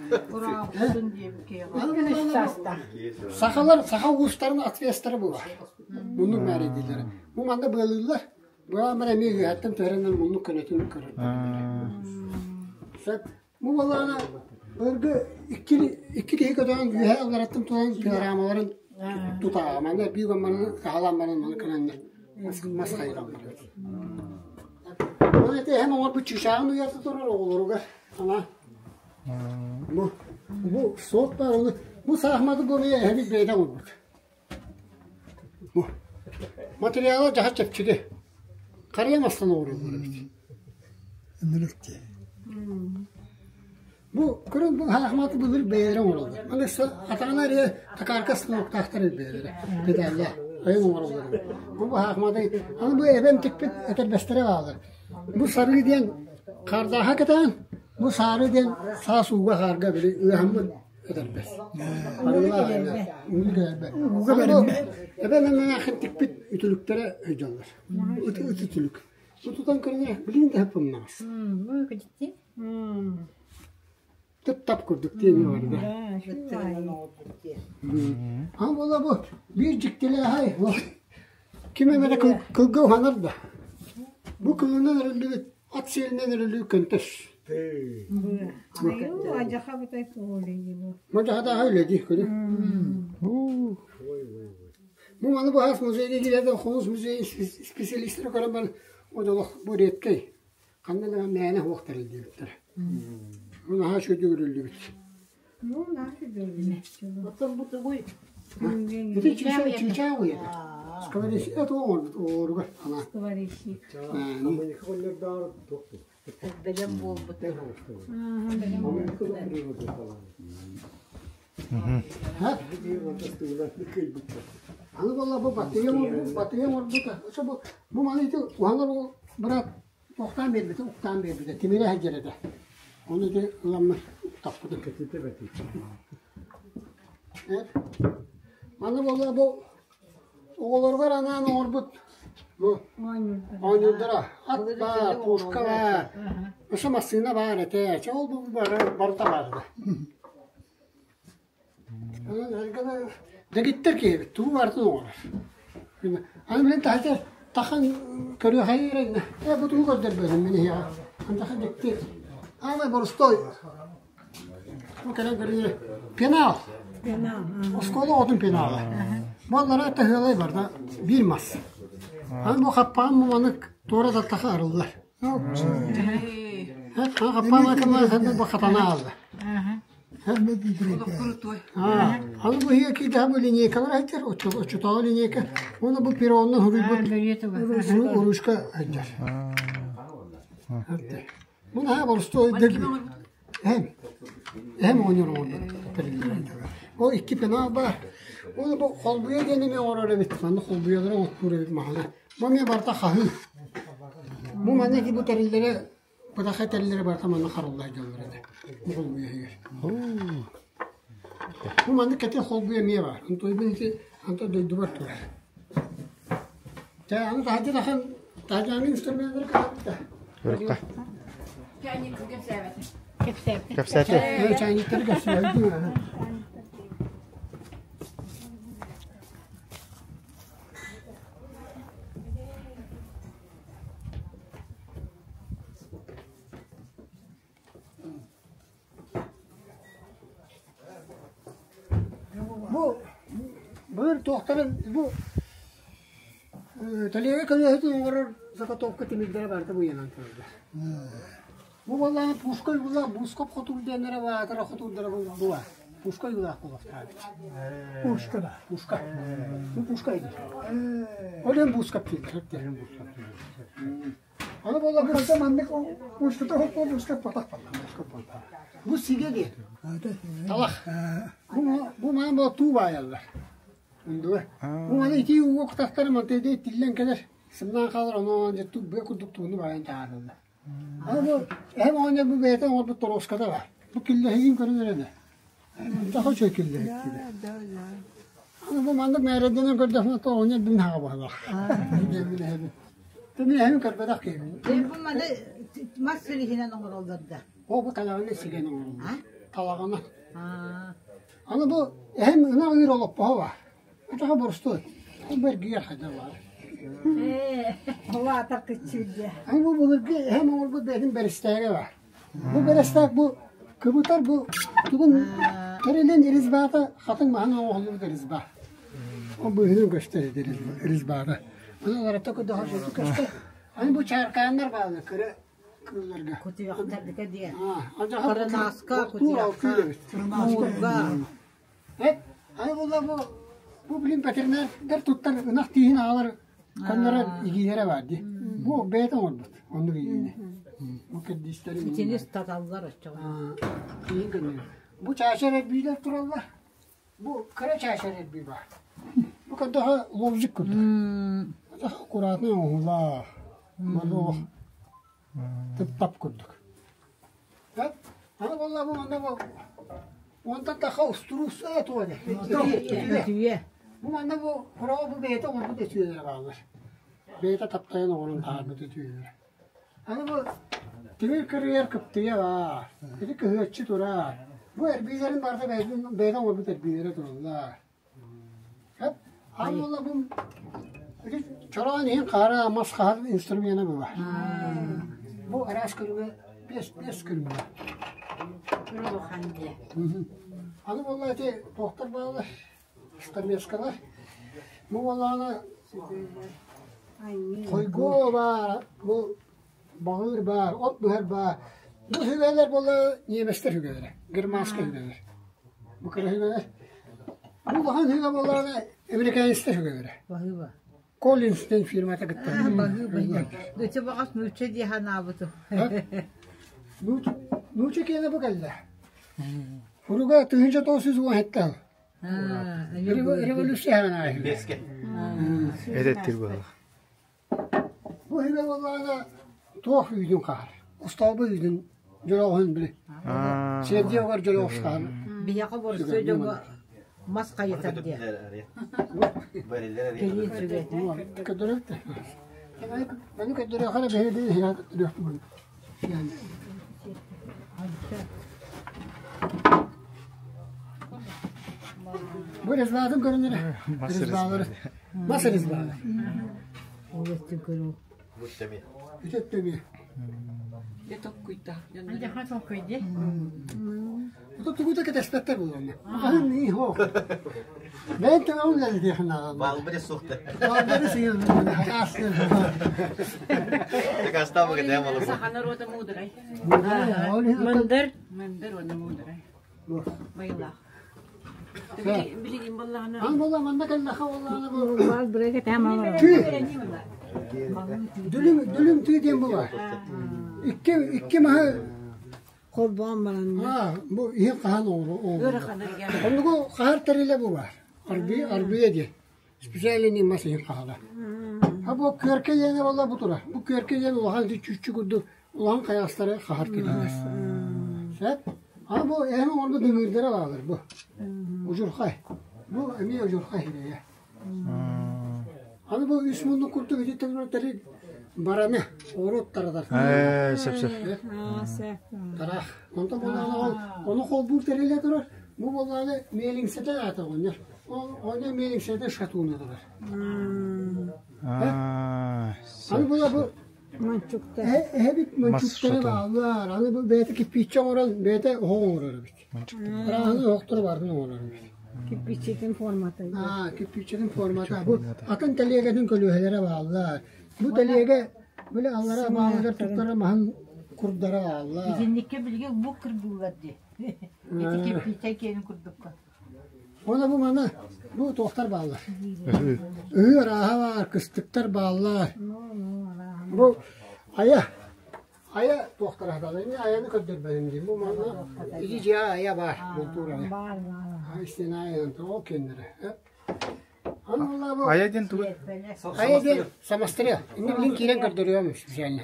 Сахалар саха уустарын отвестара бу баар. Муннук мээрэдииллэрэ. Бу манна быалыыллар. Быаламар эмиэ үөһэттэн түһэрэннэр муннук көнөтүн көрөр. Сөп. Бу буоллаҕына былыргы икки икки киһи көтөҕөн үөһэ аллараттан тутан пилорамаларын тутааҕа манна биир гомманы хаһалаан баран маны кынаннар мас хайҕаллар. Ол ити эһэм оҥорбут чыычааҕын уйата турар оҕолоругар ана бу бу суох баар ону бу саахыматы буолуйа эһэбит бэйэтэ оҥорбут. Бу. Материала дьаһа чэпчэки. Харыйа мастан оҥороллор эбит. Ынырык дии. Бу көрөн бу хаахматы былыр бэйэлэрэ оҥороллор. Аны атаҕына эрэ токарка станоктаахтар бэйэлэрэ педаллаах айан оҥороллор эбит. Бу хаахматы аны бу эбэм тикпит этэрбэстэрэ бааллар. Бу сарыы диэн хаардааха кэтээн, бу саары диэн саас ууга хаарга били ыаһаммыт этэрбэс. Ууга бэриммэт. Эбэм эмээхин тикпит үтүлүктэрэ өйдөллөр. Ыт үтүлүк. Бу тутан көрүҥэ билигин да хаппымнаҕас. Тып-тап курдук диэни барда. А буола бу биир дьиктилээхэй ким эмэрэ кылга уһанар да. Бу кылынан өрүллүбүт ат сиэлинэн өрүллүбүт көнтөс. Мадьахатааҕы үлэдии көрү. Бу маны баһаас музейга киирэрдэн хомус музейын специалистара көрөн баран одолох бу редкэй Ханна да мээнэ суох тэриллибиттэр. Бу наһаа үчүгэйдик үрүллүбүт. Ну, наһаа үчүгэй. Оттон бу тугуй? Ити чыычаах уйата. Скворечник это оҥорбут оҕоругар ана. Скворечник. Бэлэм буолбут. Аны буолла бу батыйа оҥорбут, батыйа оҥорбута. Бу бу маны ити уһанар уол быраат Уктаан биэрбитэ, уктаан биэрбитэ, тимирэ сылдьар этэ. Ону ити ыламмын таппытым. Маны буолла бу оҕолоругар анаан оҥорбут бу оонньуурдара ат баар, пушка баар, өссө массыына баар этэ. Чэ ол бу барыта баар этэ. Дэгиттэр киһибит тугу барытын оҥорор. Аны билин таһырдьа тахан көрүөхайы эрэннэ. Ээ бу тугу көрдөрбөтүм мин эһиэхэ. Антаха дьикти. Аамай борустой. Бу кэлэн көрүнэр. Пенал. Оскуола оҕотун пенала. Бу аллараа таһыалай барда биир мас. Аны бу хаппаҕын муманык туора таттаха арыллар. Хаппаҕын бу хатана аалла. Аны бу иһиэ киирдэҕэ бу линейкалар айдар, оччотооҕу линейка. Уонна бу перронна суруйбут ручка айдар. Бу наһаа боростуой эһэм эһэм оҕонньор оҥорбут Ол икки пенал баар. Уонна бу холбуйа диэн эмиэ оҥорор эбит. Манна холбуйалары оҥортуур эбит маһына. Бу эмиэ барыта хаһыы. Бу манна бу тэриллэрэ Быраха этэллэрэ барыта манна харалла сылдьаллар этэ. Бу холбуйа иһигэр. Бу маннык кэтэх холбуйа эмиэ баар. Онтуйбун ити антон дойдубар турар. Чэ, аны таһырдьа тахан таһырдьааҥҥы инструменнары кытарбыта. Көрүөххэ. Кэпсээбэтэ. Кэпсээтэ. Чайниктары кэпсээбит. Бу былыр туохтарын бу тэлиэгэ көлөһөтүн оҥорор заготовка тимирдэрэ барыта бу ыйанан тураллар. Бу буоллаҕына пушка уйгулаах Бускоп хотуур диэннэрэ баатара хотуурдара бу баар. Пушка уйгулаах буолуохтаах эбит. Пушка да. Пушка. Бу пушка иди. Ол иһин Бускоп дииллэр. Аны буолла Кырда маннык пушката хоппо пушка потах палла. Бу сигэ диэн. Талах. Бу бу маан була туу баайаллар. Ундуга. Бу маны итии ууга кутахтары мантайда тиллэн кэлэр. Сымнаан хаалар онон дьэ быа курдук тууну баайан таһаараллар. Аны бу эһэм оҕонньор бу бэйэтэ оҥорбут торуоската баар. Бу киллэһигин көрөн эрэ. Таха үчүгэй киллэһик диде. Аны бу маннык мээрэйдэнэн көрдөхпүнэ то оҕонньор бин хаҕа баһылаах. Мин эһэбин. Мин эһэбин көрбөтөх киһибин. Бу маны мас силиһинэн оҥороллор да. О бу талаҕына сигэн оҥороллор. Талаҕына. Аны бу эһэм ынах ыыр олоппоһо баар. Атаҕа боростуой. Бу эргийэр хайдах баар. Ол аата кыччыыр Аны бу былыргы эһэм оҥорбут бэйэтин бэрэстээгэ баар. Бу бэрэстээк бу кыбытар бу тугун тэрилин резьбата хатыҥ маһын оҥоһуллубут резьба. Ол быыһынан көстөр резьбата. Аны олорото көрдөһөр көстөр. Аны бу чааркааннар бааллар кыра кыылларга. Кутуйахтардыка диэн. Алдьархай Кырынааска, тур алтыыр кутуйахха, эбит. муурга. Эт, аны буолла бу бу билин ветеринардар туттар ынах тииһин аҕалар. Коннорор игиилэрэ баар дии. Бу бэйэтэ оҥорбут оннук игиини. Бу кэрдиистэри Итини таталлар оччоҕо. Иин көннөрөр. Бу чаачар эрбиилэр тураллар. Бу кыра чаачар эрбии баар. Бу көрдөһө лобзик курдук. Аккуратно оҥоһуллар. Манна тып-тап курдук. Аны буолла бу манна бу онтон таха устуруус туоне. Өтүйэ. Бу манна бу хороҕо бу бэйэтэ оҥорбут өтүйэлэрэ бааллар. Бэйэтэ таптайан оҥорон таһаарбыт өтүйэлэрэ. Аны бу тимир кырыйар кыптыйа баар. Ити кыһыаччы турар. Бу эрбиилэрин барыта бэйэтин бэйэтэ оҥорбут эрбиилэрэ тураллар. Аны буолла бу ити чороон иһин хаара мас хаһар инструмена бу баар. Бу араас көрүҥэ биэс биэс көрүҥэ. Улахан диэ. Аны буолла ити туохтар бааллар стамескалар. Бу буоллаҕына хойгуо баар, бу баҕыыр баар, от быһар баар. Бу сүгэлэр буолла ньиэмэстэр сүгэлэрэ, германскай сүгэлэр. Бу кыра сүгэлэр. Бу улахан сүгэ буоллаҕына американецтар сүгэлэрэ. Баһыыба. Коллинс диэн фирмата кытта. Баһыыба. Дуча баҕас нуучча дии санаабытым. Нуучча киэнэ бу кэллэ. Уруга 1917 Революция Эдэттир быһалах. Бу иһигэр буоллаҕына туох үүтүн хаһар? Остуолба үүтүн дьороҕоһун били. Сиэрдийэ угар дьороҕос хаһар. Биһиэхэ боростуой дьоҥҥо мас хайытар диэ. Кэлиин сүгэтэ. Көрдөрөбүт. Маны көрдөрүөххэ эрэ биһиги биһиги көрдөрүөхпүт. Бу резбатын көрүнэрэ. Резбалары. Мас резбалы. Ол өттүн көрүү. Ити өттөми. Дьэ токкуйда. Дьаха толкуйди. Ото тугу да кэтэспэттэр буолуонна. Хаһын и хо. Бэйэн тэҥэ үлэлиэхин наада. Баалбары суохта. Баалбары сыйыл. Дакаастаабы кэтээн болор. Саха норуота муударай. Мындыр. Мындыр уонна муударай. Майылаах. Билигин боллаҕына. Ан болла манна кэллэхэ боллаҕына бу. Баал бырай кэтээн малар. Дүлүм дүлүм тыы диэн бу бар. Икки икки маһы Холбоон баран. Аа, бу иһин хаһан оҥору Оннугу хаһар тэрилэ бу бар. Арбия, арбия диэн. Специальный мас иһин хаһала. А бу күөркэ диэни буолла бу тура. Бу күөркэ диэн улахан ити чүүччү курдук улахан хайаҕастары хаһар тэрилэ. Сөп? А бу эһэм оҥорбут ыҥыырдара баалар бу. Удьурхай. Бу эмиэ удьурхай иһирэйэ. Аны бу үс муннук курдук ити тэрил бараны оҕуруот таратар. Ээ, сөп сөп. Тараах. Онтон буоллаҕына ону холбуур тэрилэ турар. Бу буоллаҕына миэлиҥсэтэ аата оҕонньор. Ол оҕонньор миэлиҥсэтэ шатууна турар. Аны була бу Мончукта. Эһэбит мончуктары бааллар. Аны бу бэйэтэ кирпииччэ оҥорон, бэйэтэ оһох оҥорор эбит. Ырааһын оһохтору барытын оҥорор эбит. Кирпииччэтин формата. Аа, кирпииччэтин формата. Бу атын тэлиэгэтин көлүөһэлэрэ бааллар. Бу тэлиэгэ били аллара баалыгар туттара маһын курдара бааллар. Итинниккэ билигин бу кырбыыллар дии. Ити кирпииччэ киэнин курдукка. Уонна бу маны бу туохтар бааллар. Ыһыы арааһа баар, кыстыктар бааллар. Бу айа айа туохтар аһаталар. Ини айаны көрдөрбөтүм дии. Бу манна ити дьиэ айа баар, бултуур айа. Баар баар. Истина айан ол кэннэрэ. Аны буолла бу Айа диэн тугу? Айа диэн самострел. Инни билин киирэн көрдөрүөм специально.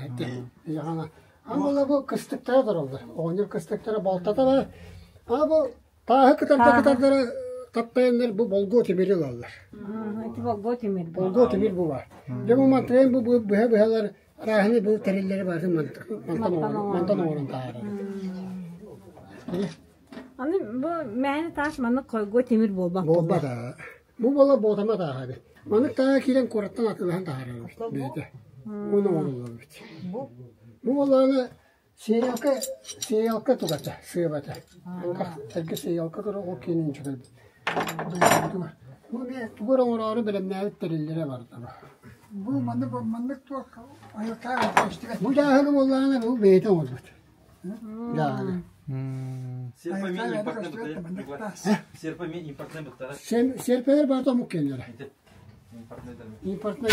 Аны буолла бу кыстыктара тураллар. Оҕонньор кыстыктара балтата бар. Аны бу Тааһы кытарда кытардара таптайаннар бу болгуо тимири ылаллар. Ити болгуо тимир. Болгуо тимир бу бар. Дьэ бу мантан бу быһа быһалар арааһыны бу тэриллэри барытын мантан оҥорон таһаарар. Аны бу мээнэ таас маннык койгуо тимир буолбат. Буолбат. Бу буола буотама тааһа эбит. Маннык тааһа киирэн куораттан атыылаһан таһаарар эбит бэйэтэ. Уну оҥоруллар эбит. Бу буоллаҕына Сиэйэлкэ, сиэйэлкэ тугата, сыабата. Эргэ сиэйэлкэ көрө ол киэнин үчүгэйбит. Бу эмиэ тугу эрэ оҥороору бэлэмнээбит тэриллэрэ барда. Бу маннык маннык туох айылтаах көстүбэт. Бу дьааһыгы буоллаҕына бу бэйэтэ оҥорбут. Дьааһыгы. Серпами импортный быттара. Серпелер барыта омук киэннэрэ. Импортнай.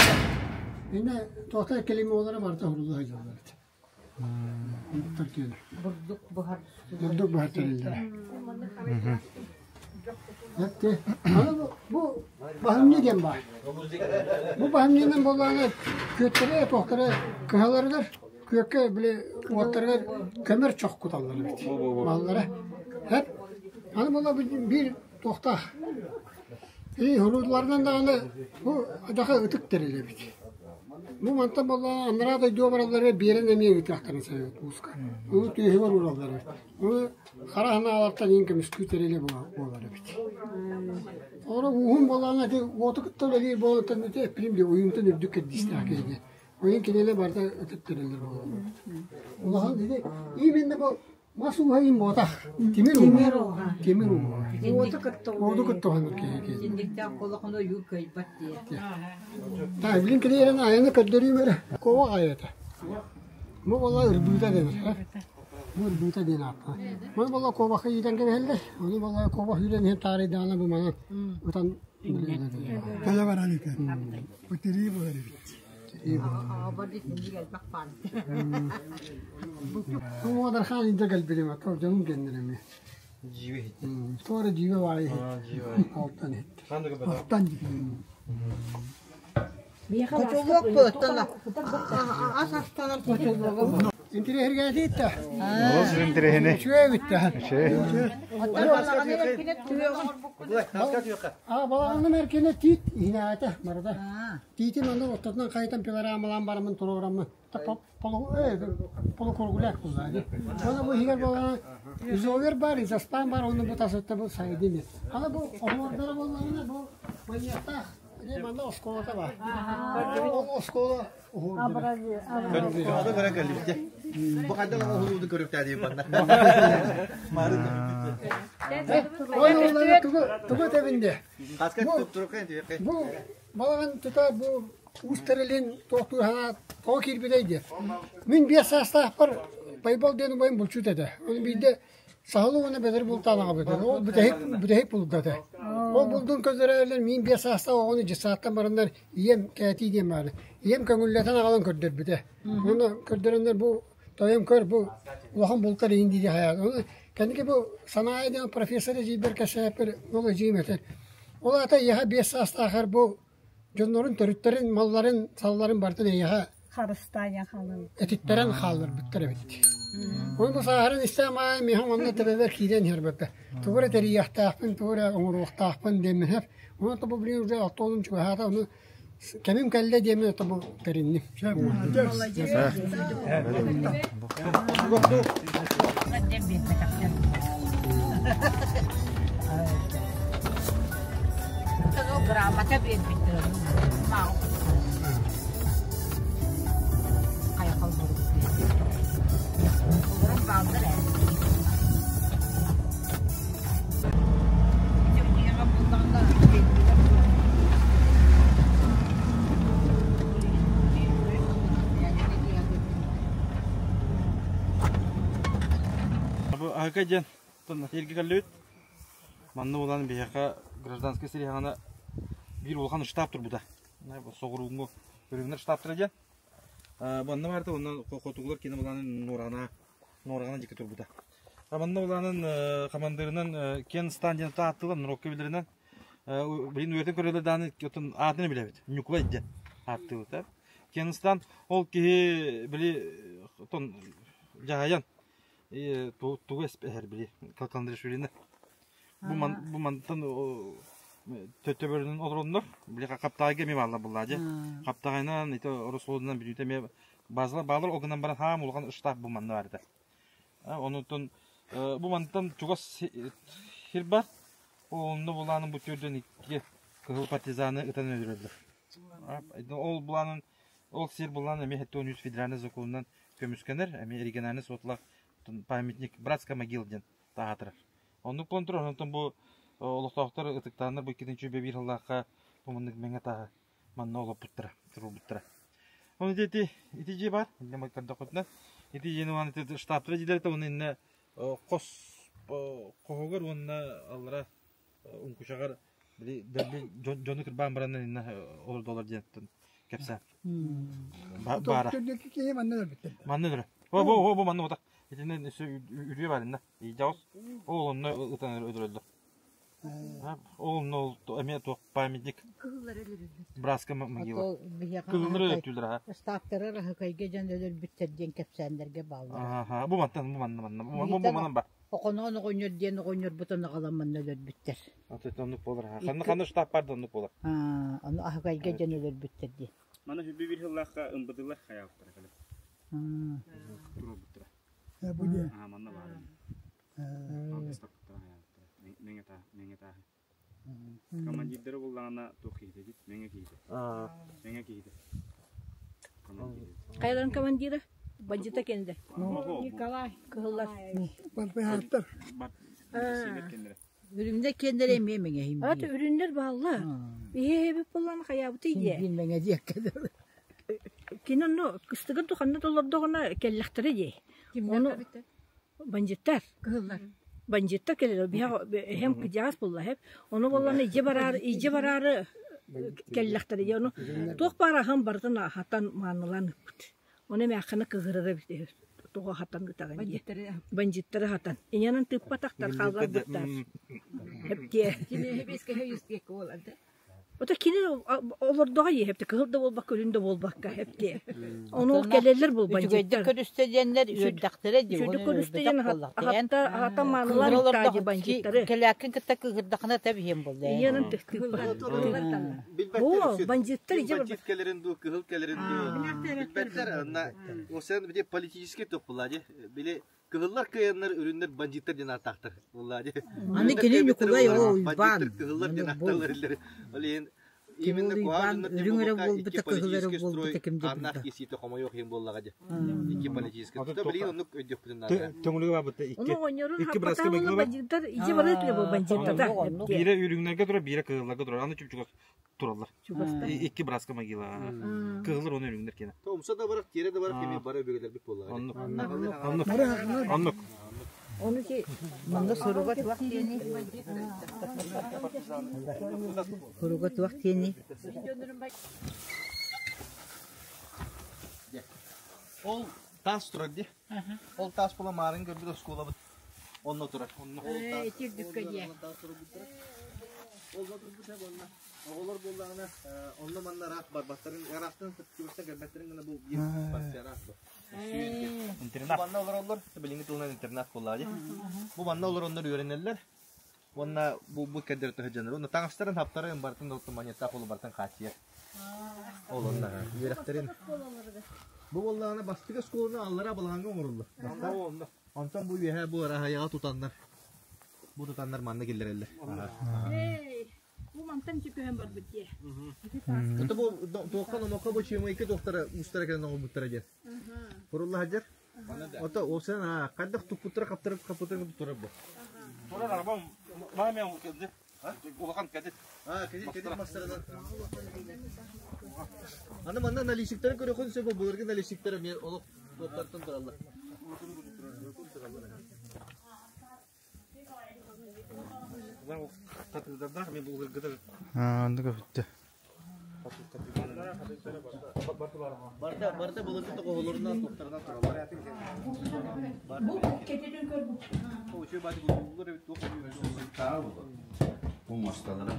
Инне тоқта келимолары барда хурулла сылдьаллар этэ. Омуктар киэнэ. Бурдук буһар. Бурдук буһар тэриллэрэ. Эпти. Аны бу баһымньы диэн баар. Бу баһымньынан буоллаҕына күөттэрэ туохтара кыһаларыгар күөккэ били уоттарыгар көмөр чох куталлар эбит. Маллара. Эп. Аны буолла биир туохтаах. И хоруйдуларынан даҕаны бу адаха ытык тэрил эбит. Бу мантан буоллаҕына анараа дойдуга баралларыгар биэрэн эмиэ ыытыахтарын сөп эбит ууска. Ону түөһүгэр уураллар эбит. Ону хара санаалартан иин көмүскүү тэрилэ буолар эбит. Олоро ууһун буоллаҕына ити уоту кытта үлэлиир буолуттан ити эппитим дии уйунтан үрдүк кэрдиистээх киһи диэн. Ойун кинилэр барыта ытык тэриллэр буолаллар эбит. Улахан ити именно бу Мас ууһа иин буотах. Тимир ууһа. Тимир ууһа. Уоту кытта Уоту кытта уһанар киһи киһи. Синдиктээх колохону ойуу кыайбат диye. Та билин килиэрин айаны көрдөрүүм эрэ. Кова айата. Бу буолла ырбыыта дэнэр. Бу ырбыыта диэн ааттанар. Маны буолла куобахха иитэн кэбиһэллэр. Ону буолла куобах үүрэн иһэн таарыйдаҕына бу манан ытан Кэлэ баран итэн. Бу тирии буолар эбит. Уодархаан инде кэлбитим, то дьонум кэннилэр эмиэ. Туора дьиибэ баайы иһит. Алтан иһит. Алтан Хочолуок буоттан ас астанар хочолуога. Интириэһиргээти да. Олус интириэһини. Үчүгэй эбит да. Үчүгэй. А балаҕаным эркинэ тиит иһинээтэ барыта. Тиитин онно ортотунан хайытан пилорамалаан бараммын туруораммын полукругляк булла дии. Оны бу иһигэр буоллаҕына изовер бар, изоспан бар, онно бу тасытта бу сайдыны. Аны бу оһуордара буоллаҕына бу манньыаттаах манна оскуолата бар. Ол оскуола оһуордара. Ону көрөн кэллибит. Бу хайдах оһуруду көрүктээдии манна. Ой, тугу тугу этэбин де. Бу балаҕан тута бу уус тэрилин туохтуур санаа тоҕо киирбитэй диye. Мин биэс саастаахпар Байбал диэн убайым булчут этэ. Оны биирдэ саһыл уонна бэдэр бултаан аҕабыт. Ол бүтэһик бүтэһик булда этэ. Ол булдун көрдөрөллөр мин биэс саастаах оҕону дьыссааттан бараннар ийэм кээтии диэн баара. Ийэм көҥүллэтэн аҕалан көрдөрбүтэ. Уонна көрдөрөннөр бу тойон көр бу улахан бултар иин дии хайаат. Оны кэнники бу Санаайа диэн профессор эдьиийбэр кэпсээппэр ол эдьиийим этэр. Ол аата эйиэхэ биэс саастаахар бу дьоннорун төрүттэрин, малларын, салларын барытын эйиэхэ Харыстаайа хаалан. этиттэрэн хаалларбыттар эбит. Ону бу сааһыран истэм аайы миэхэ онно төбөбөр киирэн иһэрбэппэ. Тугу эрэ тэрийиэхтээхпин, тугу эрэ оҥоруохтаахпын диэммин сөп. Ону бу билигин уже алта уонун чугаһаата, ону кэмим кэллэ диэммин ото бу тэринним. Грамота биэрбиттэр. Хайахал Олорон бааллар ээ. Бу аһыка диэн эргэ кэллибит. Манна улаан биһиэхэ гражданскай сэрии биир улахан штаб турбута. Соҕурууҥҥу өрүҥнэр штабтара диэн. Манна барыта онно хотугулар кини булаанын нуораҕана нуораҕана дьикки турбута. Манна улаанын командирынан Кен Стан диэн ааттыылар норуокка билэринэн билин үөрэтэн көрөлөр дааны оттон аатын билэбит. Ньукулай диэн ааттыыбыт. Кен Стан ол киһи били оттон дьаһайан тугу эһэр били Калкандришвилини Бу ман бу мантан төттөбөрүнэн олороннор били хаптаҕайга эмиэ бааллар буллаа дьэ. Хаптаҕайынан ити Ороссолуодунан бүтүүтэ эмиэ базалар баалар ол гынан баран хаам улахан штаб бу манна бар этэ. Онутун бу мантан чугас сир бар. Онно булаанын бу төрдөн икки кыһыл партизаны ытан өлөрөллөр. Ол булаанын ол сир булаан эмиэ 73 федеральный законунан көмүскэнэр, эмиэ региональный суотлах памятник братская могила диэн таһаатырар. Оннук буолан турар, онтон бу олохтоохтор ытыктааннар бу иккитин чүүбэ биир сыллаахха бу маннык мэҥэ тааһы манна олоппуттара, туруорбуттара. Оны ити ити дьиэ бар, инне көрдөххүтүнэ ити дьиэни уонна ити штабтара дьиэлэрэ уонна инне хос хоһугар уонна аллара уҥкучаҕар Били дьону кырбаан баран инна олордолор диэн кэпсээн. Баара. Киһи манна өлбүттэр. Манна өлөрө. О бу бу манна отак. Итинэн өссө үрүө бар инна. Иидьаҕыс. Ол онно ытан өлөрөллөр. Ол онно эмиэ туох памятник. Братская могила. Кыһыллары өлөртүүлэр аха. Ыстааптара Раһыкайга дьон өлөрбүттэр диэн кэпсээннэргэ бааллар. Аха, бу мантан, бу манна, манна, бу бу манан бар. Охоноон оҕонньор диэн оҕонньорбутун аҕалан манна өлөрбүттэр. Аты оннук буолар. Ханна ханна штаб бар да оннук буолар. Аа, ону Аһыкайга дьон өлөрбүттэр диэн. Маны хүбби бир сыллаахха ымбытылар хайаабыттара кэлин. Туруорбуттара. Бу диэн. Аа, манна баар. Алтыстаппыттара хайаабыттара. Мэҥэ таа, мэҥэ тааһы. Командирдары буллаҕына туох киһитэ дит? Мэҥэ киһитэ. Мэҥэ киһитэ. Хайаларын командира? Бандита кэннэ. Николай кыһыллар. Барбыһааттар. Үрүҥнэр киэннэрэ эмиэ мэҥэһим. Ат үрүннэр баалла. Биһи боллан хайаабыты дии. Биир мэҥэ диэккэ дылы. Кини онно кыстыгын туханна толордоҕуна кэллэхтэрэ дии. Ону бандиттар. Кыһыллар. Бандиттар кэлэр. Биһэ эһэм кыдьаас булла эһэп. Ону боллан ижи бараары ижи бараары кэллэхтэрэ дии. Ону туох баар аһын барытын аһатан маанылаан ыппыт. Ону эмээххинэ кыһырара эбит тоҕо аһатан ытаҕын дии. Бандиттары аһатан. Иньэнэн тыыппатахтар хаалларбыттар. Эптиэ. Кини бескэ юстиекка буолар да. Ото кини олордоҕо иэһэпти кыһыл да буолбакка, үрүн да буолбакка эптиэ. Ону кэлэллэр бул Үчүгэйдик бандиттар. көрүстэ диэннэр үөрдэхтэрэ дии. Үчүгэйдик Оны көрүстэ өлөрбөтөх диэн буоллахтар. аһатта аһата Кыһыл маанылаан олордох таадьы бандиттары. кэлээккин кытта кыыһырдахына тэбиһиэн буолла. Иянын тыктыппа. Билбэттэр О, бандиттар Ким ije бандит кэлэрин дуу, кыһыл кэлэрин дуу билбэттэр. Онна осен били политический туох буолла дии. Били кыһыллар кыайаннар үрүннэр бандиттар диэн ааттаахтар буолла дии. Аны кини Ньукулай оо Уйбаан. Бандиттар кыһыллар диэн аатталлар иллэр. Ол иһин Тимур именно Уйбаан куһаҕан дьоннор үрүҥ эрэ буолбакка буолбута, икки кыһыл эрэ политический буолбута строй ким да хааннаах билбэт. киирсиитэ хомойуох иһин буоллаҕа дии. Икки политический. Тута билигин оннук өйдүөхпүтүн наада. Төҥүлүгэ барбыта икки. Ону оҕонньорун Икки братскай хаппатаа могила бар. бандиттар ije барыт эле бу бандиттар. Биирэ үрүҥнэргэ турар, биирэ кыһылларга турар. Аны чугас тураллар. Икки братскай могила. Кыһыллар уонна үрүҥнэр киэнэ. Томса да барах, тиэрэ да барах, кими бары өбүгэлэрбит буоллаҕа. Оннук. Оннук. Оннук. Ону ки Манна суруга туох диэний? Суруга туох диэний? Ол таас турар дии. Ол таас була маарын көрбүт оскуолабыт онно турар. Онно ол таас. Ити үрдүккэ диэ. Ол турбут буолла. Оҕолор буоллаҕына онно-манна ыраах барбаттарын, ыраахтан чугастан кэлбэттэрин гына бу биир пансионат бу. Интернат. Бу манна олороллор, билиҥҥи тылынан интернат буоллаҕа дии. Бу манна олороннор үөрэнэллэр. Уонна бу бу кэрдэр төһө Уонна таҥастарын, хаптарын барытын да монеттаах ол барытын хааччыйар. Ол онно үөрэхтэрин. Бу буоллаҕына бастакы оскуоланы аллара балаҕаҥҥа оҥороллор. Бастаан онтон бу үөһэ бу ыраһайаҕа тутаннар. Бу тутаннар манна киллэрэллэр. Бу мантан көһөн барбыт дии. Это бу туохха номоххо бу чыымайка туохтара устара кэлэн оҥорбуттара диэн. Курулла сылдьар. Ото ол сен хайдах туппуттара хаптарып хаппытын турар бу. Турар арбам мамя кэлди. Улахан кэдит. А, кэдит кэдит мастарынан. Аны манна наличниктары көрөхүн сөп былыргы наличниктар эмиэ олох туохтартан тураллар. Оннук өттө. Барда барда былыргы тоҕоһолорунан туохтарынан тураллар. Бу кететин көр бу. Очой бати буллар эбит туох Бу мосталара.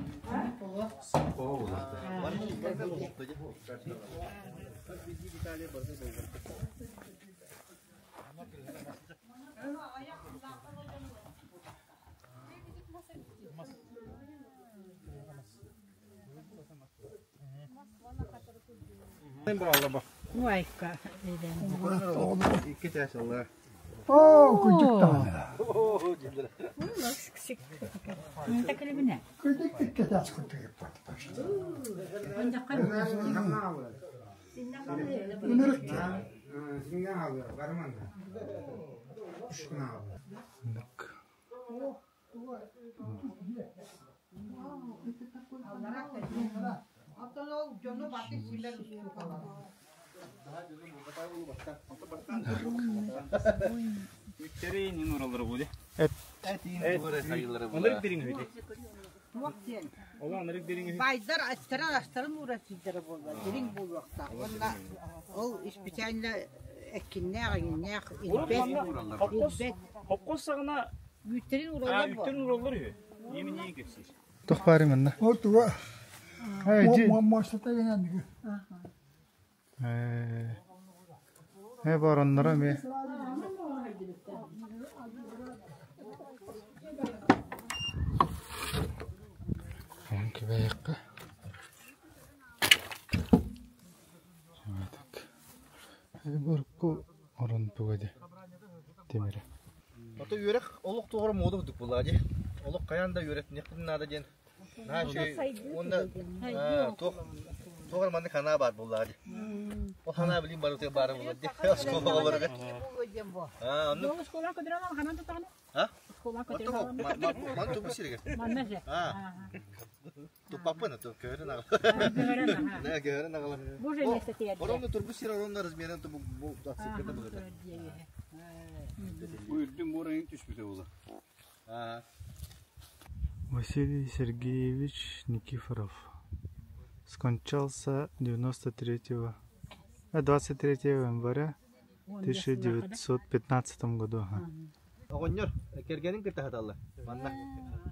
Уайка. Икки чаас алла. Оо, кырдьык даҕаны. Кырдьык тиккэтээс курдук эппат. Ынырык Үттэри нин уралары буде. Эт. Онлар бириң үдэ. Туох диэн? Байдар астарын астарын уура сылдьара буолла, дириҥ буолуохтаах. Уонна ол специально эккиннээх, эҥиннээх, ирбэт, ирбэт. Хопкос саҕана үүттэрин уураллар буо. Үүттэрин уураллар үһү. Ийэм ийэ кэпсиир. Туох баарый манна? Ол туга муостата гынан Ээ бооронноро эмиэ Ону кэбиһиэххэ Урукку орон туга дии тимирэ Ото үөрэх олох туһара муода курдук буоллаҕа дии. Олох хайаан да үөрэтиниэхпитин наада диэн Наһаа үчүгэй уонна туох туох эрэ маннык санаа баар буоллаҕа дии. Ол санаа билигин барытыгар баара буолар дии. Оскуола оҕолоругар. Аа, оннук. Оскуола көтөрөн ханан тутаҕын? А? Оскуола көтөрөн. Ман туппу сиригэр. Манна же. Аа. Туппаппын, то көһөрөн аҕала. Нэ, көһөрөн аҕала. Бу же место тиэрдэ. Оронно турбут сир оронно размерын бу бу отсыпката быһыта. Бу үрдүн буорайын түспүтэ буолар. Аа. Василий Сергеевич Никифоров скончался 93 23 января 1915 году. Оҕонньор кэргэнин кытта сыталлар манна.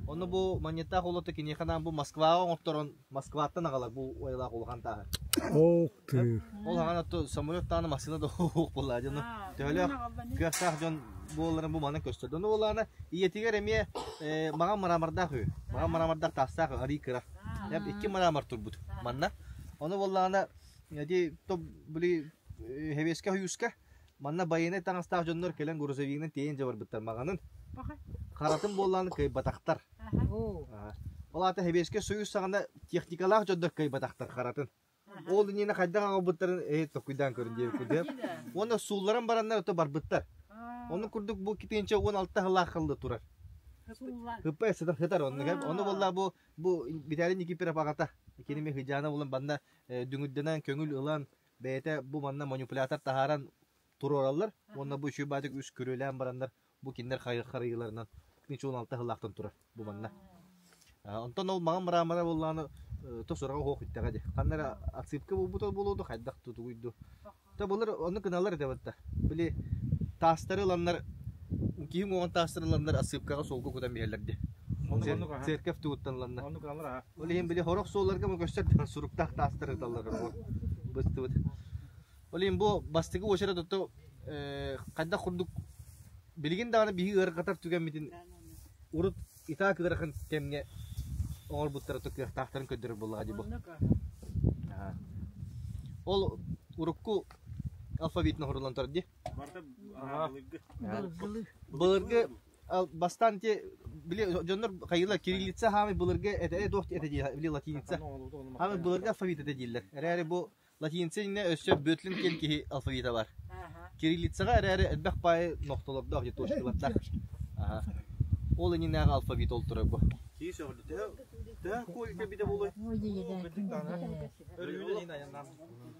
Онно бу манньыттаах уолаттар киниэхэ анаан бу Москваҕа оҥотторон Москваттан аҕалар бу айылаах улахан тааһы. Ох ты. Ол хаҥан отто самолет тааны массыына да уох буоллаа дьону төһөлөөх кыахтаах дьон буолларын бу манан көстөр. Ону буоллаҕына ийэтигэр эмиэ маҕан мрамордаах үһү. Маҕан мрамордаах таастаах арыы кыра. Икки мрамор турбут манна. Ону буоллаҕына ити били Хэбиэскэ Хойууска манна байыаннай таҥастаах дьоннор кэлэн грузовигынан тиэйэн дьабарбыттар маҕанын. Харатын буоллаҕына кыайбатахтар. Ол аата Хэбиэскэ Союз саҕана техникалаах дьоннор кыайбатахтар харатын. Ол иннинэ хайдах аҕалбыттарын эһи толкуйдаан көрүн диэбиккин. Уонна суулларан бараннар ото барбыттар. Оннук курдук бу китиэнчэ 16 сыллаах халла турар. Хыппа сытар сытар оннук. Ону буолла бу бу Виталий Никифоров аҕата киними Хыдьаана булан банна дүҥүрдэнэн көҥүл ылан бэйэтэ бу манна манипулятор таһааран туруораллар уонна бу үчүгэй баатык үс күрүөлээн бараннар бу кинилэр харыйаларынан 16 сыллаахтан турар бу манна. Онтон ол маҥан мрамора буоллаҕына то сураҕа суох бүттэҕэ дии. Ханна эрэ отсыпка буолбута буолуо дуу, хайдах тутугуй дуу. То былыр ону гыналлар этэ батта. Били таастары ыланнар киһи уҥуоҕун таастары ыланнар отсыпкаҕа суолга кутан биһэллэр дии. Церковь тугуттан ыланнар. Ол иһин били сорох суолларга көстөр суруктаах таастары ыталлар быстыбыт. Ол иһин бу бастакы уочарат ото хайдах курдук билигин даҕаны биһи ыарырҕатар түгэммитин урут итаак ыарахан кэмҥэ оҥорбуттара кыахтаахтарын көрдөрөр буоллаҕа дии бу. Ол урукку алфавитын оһоруллан турар дии. Былыргы бастаан ити били дьоннор хайыылар кириллица хаамай былыргы этэ туох этэ дии били латиница. Хаамай былыргы алфавит этэ дииллэр. Эрээри бу Латиница иннэ өссө Бөтлүн диэн киһи алфавита бар. Кириллицаҕа эрээри элбэх баайы нохтолордоох дии точкалардаах. Аха. Ол иннинээҕи алфавит ол турар бу. Киһи сөҕүрдэ. Төһө төһө колька битэ буолуой?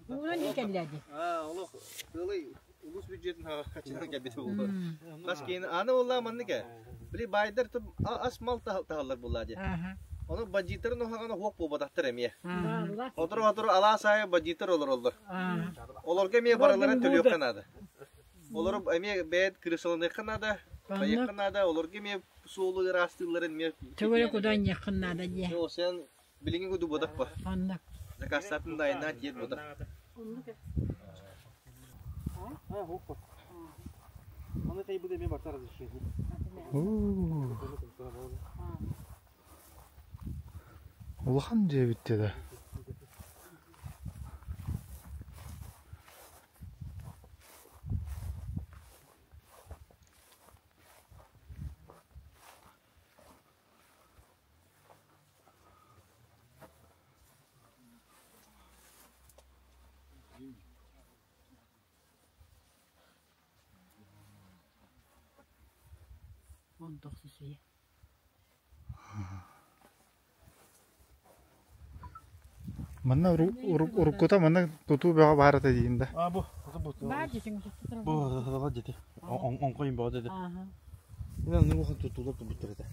Уунан кэллээди. Аа, олох тыалай улус бюджетин хаччынан кэлбит буолуо. Хас киһини аны буоллаа маннык ээ. Били баайдар ас мал таһаллар буоллаа дии. Ону бандьыыттарын уһаҕана уох буолбатахтар эмиэ. Сотору-сотору алаас аайы бандьыыттар олороллор. Олорго эмиэ барыларын төлүөххэ наада. Олору эмиэ бэйэт крысаланыахха наада, хайыахха наада, олорго эмиэ суолу ыраастыылларын эмиэ... Төгөрө кудан наада дии. Сен билиҥҥи куду бодох ба. Оннук. Заказтатын да айнаат диэт бодох. Аны тайбыт эмиэ барта разрешение. Улахан дьиэбит да. Манна уруккута манна тутуу бөҕө баар этэ диин да. А бу бу бу дете. Оҥкойун бөҕө дете. Мен улахан тутуулар турбуттар этэ.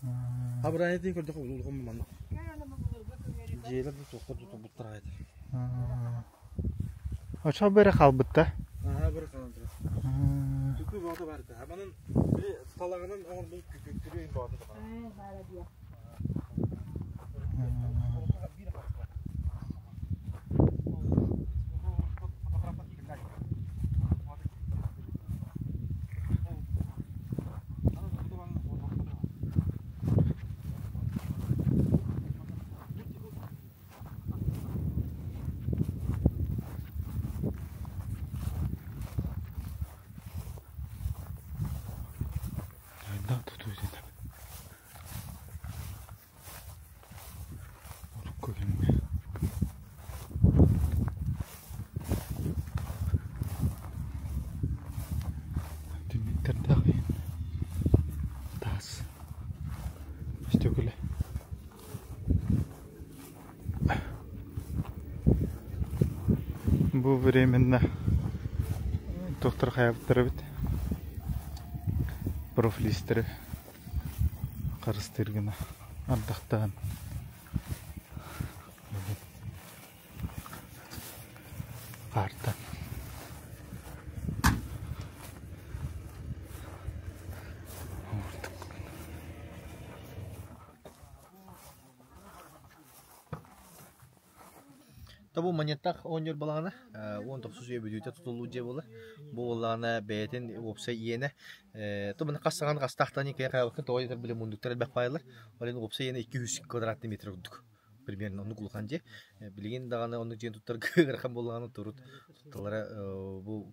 Абыраайытын көрдөхө улахан маннык. Дьиэлэр да туохтар да турбуттар аайы. Очо бөрө хаалбытта. Аха бөрө хаалан турар. Күкү боото бар да. Манан били талаҕынан оҥорбут күкү боото да бар. Урукку кэмҥэ түннүктэрдээх иһин таас өстүөкүлэ Бу временно туохтар хайаабыттар эбит профлистеры харыстыыр гына ардахтаан хаартан Тобу маньяттаах оонньуур балаҕана 19 үйэ бүтүүтэ тутуллуу дьиэ буолар. Бу буоллаҕына бэйэтин уопсай иэнэ тубуна хас саҕаны хастаахтан киһи хайалыкын тоҕо диэтэр били мундуктар элбэх баайылар. Ол иһин уопсай иэнэ 200 квадратный метр курдук. Примерно оннук улахан дьиэ. Билигин даҕаны оннук дьиэни туттарга ыарахан буоллаҕына турут тутталара бу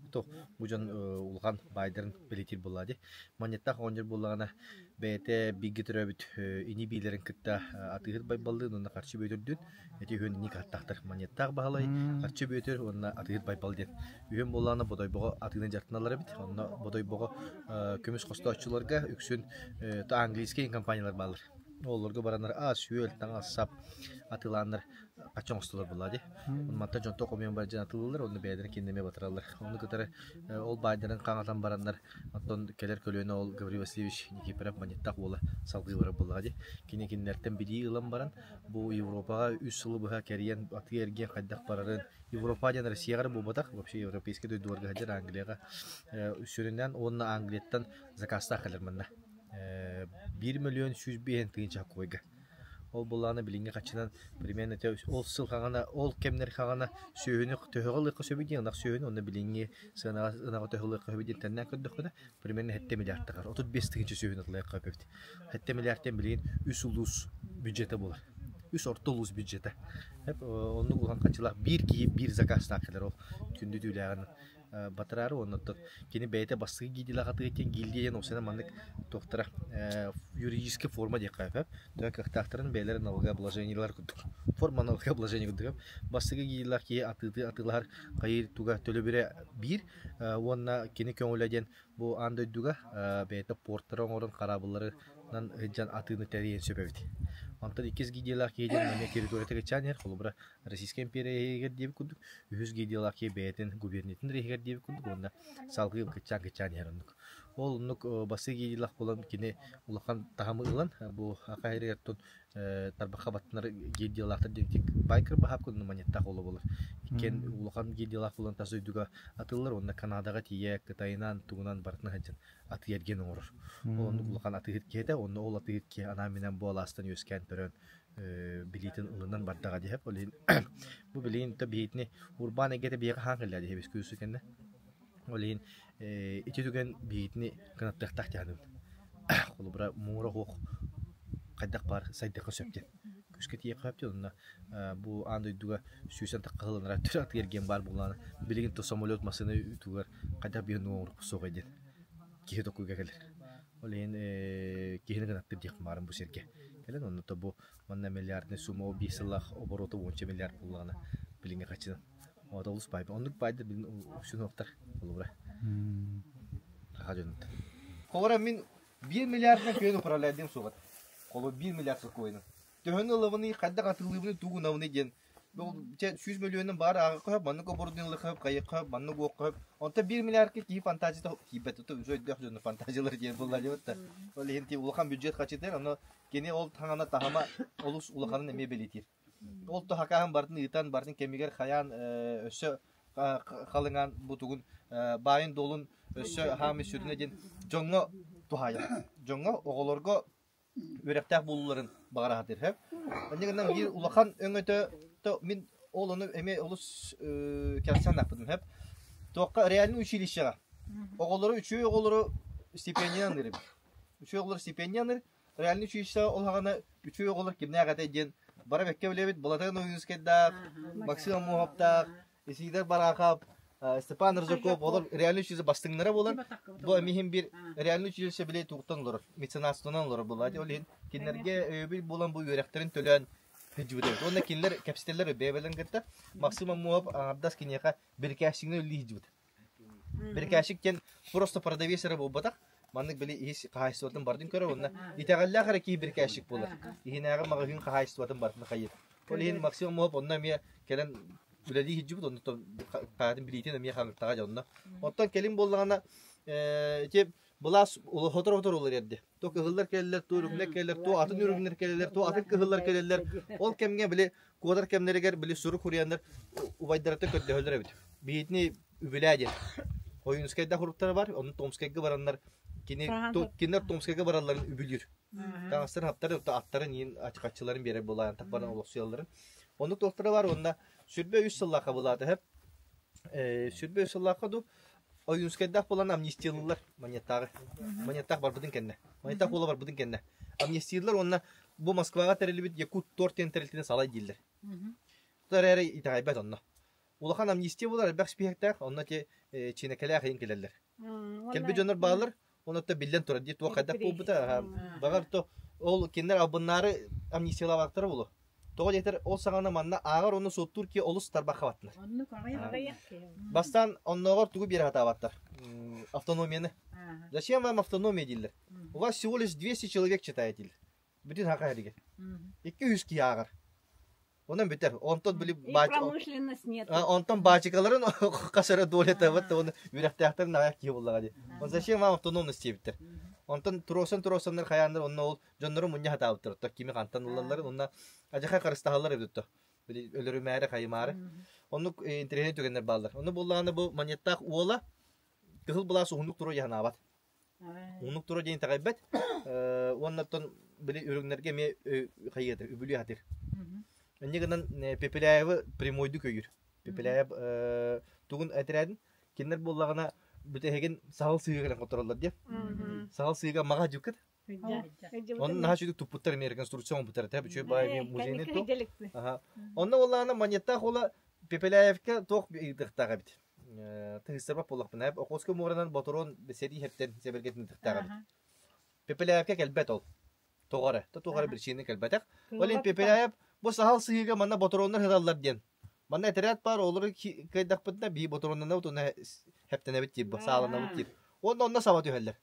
бу дьон улахан баайдарын бэлиэтиир буоллаҕа дии. Маньяттаах оҕонньор буоллаҕына бэйэтэ бииргэ төрөөбүт ини биилэрин кытта атыыһыт Байбаллыын уонна Харчы Бүөтүрдүүн ити үһүөн инник ааттаахтар. Маньяттаах Баһылай, Харчы Бүөтүр уонна Атыыһыт Байбал диэн. Үһүөн буоллаҕына Бодойбоҕо атыыны дьарыктаналлар эбит. Онно Бодойбоҕо көмүс хостооччуларга үксүн английскай компаниялар бааллар. Олорго бараннар ас-үөл, таҥас-сап атыылааннар хачча оҥостоллор буоллаа дии. Мантан дьонтон хомуйан бар дьон атыылыыллар, онно бэйэлэрин кинини эмиэ батараллар. Ону кытары ол баайдарын хаҥатан бараннар, оттон кэлэр көлүөнэ ол Гаврил Васильевич Никифоров Маньяттаах уола салгыы барар буоллаҕа дии. Кини кинилэртэн билии ылан баран, бу Европаҕа үс сылы быһа кэрийэн атыы-эргиэн хайдах барарын, Европа диэн Россияҕа эрэ буолбатах, вообще европейскай дойдуларга сылдьар Англияҕа сүрүннээн уонна Англияттан заказтаах кэлэр манна. 1 105 000 сокуойга. Ол былаана билиҥҥи хаччынан примерно ол сыл хаҕана ол кэмнэр хаҕана сүөһүнү төһөҕө ылыахха сөбүй диэн ынах сүөһүнү уонна билиҥҥи сыанаҕа ынаҕы төһө ылыахха сөбүй диэн тэннээн көрдөххүнэ примерно 7 миллиард тахар 35 тыһыынча сүөһүнү ылыахха сөп эбит. 7 миллиардтан билигин үс улуус бюджета буолар. Үс орто улуус бюджета. Оннук улахан хаччылаах биир киһи биир заказтаах кэлэр ол күндү түүлээҕин батыраары уонна оттон кини бэйэтэ бастакы гильдиялаах атыыга диэн гильдия диэн уопсайынан маннык туохтара юридическай форма диэххэ сөп төһө кыахтаахтарын бэйэлэрин налогообложениелар курдук форма налогообложение курдук бастакы гильдиялаах киһи атыыты атыылаһар хайыыр туга төлөбүрэ биир уонна кини көҥүлэ диэн бу аан дойдуга бэйэтэ портары оҥорон хараабылларынан сылдьан атыыны тэрийэн сөп эбит. Онтон иккис гильдиялаах киһи диэн эмиэ территорията кыччаан иһэр холобура Российскай империя иһигэр диэбит курдук, үһүс гильдиялаах киһи бэйэтин губерниятын иһигэр диэбит курдук уонна салгыы кыччаан-кыччаан иһэр оннук. Ол оннук бастыы гильдиялаах буолан кини улахан таһымы ылан бу Аха иһигэр тарбахха баттанар гильдиялаахтар диэн байкер баһаап курдук маньяктаах уола буолар. Иккиэн улахан гильдиялаах буолан тас дойдуга атыллар уонна Канадаҕа тиийэ Кытайынан тугунан барытын сылдьан атыы эргиэн оҥорор. Ол оннук улахан атыыһыт киһи этэ, онно ол атыыһыт киһи анаан-минээн бу алаастан үөскээн төрөөн билиитин ылынан бардаҕа диэһэп. Ол иһин бу билигин то биһитини урбаан эйгэтэ биһиэхэ хаан кэллэ диэһэбис күүсү кэннэ. Ол иһин ити түгэн биһитини кынаттыахтаах диэханыбын. Холобура муҥура суох хайдах баар сайдыахха сөп диэн. Күүскэ тиийиэххэ сөп диэн онно бу аан дойдуга сүүсэн тахха ылынара түр атыы эргиэн баар буоллаҕына билигин то самолет массыына үтүгэр хайдах биһи оҥоруохпут суоҕай диэн киһи токуйга кэлэр. Ол иһин киһини гынаттыр диэхпин баҕарым бу сиргэ. Кэлэн онно то бу манна миллиардный сумма ол биир сыллаах оборота уонча миллиард буоллаҕына билиҥҥи хаччынан. Ота олус баай. Оннук баайдар билин үксүн уохтар холобура. Саха дьонуттан. Холобура мин биир миллиардынан күөн управляйдыам суоҕа. Холобура биир миллиард сокуойунан. Төһөнү ылабыный, хайдах атыылыыбыный, тугу гынабыный диэн. Чэ 100 мөлүйүөнүн баар ааҕыахха сөп, маннык оборудованиелыахха сөп, хайыахха сөп, маннык уохха сөп. Онтон 1 миллиардка киһи фантазията киирбэт. Ото уже өйдөөх дьону фантазиялар диэн буолла диэбит да. Ол иһин ти улахан бюджет хачытыр, ону кини ол таҥана таһыма олус улаханын эмиэ бэлиэтиир. Ол то хакаһын бартын ыытан, бартын кэмигэр хайаан өссө халыҥаан бутугун баайын-дуолун өссө хаамый сүрүнэ диэн дьоҥҥо туһаайар. Дьоҥҥо, оҕолорго үөрэхтээх буолууларын баҕара сатыыр сөп. Инньэ гынан биир улахан өҥөтө то мин ол ону эмиэ олус кэрэхсээн аахпытым сөп. Туохха реальный училищеҕа оҕолору үчүгэй оҕолору стипендия аныыр эбит. Үчүгэй оҕолор стипендия аныыр. Реальный училищеҕа ол саҕана үчүгэй оҕолор кимнээх этэй диэн бары бэккэ билэбит. Балатан Ойуунускайдаах, Максим Аммосовтаах, Исидор Барахов, Степан Рыжаков олор реальный училище бастыҥнара буолан, бу эмиһин бир реальный училище били тугуттан олорор, меценатствонан олорор буолла. Ол иһин кинилэргэ өйөбүл буолан бу үөрэхтэрин төлөөн сылдьыбыт эбит. Уонна кинилэр кэпсэтэллэр бэйэ-бэйэлэрин кытта. Максим Аммосов аҥардас киниэхэ бирикээччигинэн үлэлии сылдьыбыт. Бирикээччик диэн просто продавец эрэ буолбатах, маннык били иһис хаһаайыстыбатын бардын көрөр уонна итэҕэллээх эрэ киһи бирикээччик буолар. Иһинээҕи маҕаһыын хаһаайыстыбатын бартын хайыр. Ол иһин Максим Аммосов онно эмиэ кэлэн үлэлии сылдьыбыт, онно хаатын билиитин эмиэ хаҥыртаҕа дьэ онно. Оттон кэлин буоллаҕына ити былаас сотору-сотору уларыйар дии. То кыһыллар кэлэллэр, то үрүҥнэр кэлэллэр, то атын үрүҥнэр кэлэллэр, то атын кыһыллар кэлэллэр. Ол кэмҥэ били куотар кэмнэригэр били сурук суруйаннар убайдарыттан көрдөһөллөр эбит. Биһитини үбүлээ диэн. Ойуунускайдаах уруктара бар, онно Томскайга бараннар кини кинилэр Томскайга баралларын үбүлүүр. Таҥастарын хаптарын, аттарын иин ачыкаччыларын биэрэр буолаан баран олохсуйалларын. Оннук туохтара бар уонна 23 сыллаахха былаата сөп. 23 сыллаахха ду Ойуунскайдаах буолан амнистиялыыллар Монеттааҕы. Монеттаах барбытын кэннэ. Монеттаах буола барбытын кэннэ. Амнистиялыыллар уонна бу Москваҕа тэриллибит Якут торт диэн тэрилтэни салай дииллэр. Ол эрээри итэҕэйбэт онно. Улахан амнистия буолар элбэх спиһэктээх, онно ити чинэкэлээх иһин кэлэллэр. Кэлбит дьоннор бааллар, онно биллэн турар дии туох хайдах буолбута баҕар то ол кинилэр албыннаары амнистиялаабаттара буолуо. Тоҕо диэтэр ол саҕана манна ааҕар уонна суоттуур киһи олус тарбахха баттынар. Бастаан оннооҕор тугу биэрэ сатаабаттар? Автономияны. Зачем вам автономия дииллэр. У вас всего лишь 200 человек читает дииллэр. Бүтүн хаха эригэр. 200 киһи ааҕар. Онон бүтэр. Онтон били промышленность нет. Онтон баачыкаларын хас эрэ доля табат оны үрэхтээхтэр наҕайах киһи буллаҕа дии. Он зачем вам автономность диэбиттэр. Онтон туруосан туруосаннар хайааннар онно ол дьоннору мунньа сатаабыттар. Оттон кими хантан ылалларын онно адьаха харыстаһаллар эбит отто. Били өлөрүмээри хайымаары. Оннук интэриэһинэй түгэннэр бааллар. Ону буллаҕына бу маньяттаах уола кыһыл былаас уһуннук туруо дьаһанаабат. Уһуннук туруо диэн итэҕэйбэт. Уонна оттон били үрүҥнэргэ эмиэ хайыата үбүлүү сатыыр. Инньэ гынан Пепеляевы прямойдук өйүүр. Пепеляев тугун этэрээдин кинилэр буоллаҕына бүтэһигин саһыл сыыга кэлэн хоттороллор диэ. Саһыл сыыга маҕа дьуккут. Онно наһаа үчүгэй туппуттар эмиэ реконструкция оҥорбуттар этэ үчүгэй баай музейный ту. Онно буоллаҕына монеттаах уола Пепеляевка туох ыытыахтаах эбит. Тыһыссарбат буоллахпына, Охотскай муоранан ботуруон сэрии иһэртэн сэбэргэтин ыытыахтаах эбит. Пепеляевка кэлбэт ол. Тоҕо эрэ, туох эрэ причина кэлбэтэх. Ол иһин Пепеляев бу саһыл сыһыыга манна ботуруоннар сыталлар диэн. Манна этэрээт баар, олору кыайдахпытына биһи ботуруоннанабыт уонна хэптэнэбит диир, сааланабыт диир. Уонна онно саба түһэллэр.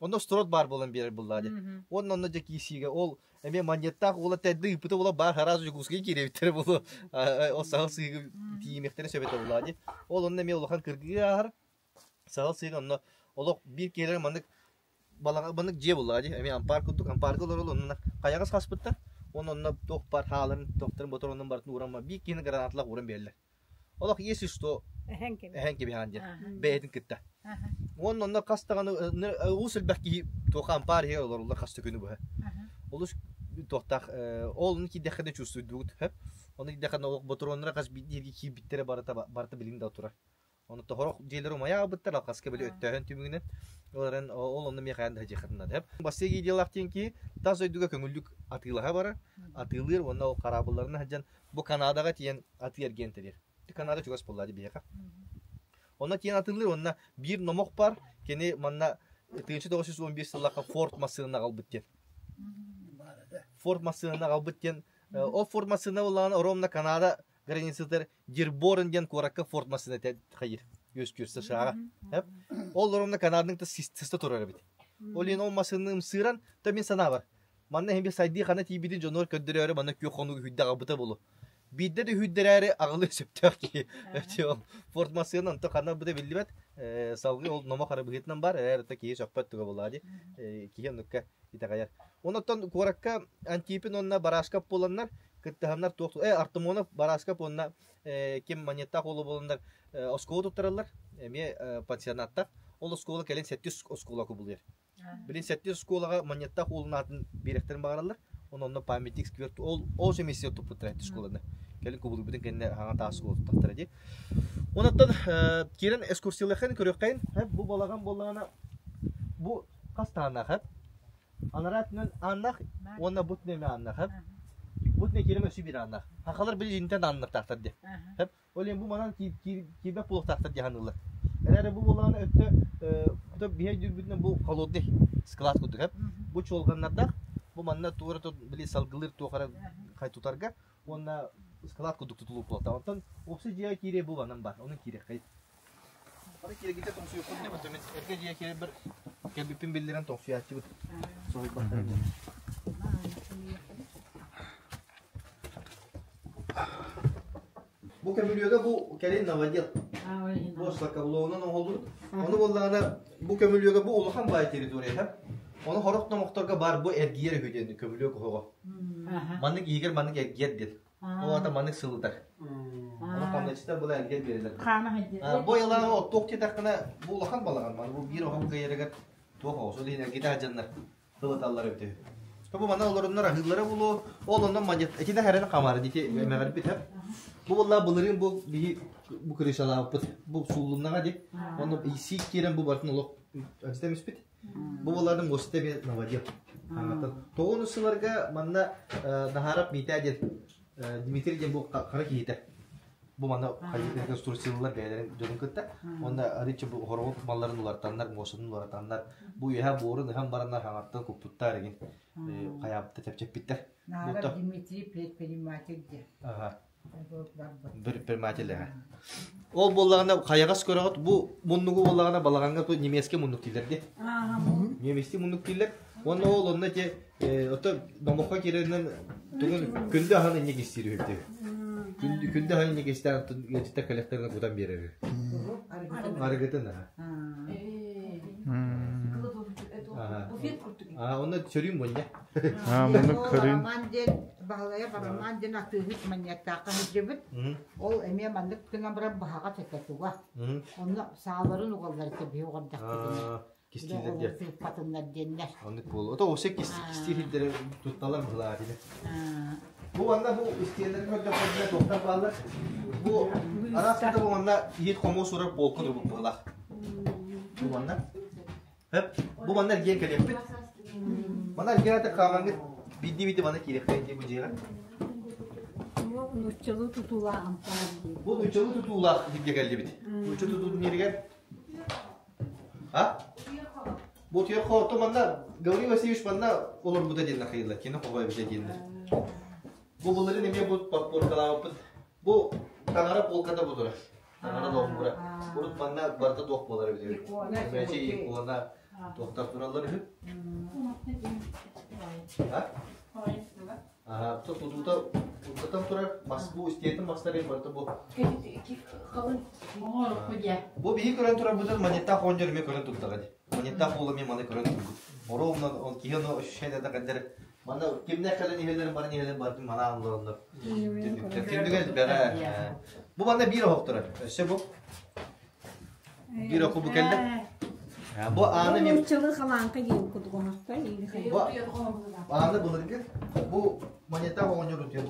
Онно строт баар буолан биэрэр буллаа дии. Уонна онно дьэ киирсиигэ ол эмиэ манньыаттаах уола тэрди ыыппыта буола баар араас Дьокуускайга киирэбиттэрэ буолуо. Ол саһыл сыыгы тиийимиэхтэрэ сөп этэ буллаа дии. Ол онно эмиэ улахан кыргыы ааһар. Саһыл сыыга онно олох биир киһилэрэ маннык балаҕа маннык дьиэ буллаа дии. Эмиэ ампаар курдук ампаарга олорол онно хайаҕас хаспыттар. Уонна онно туох баар хааларын, тохторун, ботуруонун барытын ууран биир киһини гранаталаах ууран биэрэллэр. Олох если что эһэн кэбиһэҕин диэн бэйэтин кытта. Уонна онно хас даҕаны олус элбэх киһи туохха ампаар иһигэр олоруллар хас да күнү быһа. Олус туохтаах ол ону киирдэххинэ чувствуйдугут сөп. Ону киирдэххинэ олох ботуруоннара хас биирдии киирбиттэрэ барыта барыта билигин да турар. Ону тоһорох дьиэлэр умайа аҕалбыттар алҕаска били өттөөһүн түмүгүнэн ол эрэн ол онно миэхэ хайаан да садьыаххытын наада. Бастыҥ идеялаах диэн киһи тас дойдуга көҥүллүк атыылаһа барар, атыылыыр уонна ол хараабылларынан сылдьан бу Канадаҕа тиийэн атыы-эргиэн тэрийэр. Канада чугас буолла дии биһиэхэ. Онно тиийэн атыылыыр уонна биир номох бар, кини манна 1915 сыллаахха Форд массыынаны аҕалбыт диэн. Форд массыынаны аҕалбыт диэн ол Форд массыына буоллаҕына ровно Канада границатыгар Дирборн диэн куоракка Форд массыына хайыр үөскүүр США-ҕа. Ол ровно Канаданың сыста турар эбит. Ол иһин ол массыынаны ымсыыран, то мин санаабар, Манна иһин сайдыы хана тиийбитин дьонугар көрдөрөөрү манна күөх хонууга хүддэ аҕалбыта буолуо. Биирдэ да үһүйдэрээри аҕылыы сөптөөх киһи. Форд массыына онто ханна быта биллибэт. Салгыы ол номох ара быһыытынан бар, эрээр киһи сөхпөт туга буоллаҕа дии. Киһи оннукка итэҕэйэр. Онон куоракка Антипин уонна Барашков буоланнар кыттыһаннар туох Артамонов, Барашков уонна ким монеттаах уолу буоланнар оскуола туттараллар. Эмиэ пансионаттар. Ол оскуола кэлин сэттис оскуола кубулуйар. Билин сэттис оскуолаҕа Монеттаах уолун аатын биэрэхтэрин баҕараллар. Онон онно памятник сквер ол ол эмиэ туппуттара сэттис оскуоланы. Кэлин кубулуйбутун кэннэ хаҥа таас оскуола туттахтара дии. Онон киирэн экскурсиялыаххын көрүөххэйин. Бу балаҕан буоллаҕына бу хас тааннаах Анараа өттүнэн ааннаах уонна бу өттүнэн эмиэ ааннаах. Бу өттүнэн киирэн өссө биир ааннаах. Хахалар били интэн ааннартаахтар диye. Ол иһин бу манан киирбэт буолуохтаахтар дии саныыллар. Эрээри бу буоллаҕына өттө өттө биһи өйдүүрбүтүнэн бу холодный склад курдук эп. Бу чуолҕаннардаах бу манна туора били салгылыыр туох эрэ хай тутарга уонна склад курдук тутулук буолта. Онтон уопсай дьиэҕэ киирии бу манан бар. Онон киириэххэй. Бары киирэгитэ тоҥсуйуохпут диэн мин эргэ дьиэ киирэрбэр кэлбиппин биллэрэн тоҥсуйааччыбыт. Соһуйбаттар диэн. Бу көмүлүөгэ бу кэлин новодел. Бу шлакоблогунан оҥоһуллубут. Ону буоллаҕына бу көмүлүөгэ бу улахан баай территорията. Ону сорох номохторго баар бу эргийэр үһү диэн көмүлүөк оһоҕо. Маннык иһигэр маннык эргийэр диэн. Ол аата маннык сылытар. Ону хамначчыта была эргийэн биэрэллэр. Бу айылааҕы оттуох диэтэххинэ бу улахан балаҕан. Маны бу биир оһох кыайарыгар туох оҕус. Ол иһин эргитэ сылдьаннар Сылыталлар эбитэ үһү. Бу манна олоруннар аһыыллара буолуо, ол онно манньыт итинэ хэрэн хамаар дити эмэҕирбит һэп. Бу буолла былырыын бу биһи бу крышалаабыппыт. Бу сууллуннаҕа ди. Онно сиик киирэн бу барытын олох ачытам испит. Бу буоллаатын муоста эмиэ новодел. Тоҕуну сыларга манна Наһаарап Митя диэн Дмитрий диэн бу хара киһитэ. Бу манна реконструкциялыыллар бэйэлэрин дьонун кытта. Уонна арыычча бу хороҕор малларын уларытаннар, муостатын уларытаннар, бу үөһэ буорун ыһан бараннар хаҥаттан куппуттар игин хайаабытта чэпчэппиттэр. Наара Дмитрий предприниматель диэн. Ага. Предприниматель аха. Ол буоллаҕына хайаҕас көрөҕүт бу муннугу буоллаҕына балаҕаҥҥа ту немецкий муннук дииллэр дии. Немецкий муннук дииллэр. Уонна ол онно те ото номоххо киирэринэн тугун күндү аһын инник истиир үһү. Күндү күндү аһын инник истээн ыалдьыттар кэлэхтэринэ кутан биэрэр үһү. Арыгытын аха. Аа, онно сөрүүн мунньа. Аа, муну көрүн. Роман диэн Баһылайа Роман диэн атыыһыт манньыаттаахха сылдьыбыт. Ол эмиэ маннык гынан баран быһаҕас этэ туга. Онно сааларын угаллар этэ биһи оҕордохпутуна. Кистииллэр диэн. Тыыппатыннар диэннэр. Оннук буолуо. Ото усе кистиир сирдэри тутталар быһылаах этилэр. Бу манна бу истиэннэрин көрдөххө туохтар бааллар. Бу араас кыта бу манна иһит хомуос урар полка турбут быһылаах. Бу манна. Бу манна эргиэн кэлиэхпит. Манна эргиэн аты хаамаҥҥыт биирдии-биирдии манна киириэххэ дии бу дьиэҕэ. Нууччалыы тутуулаах Бу нууччалыы тутуулаах сиргэ кэллибит. Нуучча тутуутун иһигэр А? Бу утуйар хоото манна Гаврил Васильевич манна олорбута диэн ахыйыллар, кини хоһо эбитэ диэннэр. Бу былырын эмиэ бу подпоркалаабыппыт. Бу таҥара полката бу турар. Таҥара долгура. Урут манна барыта туох буолар эбитэ. Икона, икона туохтар тураллар үһү. А? Тутуута утатан турар мас бу истиэтин мастарын барыта бу. Бу биһи көрөн турарбытын манеттаах оҕонньор эмиэ көрөн турдаҕа дии. Манеттаах уол эмиэ маны көрөн турбут. Оруобуна ол киһи ону ощущение да кэлдэр манна кимнээх кэлэн иһэллэрин баран иһэллэрин барытын манаан олороннор. Түннүгэр элбэҕэ. Бу манна биир оһох турар. Өссө бу Биир оку бу кэллэ. Бу ааны мен Нууччалыы халааҥка диэн курдук оҥостой. Бу ааны былыргы бу монета оҕонньор утуйар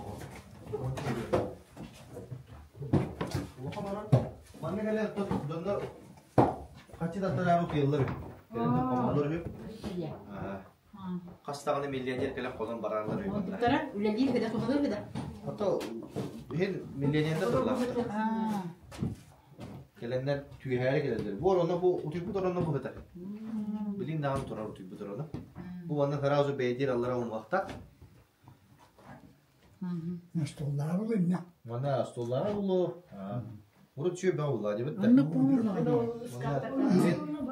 Улахан орон манна кэлэн дьоннор хаччы таттараары утуйаллар үһү. Кэлэн хомоллор үһү. Хас даҕаны миллионер кэлэн хонон барааллар үһү манна. Онтуктара үлэлиир да туһалыыр да. Ото иһин миллионердар турлаахтар. Кэлэннэр түүһээри кэлэллэр. Бу ороно бу утуйбут ороно бу сытар. Билин даҕаны турар утуйбут ороно. Бу манна сразу бэйдиир аллара умуһахтаах. Остуоллара булунна. Манна остуоллара булу. Урут чүөбэ булла дебит да.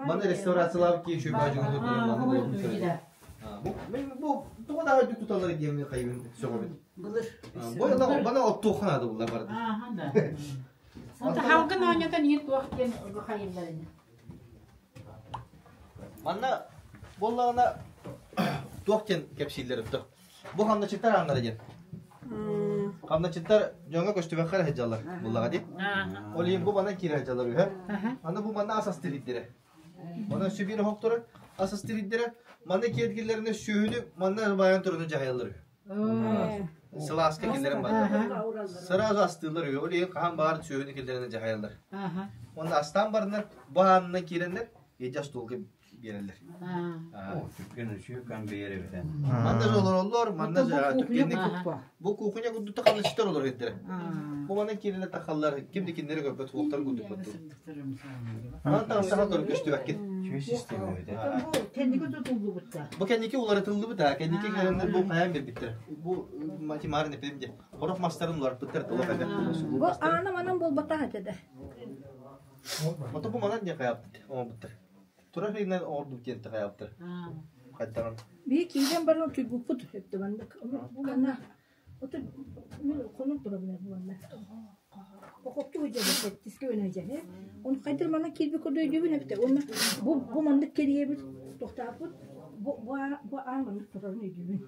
Манна реставрациялаабыт киһи чүөбэ дьоҥу манна булун Бу бу туга да үрдүк туталлар диэмни хайыбын сөҕөбүт. Былыр. Бу бана оттуохха наада булла барды. Ааһан Халгын оонньотон иир туох диэн хайыллар ини. Манна буоллаҕына туох диэн кэпсииллэр өттө. Бу хамначыттар ааннара диэн. Хамначыттар дьоҥҥо көстүбэххэ эрэ сылдьаллар буллаҕа дии. Ол иһин бу манан киирэ сылдьаллар үһү. Аны бу манна ас астыыр Манан сүбиир оһохторо ас астыыр Манна киэргиллэринэ сүөһүнү манна баайан тураны дьаһайаллар үһү. Сылааска киллэрэн бараллар. Сразу астыыллар үһү. Ол иһин хаһан баҕар сүөһүнү киллэрэн дьаһайаллар. Уонна астаан бараннар бу аанынан киирэннэр иэдьэ остуолга биэрэллэр. Түргэн үчүгэн биэрэ эбитэ. Манна же олороллор, манна же түргэнник бу кухня курдук халычтар олор эддere. Бу манан киирэнэ тахаллар, ким да кинилэри көрбөт хуоктар курдук баттыр. Манан таҥсаха көрө көстүбэккин. Чүө система эбитэ. Бу кэнники тутуллубута. Бу кэнники уларытыллыбыт аа, кэнники кэлэннэр бу хайаан биэрбиттэр. Бу матемарын эппитим дии. Хорох мастарын уларыппыттар толох эбэ. Бу аана манан буолбатах этэ да. Ото бу манан диэн хайааппыт, оҥорбуттар. Турар иһинэн оҥордубут диэн хайаабыттар. Хайдаҕын. Биһи киирэн баран утуйбуппут өттө маннык. Бу манна ото мин хонон турабын бу манна. Окопту дьэ сэттискэ өнө дьэ. Он хайдыр манна киирбит курдук өйдүүбүн эбитэ. Уонна бу бу маннык кэрийэбит тохтооппут бу бу бу аан маннык турарын өйдүүбүн.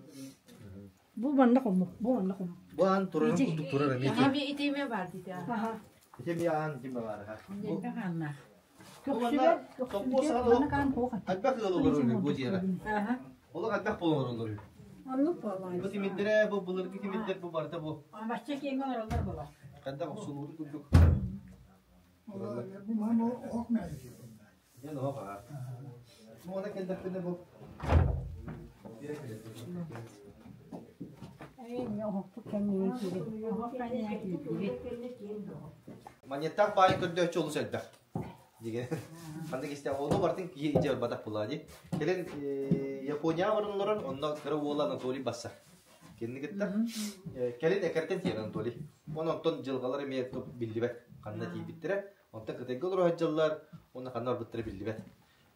Бу манна хоммук, бу манна хоммук. Бу аан турарын курдук турар эмиэ. Аха итиме бар дите. Аха. Итиме аан ким бар. Бу хааннаах. Көхсүгэр, көхсүгэр манна хаан туох Элбэх ыал олорор бу дьиэҕэ. Олох элбэх буолан олороллор үһү. Оннук буоллаҕа. Бу тимирдэрэ, бу былыргы тимирдэр бу барыта бу. Бачча киэҥ олороллор буолар. Хайдах охсулууру курдук. Бу мама оһох мээйи. Дьэн оһох аҕа. Бу она кэллэхпинэ бу Маньяттаах баайы көрдөөччү олус элбэх. Деген. Ханнык истэ ону бартын киһи ичэ барбатах буолаа дии. Кэлин Японияҕа баран олорон, онно кыра уола Анатолий бассар. Кинини кытта. Кэлин экэртэн тиийэр Анатолий. Онон онтон дьылҕалар эмиэ биллибэт. Ханна тиийбиттэрэ. Онтон Кытайга олоро сылдьаллар, уонна ханна барбыттара биллибэт.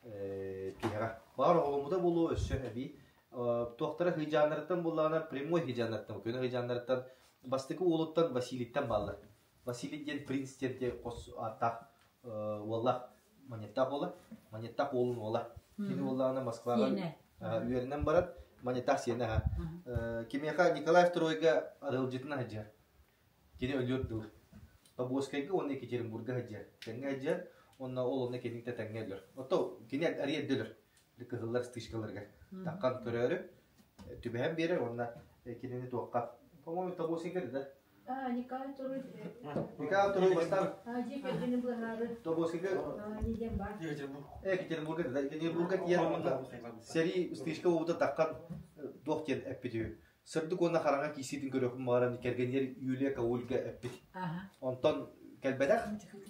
Тиһэҕэ. Баҕар оҕоломмута буолуо өссө эбии. Туохтара хыйдьааннарыттан буоллаҕына, прямой хыйдьааннарыттан, көнө хыйдьааннарыттан бастакы уолуттан Василийтан бааллар. Василий диэн принц диэн диэн хос ааттаах уоллаах Манеттаах уола, Манеттаах уолун уола. Кини уоллаҕына Москваҕа үөрэнэн баран Манеттаах сиэнэ аһа. Кимиэхэ Николай Второйга арылдьытына сылдьар. Кини өлүөр дылы. Тобуоскайга уонна Екатеринбурга сылдьар. Тэҥҥэ сылдьар уонна ол онно киниттэ тэҥҥэ өлөр. Ото кини арыйа эрдэ өлөр. Кыһыллар стычкаларыгар таххан көрөөрү түбэһэн биэрэр уонна кинини туохха по-моему Тобуоскайга да Николай Второй Николай Второй бастаан дьиэ кэргэни быһаары Тобуоскайга Екатеринбурга да Екатеринбурга тиийэн сэрии стычка буолбута таххан туох диэн эппит үһү Сырдык уонна хараҥа киирсиитин көрүөхпүн баҕаран кэргэнигэр Юлия Каульга эппит. Онтон кэлбэтэх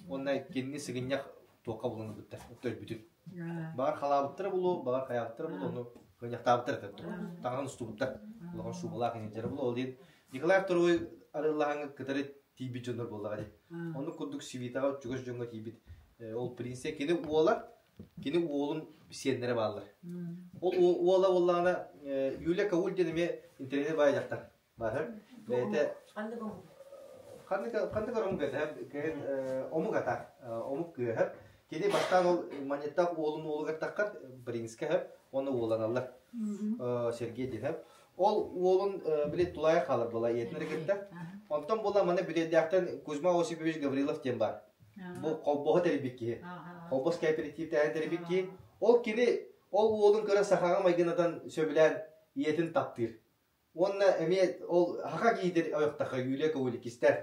уонна кинини сыгынньах туохха булан ылбыттар, өлбүтүн. Баҕар халаабыттара булуо, баҕар хайаабыттара булуо, ону кынньахтаабыттар этэ. Таҥаһын устубуттар. Улахан шубалаах инженерэ булуо. Ол иһин Николай Второй арыаллаһаҥҥа кытары тиийбит дьоннор буоллаҕа дии. Оннук курдук Свитаҕа чугас дьоҥҥо тиийбит ол принцесса кини уола Кини уолун сиэннэрэ бааллар. Ол уола буоллаҕына Юлия Кауль диэн эмиэ интэриэһинэй баай дьахтар баар. Бэйэтэ ханнык ханнык омук этэ омук ата омук кыыһа. Кини бастаан ол маньяттаах уолун уолугар таххар Бринскэ уонна уоланаллар Сергей диэн Ол уолун били тулаайах хаалар буола ийэтин эрэ кытта. Онтон буола маны Бүтэйдээхтэн Кузьма Осипович Гаврилов диэн баар. Бу холбоһу тэрийбит киһи. Холбос кооперативтээһин тэрийбит киһи. Ол кини ол уолун көрө сахаҕа майгынатан сөбүлээн ийэтин таптыыр. Уонна эмиэ ол хаха киһитин ойохтохха Юлия Коваликистэр.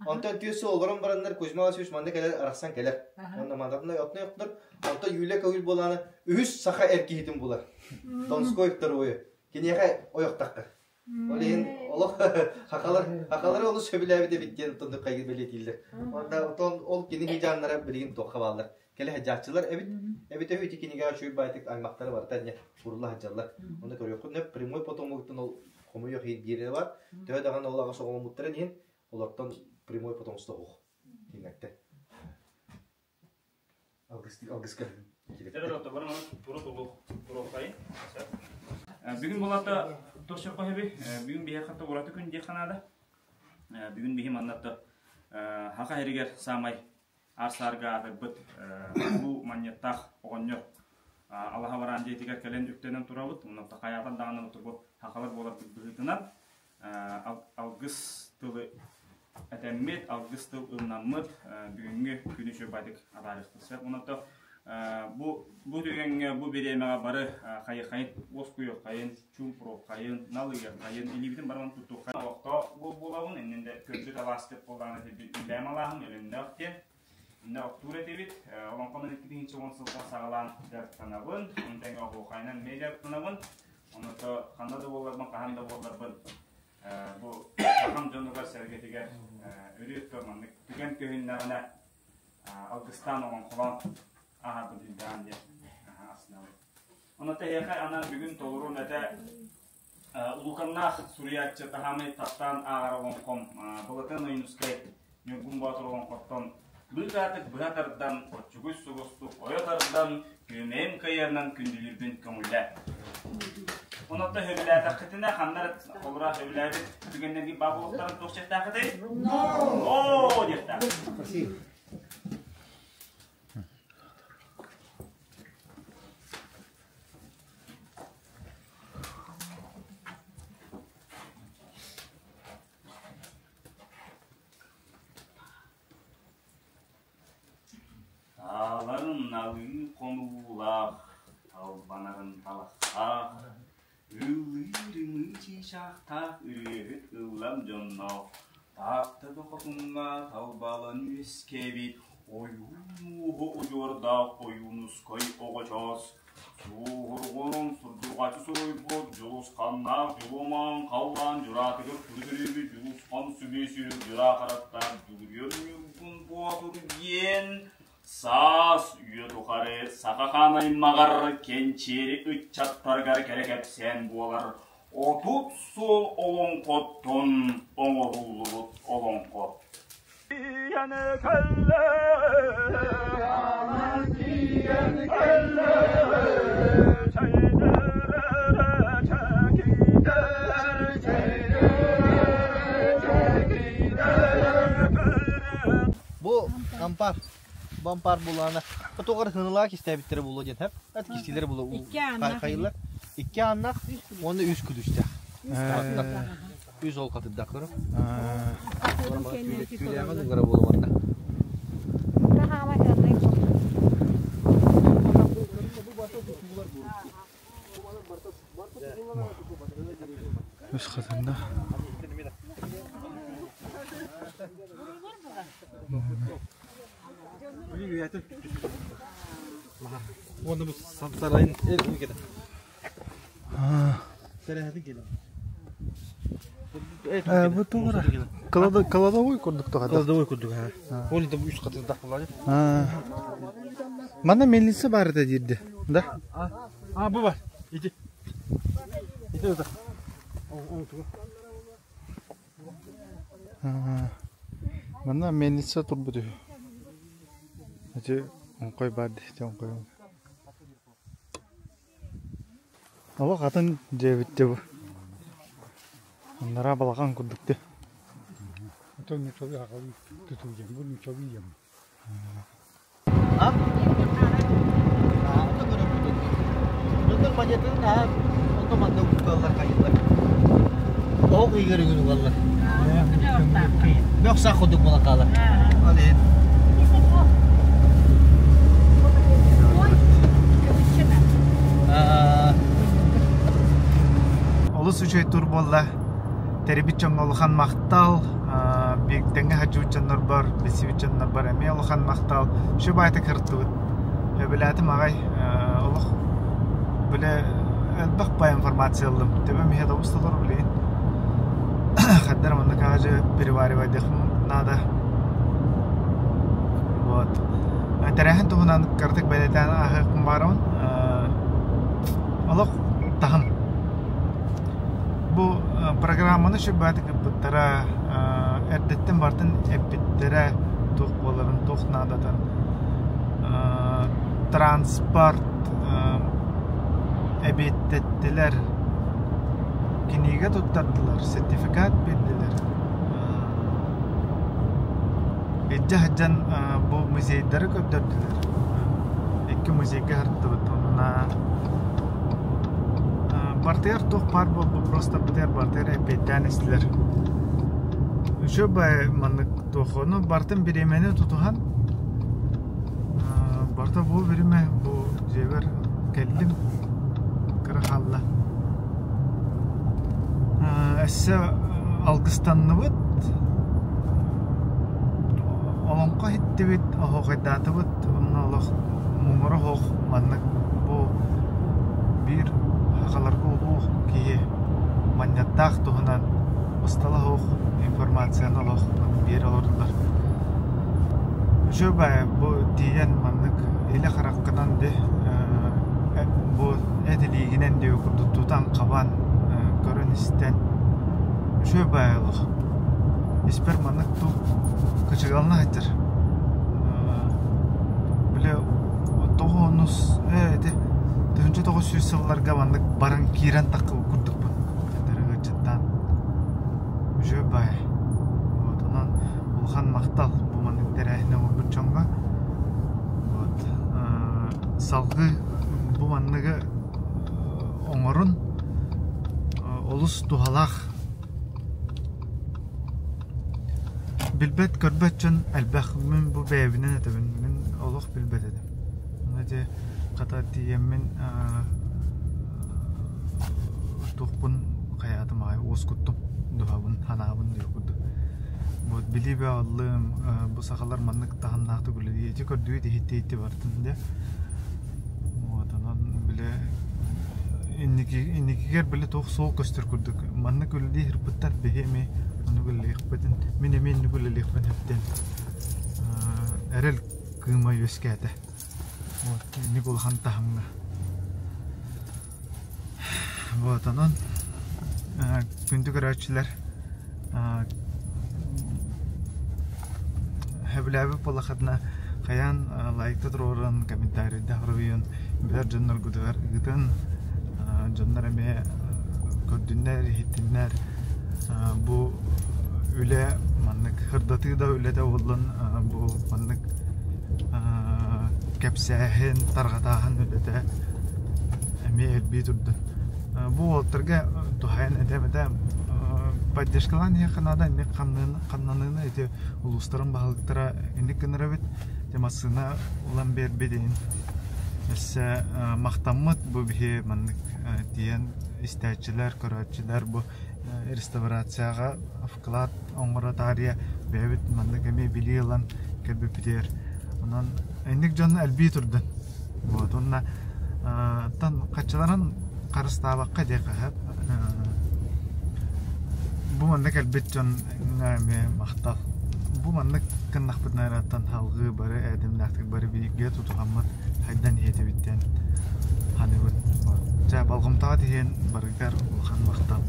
Онтон түөрт сыл олорон бараннар Кузьма Васильевич манна кэлэр арахсан кэлэр. Уонна мандатына отно ойохтор. Онтон Юлия Коваль буолаана үһүс саха эр киһитин булар. Донской второе. Киниэхэ ойохтахха. Ол иһин олох хахалар хахалары олус сөбүлээбит эбит диэн оттон хайгы бэлиэтииллэр. Онно оттон ол кини хыдьааннара билигин туохха бааллар. Кэлэ сылдьааччылар эбит. Эбит үһү ити кинигэҕэ үчүгэй баайтык аймахтара барыта эмиэ урула сылдьаллар. Онно көрүөххүт нөп прямой потомугуттан ол хомуйуох иһин биэрэ бар. Төһө даҕаны ол аҕыс оҕоломмуттарын иһин олортон прямой потомство суох. Кинилэртэн. Алгыска Бүгүн булата Тосьоххо сөбүй? Бүгүн биһиэхэ хатта ураты күн диэххэ наада. Бүгүн биһи манна Хаха сиригэр саамай аар-саарга аатырбыт улуу манньыаттаах оҕонньор Алаһа бараан дьиэтигэр кэлэн үктэнэн турабыт. Онон хайаатар даҕаны бу хахалар буоларбыт быһыытынан алгыс тылы этэммит, алгыс тыл ылынаммыт бүгүҥҥү күнү үчүгэйдик атаарыахпыт сөп. Онон бу бу түгэҥҥэ, бу бириэмэҕэ бары хайы-хайын уоскуйуоххайын, чуумпуруоххайын, налыйыаххайын, илиибитин баран туттуоххайын олохтоох буолабын. Иннин да көрбүт алааскыт буоллаҕына үлэм алааһым Өлөннөөх диэн. Иннэ оттуур этибит. Олоҥхонон 2010 сылтан саҕалаан дьарыктанабын. Ону тэҥэ оһуохайынан эмиэ дьарыктанабын. Онон ханна да буолларбын, хаһан да буолларбын бу сахам дьонугар-сэргэтигэр өрүү өттө маннык түгэн көһүннэҕинэ алгыстаан оҥоҥхолоон ааһарбын илдэҕин диэн астынабын. Онон эһиэхэ анаан бүгүн толоруом этэ улууканнаах суруйааччы таһаамай таптаан ааҕар олоҥхом Былатыан Ойуунускай Ньургун Боотур олоҥхоттон быыкаатык быһа тардан, оччугуй соҕустук ойо тардан, күөмэйим кыайарынан күндүлүүрбүн көҥүллээ. Онон сөбүлээтэххитинэ ханна эрэ холура сөбүлээбит түгэннэргит баа буолуохтарын туох диэхтээххитий? Ноо диэхтээх. Тааларын налыы хонуулаах, талбанарын талахтаах, ыллыыр ымыы чыычаахтаах ырыаһыт ыллам дьонноох, Таатта хотуҥҥа талбалан үөскээбит ойуун ууһу удьуордаах Ойуунускай оҕочоос Суоһурҕун сурдурҕаччы суруйбут Дьулусханнаах Дьулумаан халлаан дьураатыгар күрүтүрүүбүт Дьулусхан сүбүөсү дьураа харахтаах Дьулуруйар Ньургун Боотур диэн саас үйэ тухары саха хаан аймаҕар кэнчиэри ыччаттарыгар кэрэ кэпсээн буолар 30 сыл олоҥхоттон оҥоһуллубут олоҥхо. Бу ампар, бу ампар булаана. Тоҕор хынылаах истээбиттэрэ буолуо диэн хэп. Эт кистилэр буолуо. Хайылар. Икки ааннах уонна үс күдүстээх. Үс ол хатырдах көрө. Түүлээҕин угара буолуо Үс хатырда. Уонна бу сарайын эр Бу тугура? Кладовой курдук тоҕо. Кладовой курдук аа. Ол да үс хатырдах булар. Манна мельница бар это диирди, да? А, бу бар. Ити. Ити это. Манна мельница турбут үһү. Ити оҥхой бар дии, оҥхой. Олох атын дьиэбит дии бу. Анараа балаҕан курдук дии. Ото нуччалыы аҕалыы тутуу диэн, бу нуччалыы диэн. Дьоннор монетаны наһаа онно манна угаллар хайыллар. Оһох ыйыгар үгүн угаллар. Бөх сах курдук буолан хаалар. Ол иһин Олус үчүгэй тур буолла. Тэрийбит дьоҥҥо улахан махтал. Биирдэҥҥэ сылдьыбыт дьоннорбор, билсибит дьоннорбор эмиэ улахан махтал. Үчүгэй баайытык сырыттыбыт. Сөбүлээтим аҕай. Олох бile элбэх баай информация ыллым. Төбөм иһэ да усталар билигин. Хаддар манна кажы переваривайдыахым наада. Вот. Тэрээһин туһунан кыратык бэлиэтээн ааһыахпын баарабын. Олох таһым. Бу программаны сүрбээтик ыппыттара, эрдэттэн барытын эппиттэрэ, туох буоларын, туох наадатын. Транспорт эбиэттэттилэр. Кинигэ туттардылар, сертификат биэрдилэр. Илдьэ сылдьан бу музейдары көрдөрдүлэр. Икки музейга сырыттыбыт уонна бартыгар туох баар буолбут боппуруостарбытыгар барытыгар эппиэттээн истилэр. Үчүгэй маннык туох ону барытын бириэмэни тутуһан Барыта бу биримэ бу дьиэбэр кэллим кыра хаалла. Өссө алгыстанныбыт, олоҥхо иһиттибит, оһуохайдаатыбыт уонна олох муҥура суох маннык бу биир сахаларга улуу киһи манньаттаах туһунан быстала суох информацияны олох биэрэ олордулар. Үчүгэй бу тиийэн маннык илэ хараххынан ди бу эт илиигинэн диэки курдук тутан-хабан көрөн-истэн үчүгэй баайы олох. Испэр маннык туу кычыгалана сылдьар. Били тоҕус ити 1900 сылларга маннык баран киирэн таххыбыт курдукпун. Ыалдьыттаан Үчүгэй баай. Вот онон улахан махтал бу маннык тэрээһини оҥорбут дьоҥҥо. Вот салгыы бу манныгы оҥорун олус туһалаах. Билбэт, көрбөт дьон элбэх. Мин бу бэйэбинэн этэбин. Мин олох билбэт этим. Ону дьэ хата тиийэммин туохпун хайаатым аҕай уоскуттум дууһабын ханаабын диэх курдук вот билии бөҕөллүм бу сахалар маннык таһымнаахтык үлэлии ити көрдүүт иһиттиитти бартын дэ вот онон бile инники инникигэр били туох суол көстөр курдук маннык үлэлии сырбыттар биһи эмиэ оннук үлэлиэхпитин мин эмиэ инник үлэлиэхпин сөптөөн эрэл кыыма үөскээтэ Вот инник улахан таһымҥа. Вот онон күндү көрөөччүлэр сөбүлээбит буоллаххытына хайаан лайкта туруоран комментарийда хоруйун билэр дьонноргутугар ыытын дьоннор эмиэ көрдүннэр иһиттиннэр бу үлэ маннык сырдатыы да үлэтэ буоллун бу маннык кэпсээһин, тарҕатааһын үлэтэ эмиэ элбии турда. Бу уолаттарга туһаайан этэм этэ поддержкалаан иһиэххэ наада инник хамнаныыны ити улуустарын баһылыктара инник гынар эбит. Ити массыына ылан биэрбит иһин өссө махтаммыт бу биһи маннык тиийэн истээччилэр, көрөөччүлэр бу реставрацияҕа вклад оҥоро таарыйа бэйэбит маннык эмиэ билии ылан кэлбиппитигэр онон инник дьон элбии турдун вот уонна тан хаччыларын харыстаабакка диэххэ сөп бу манна кэлбит дьон эмиэ махтал бу маннык гыннахпытына эрэ салгыы бары ээтимнээхтик бары бииргэ тутуһаммыт хайдан иһиэтибит диэн саныыбыт. Чэ, болҕомтоҕо тиһиэн барыгар улахан махтал.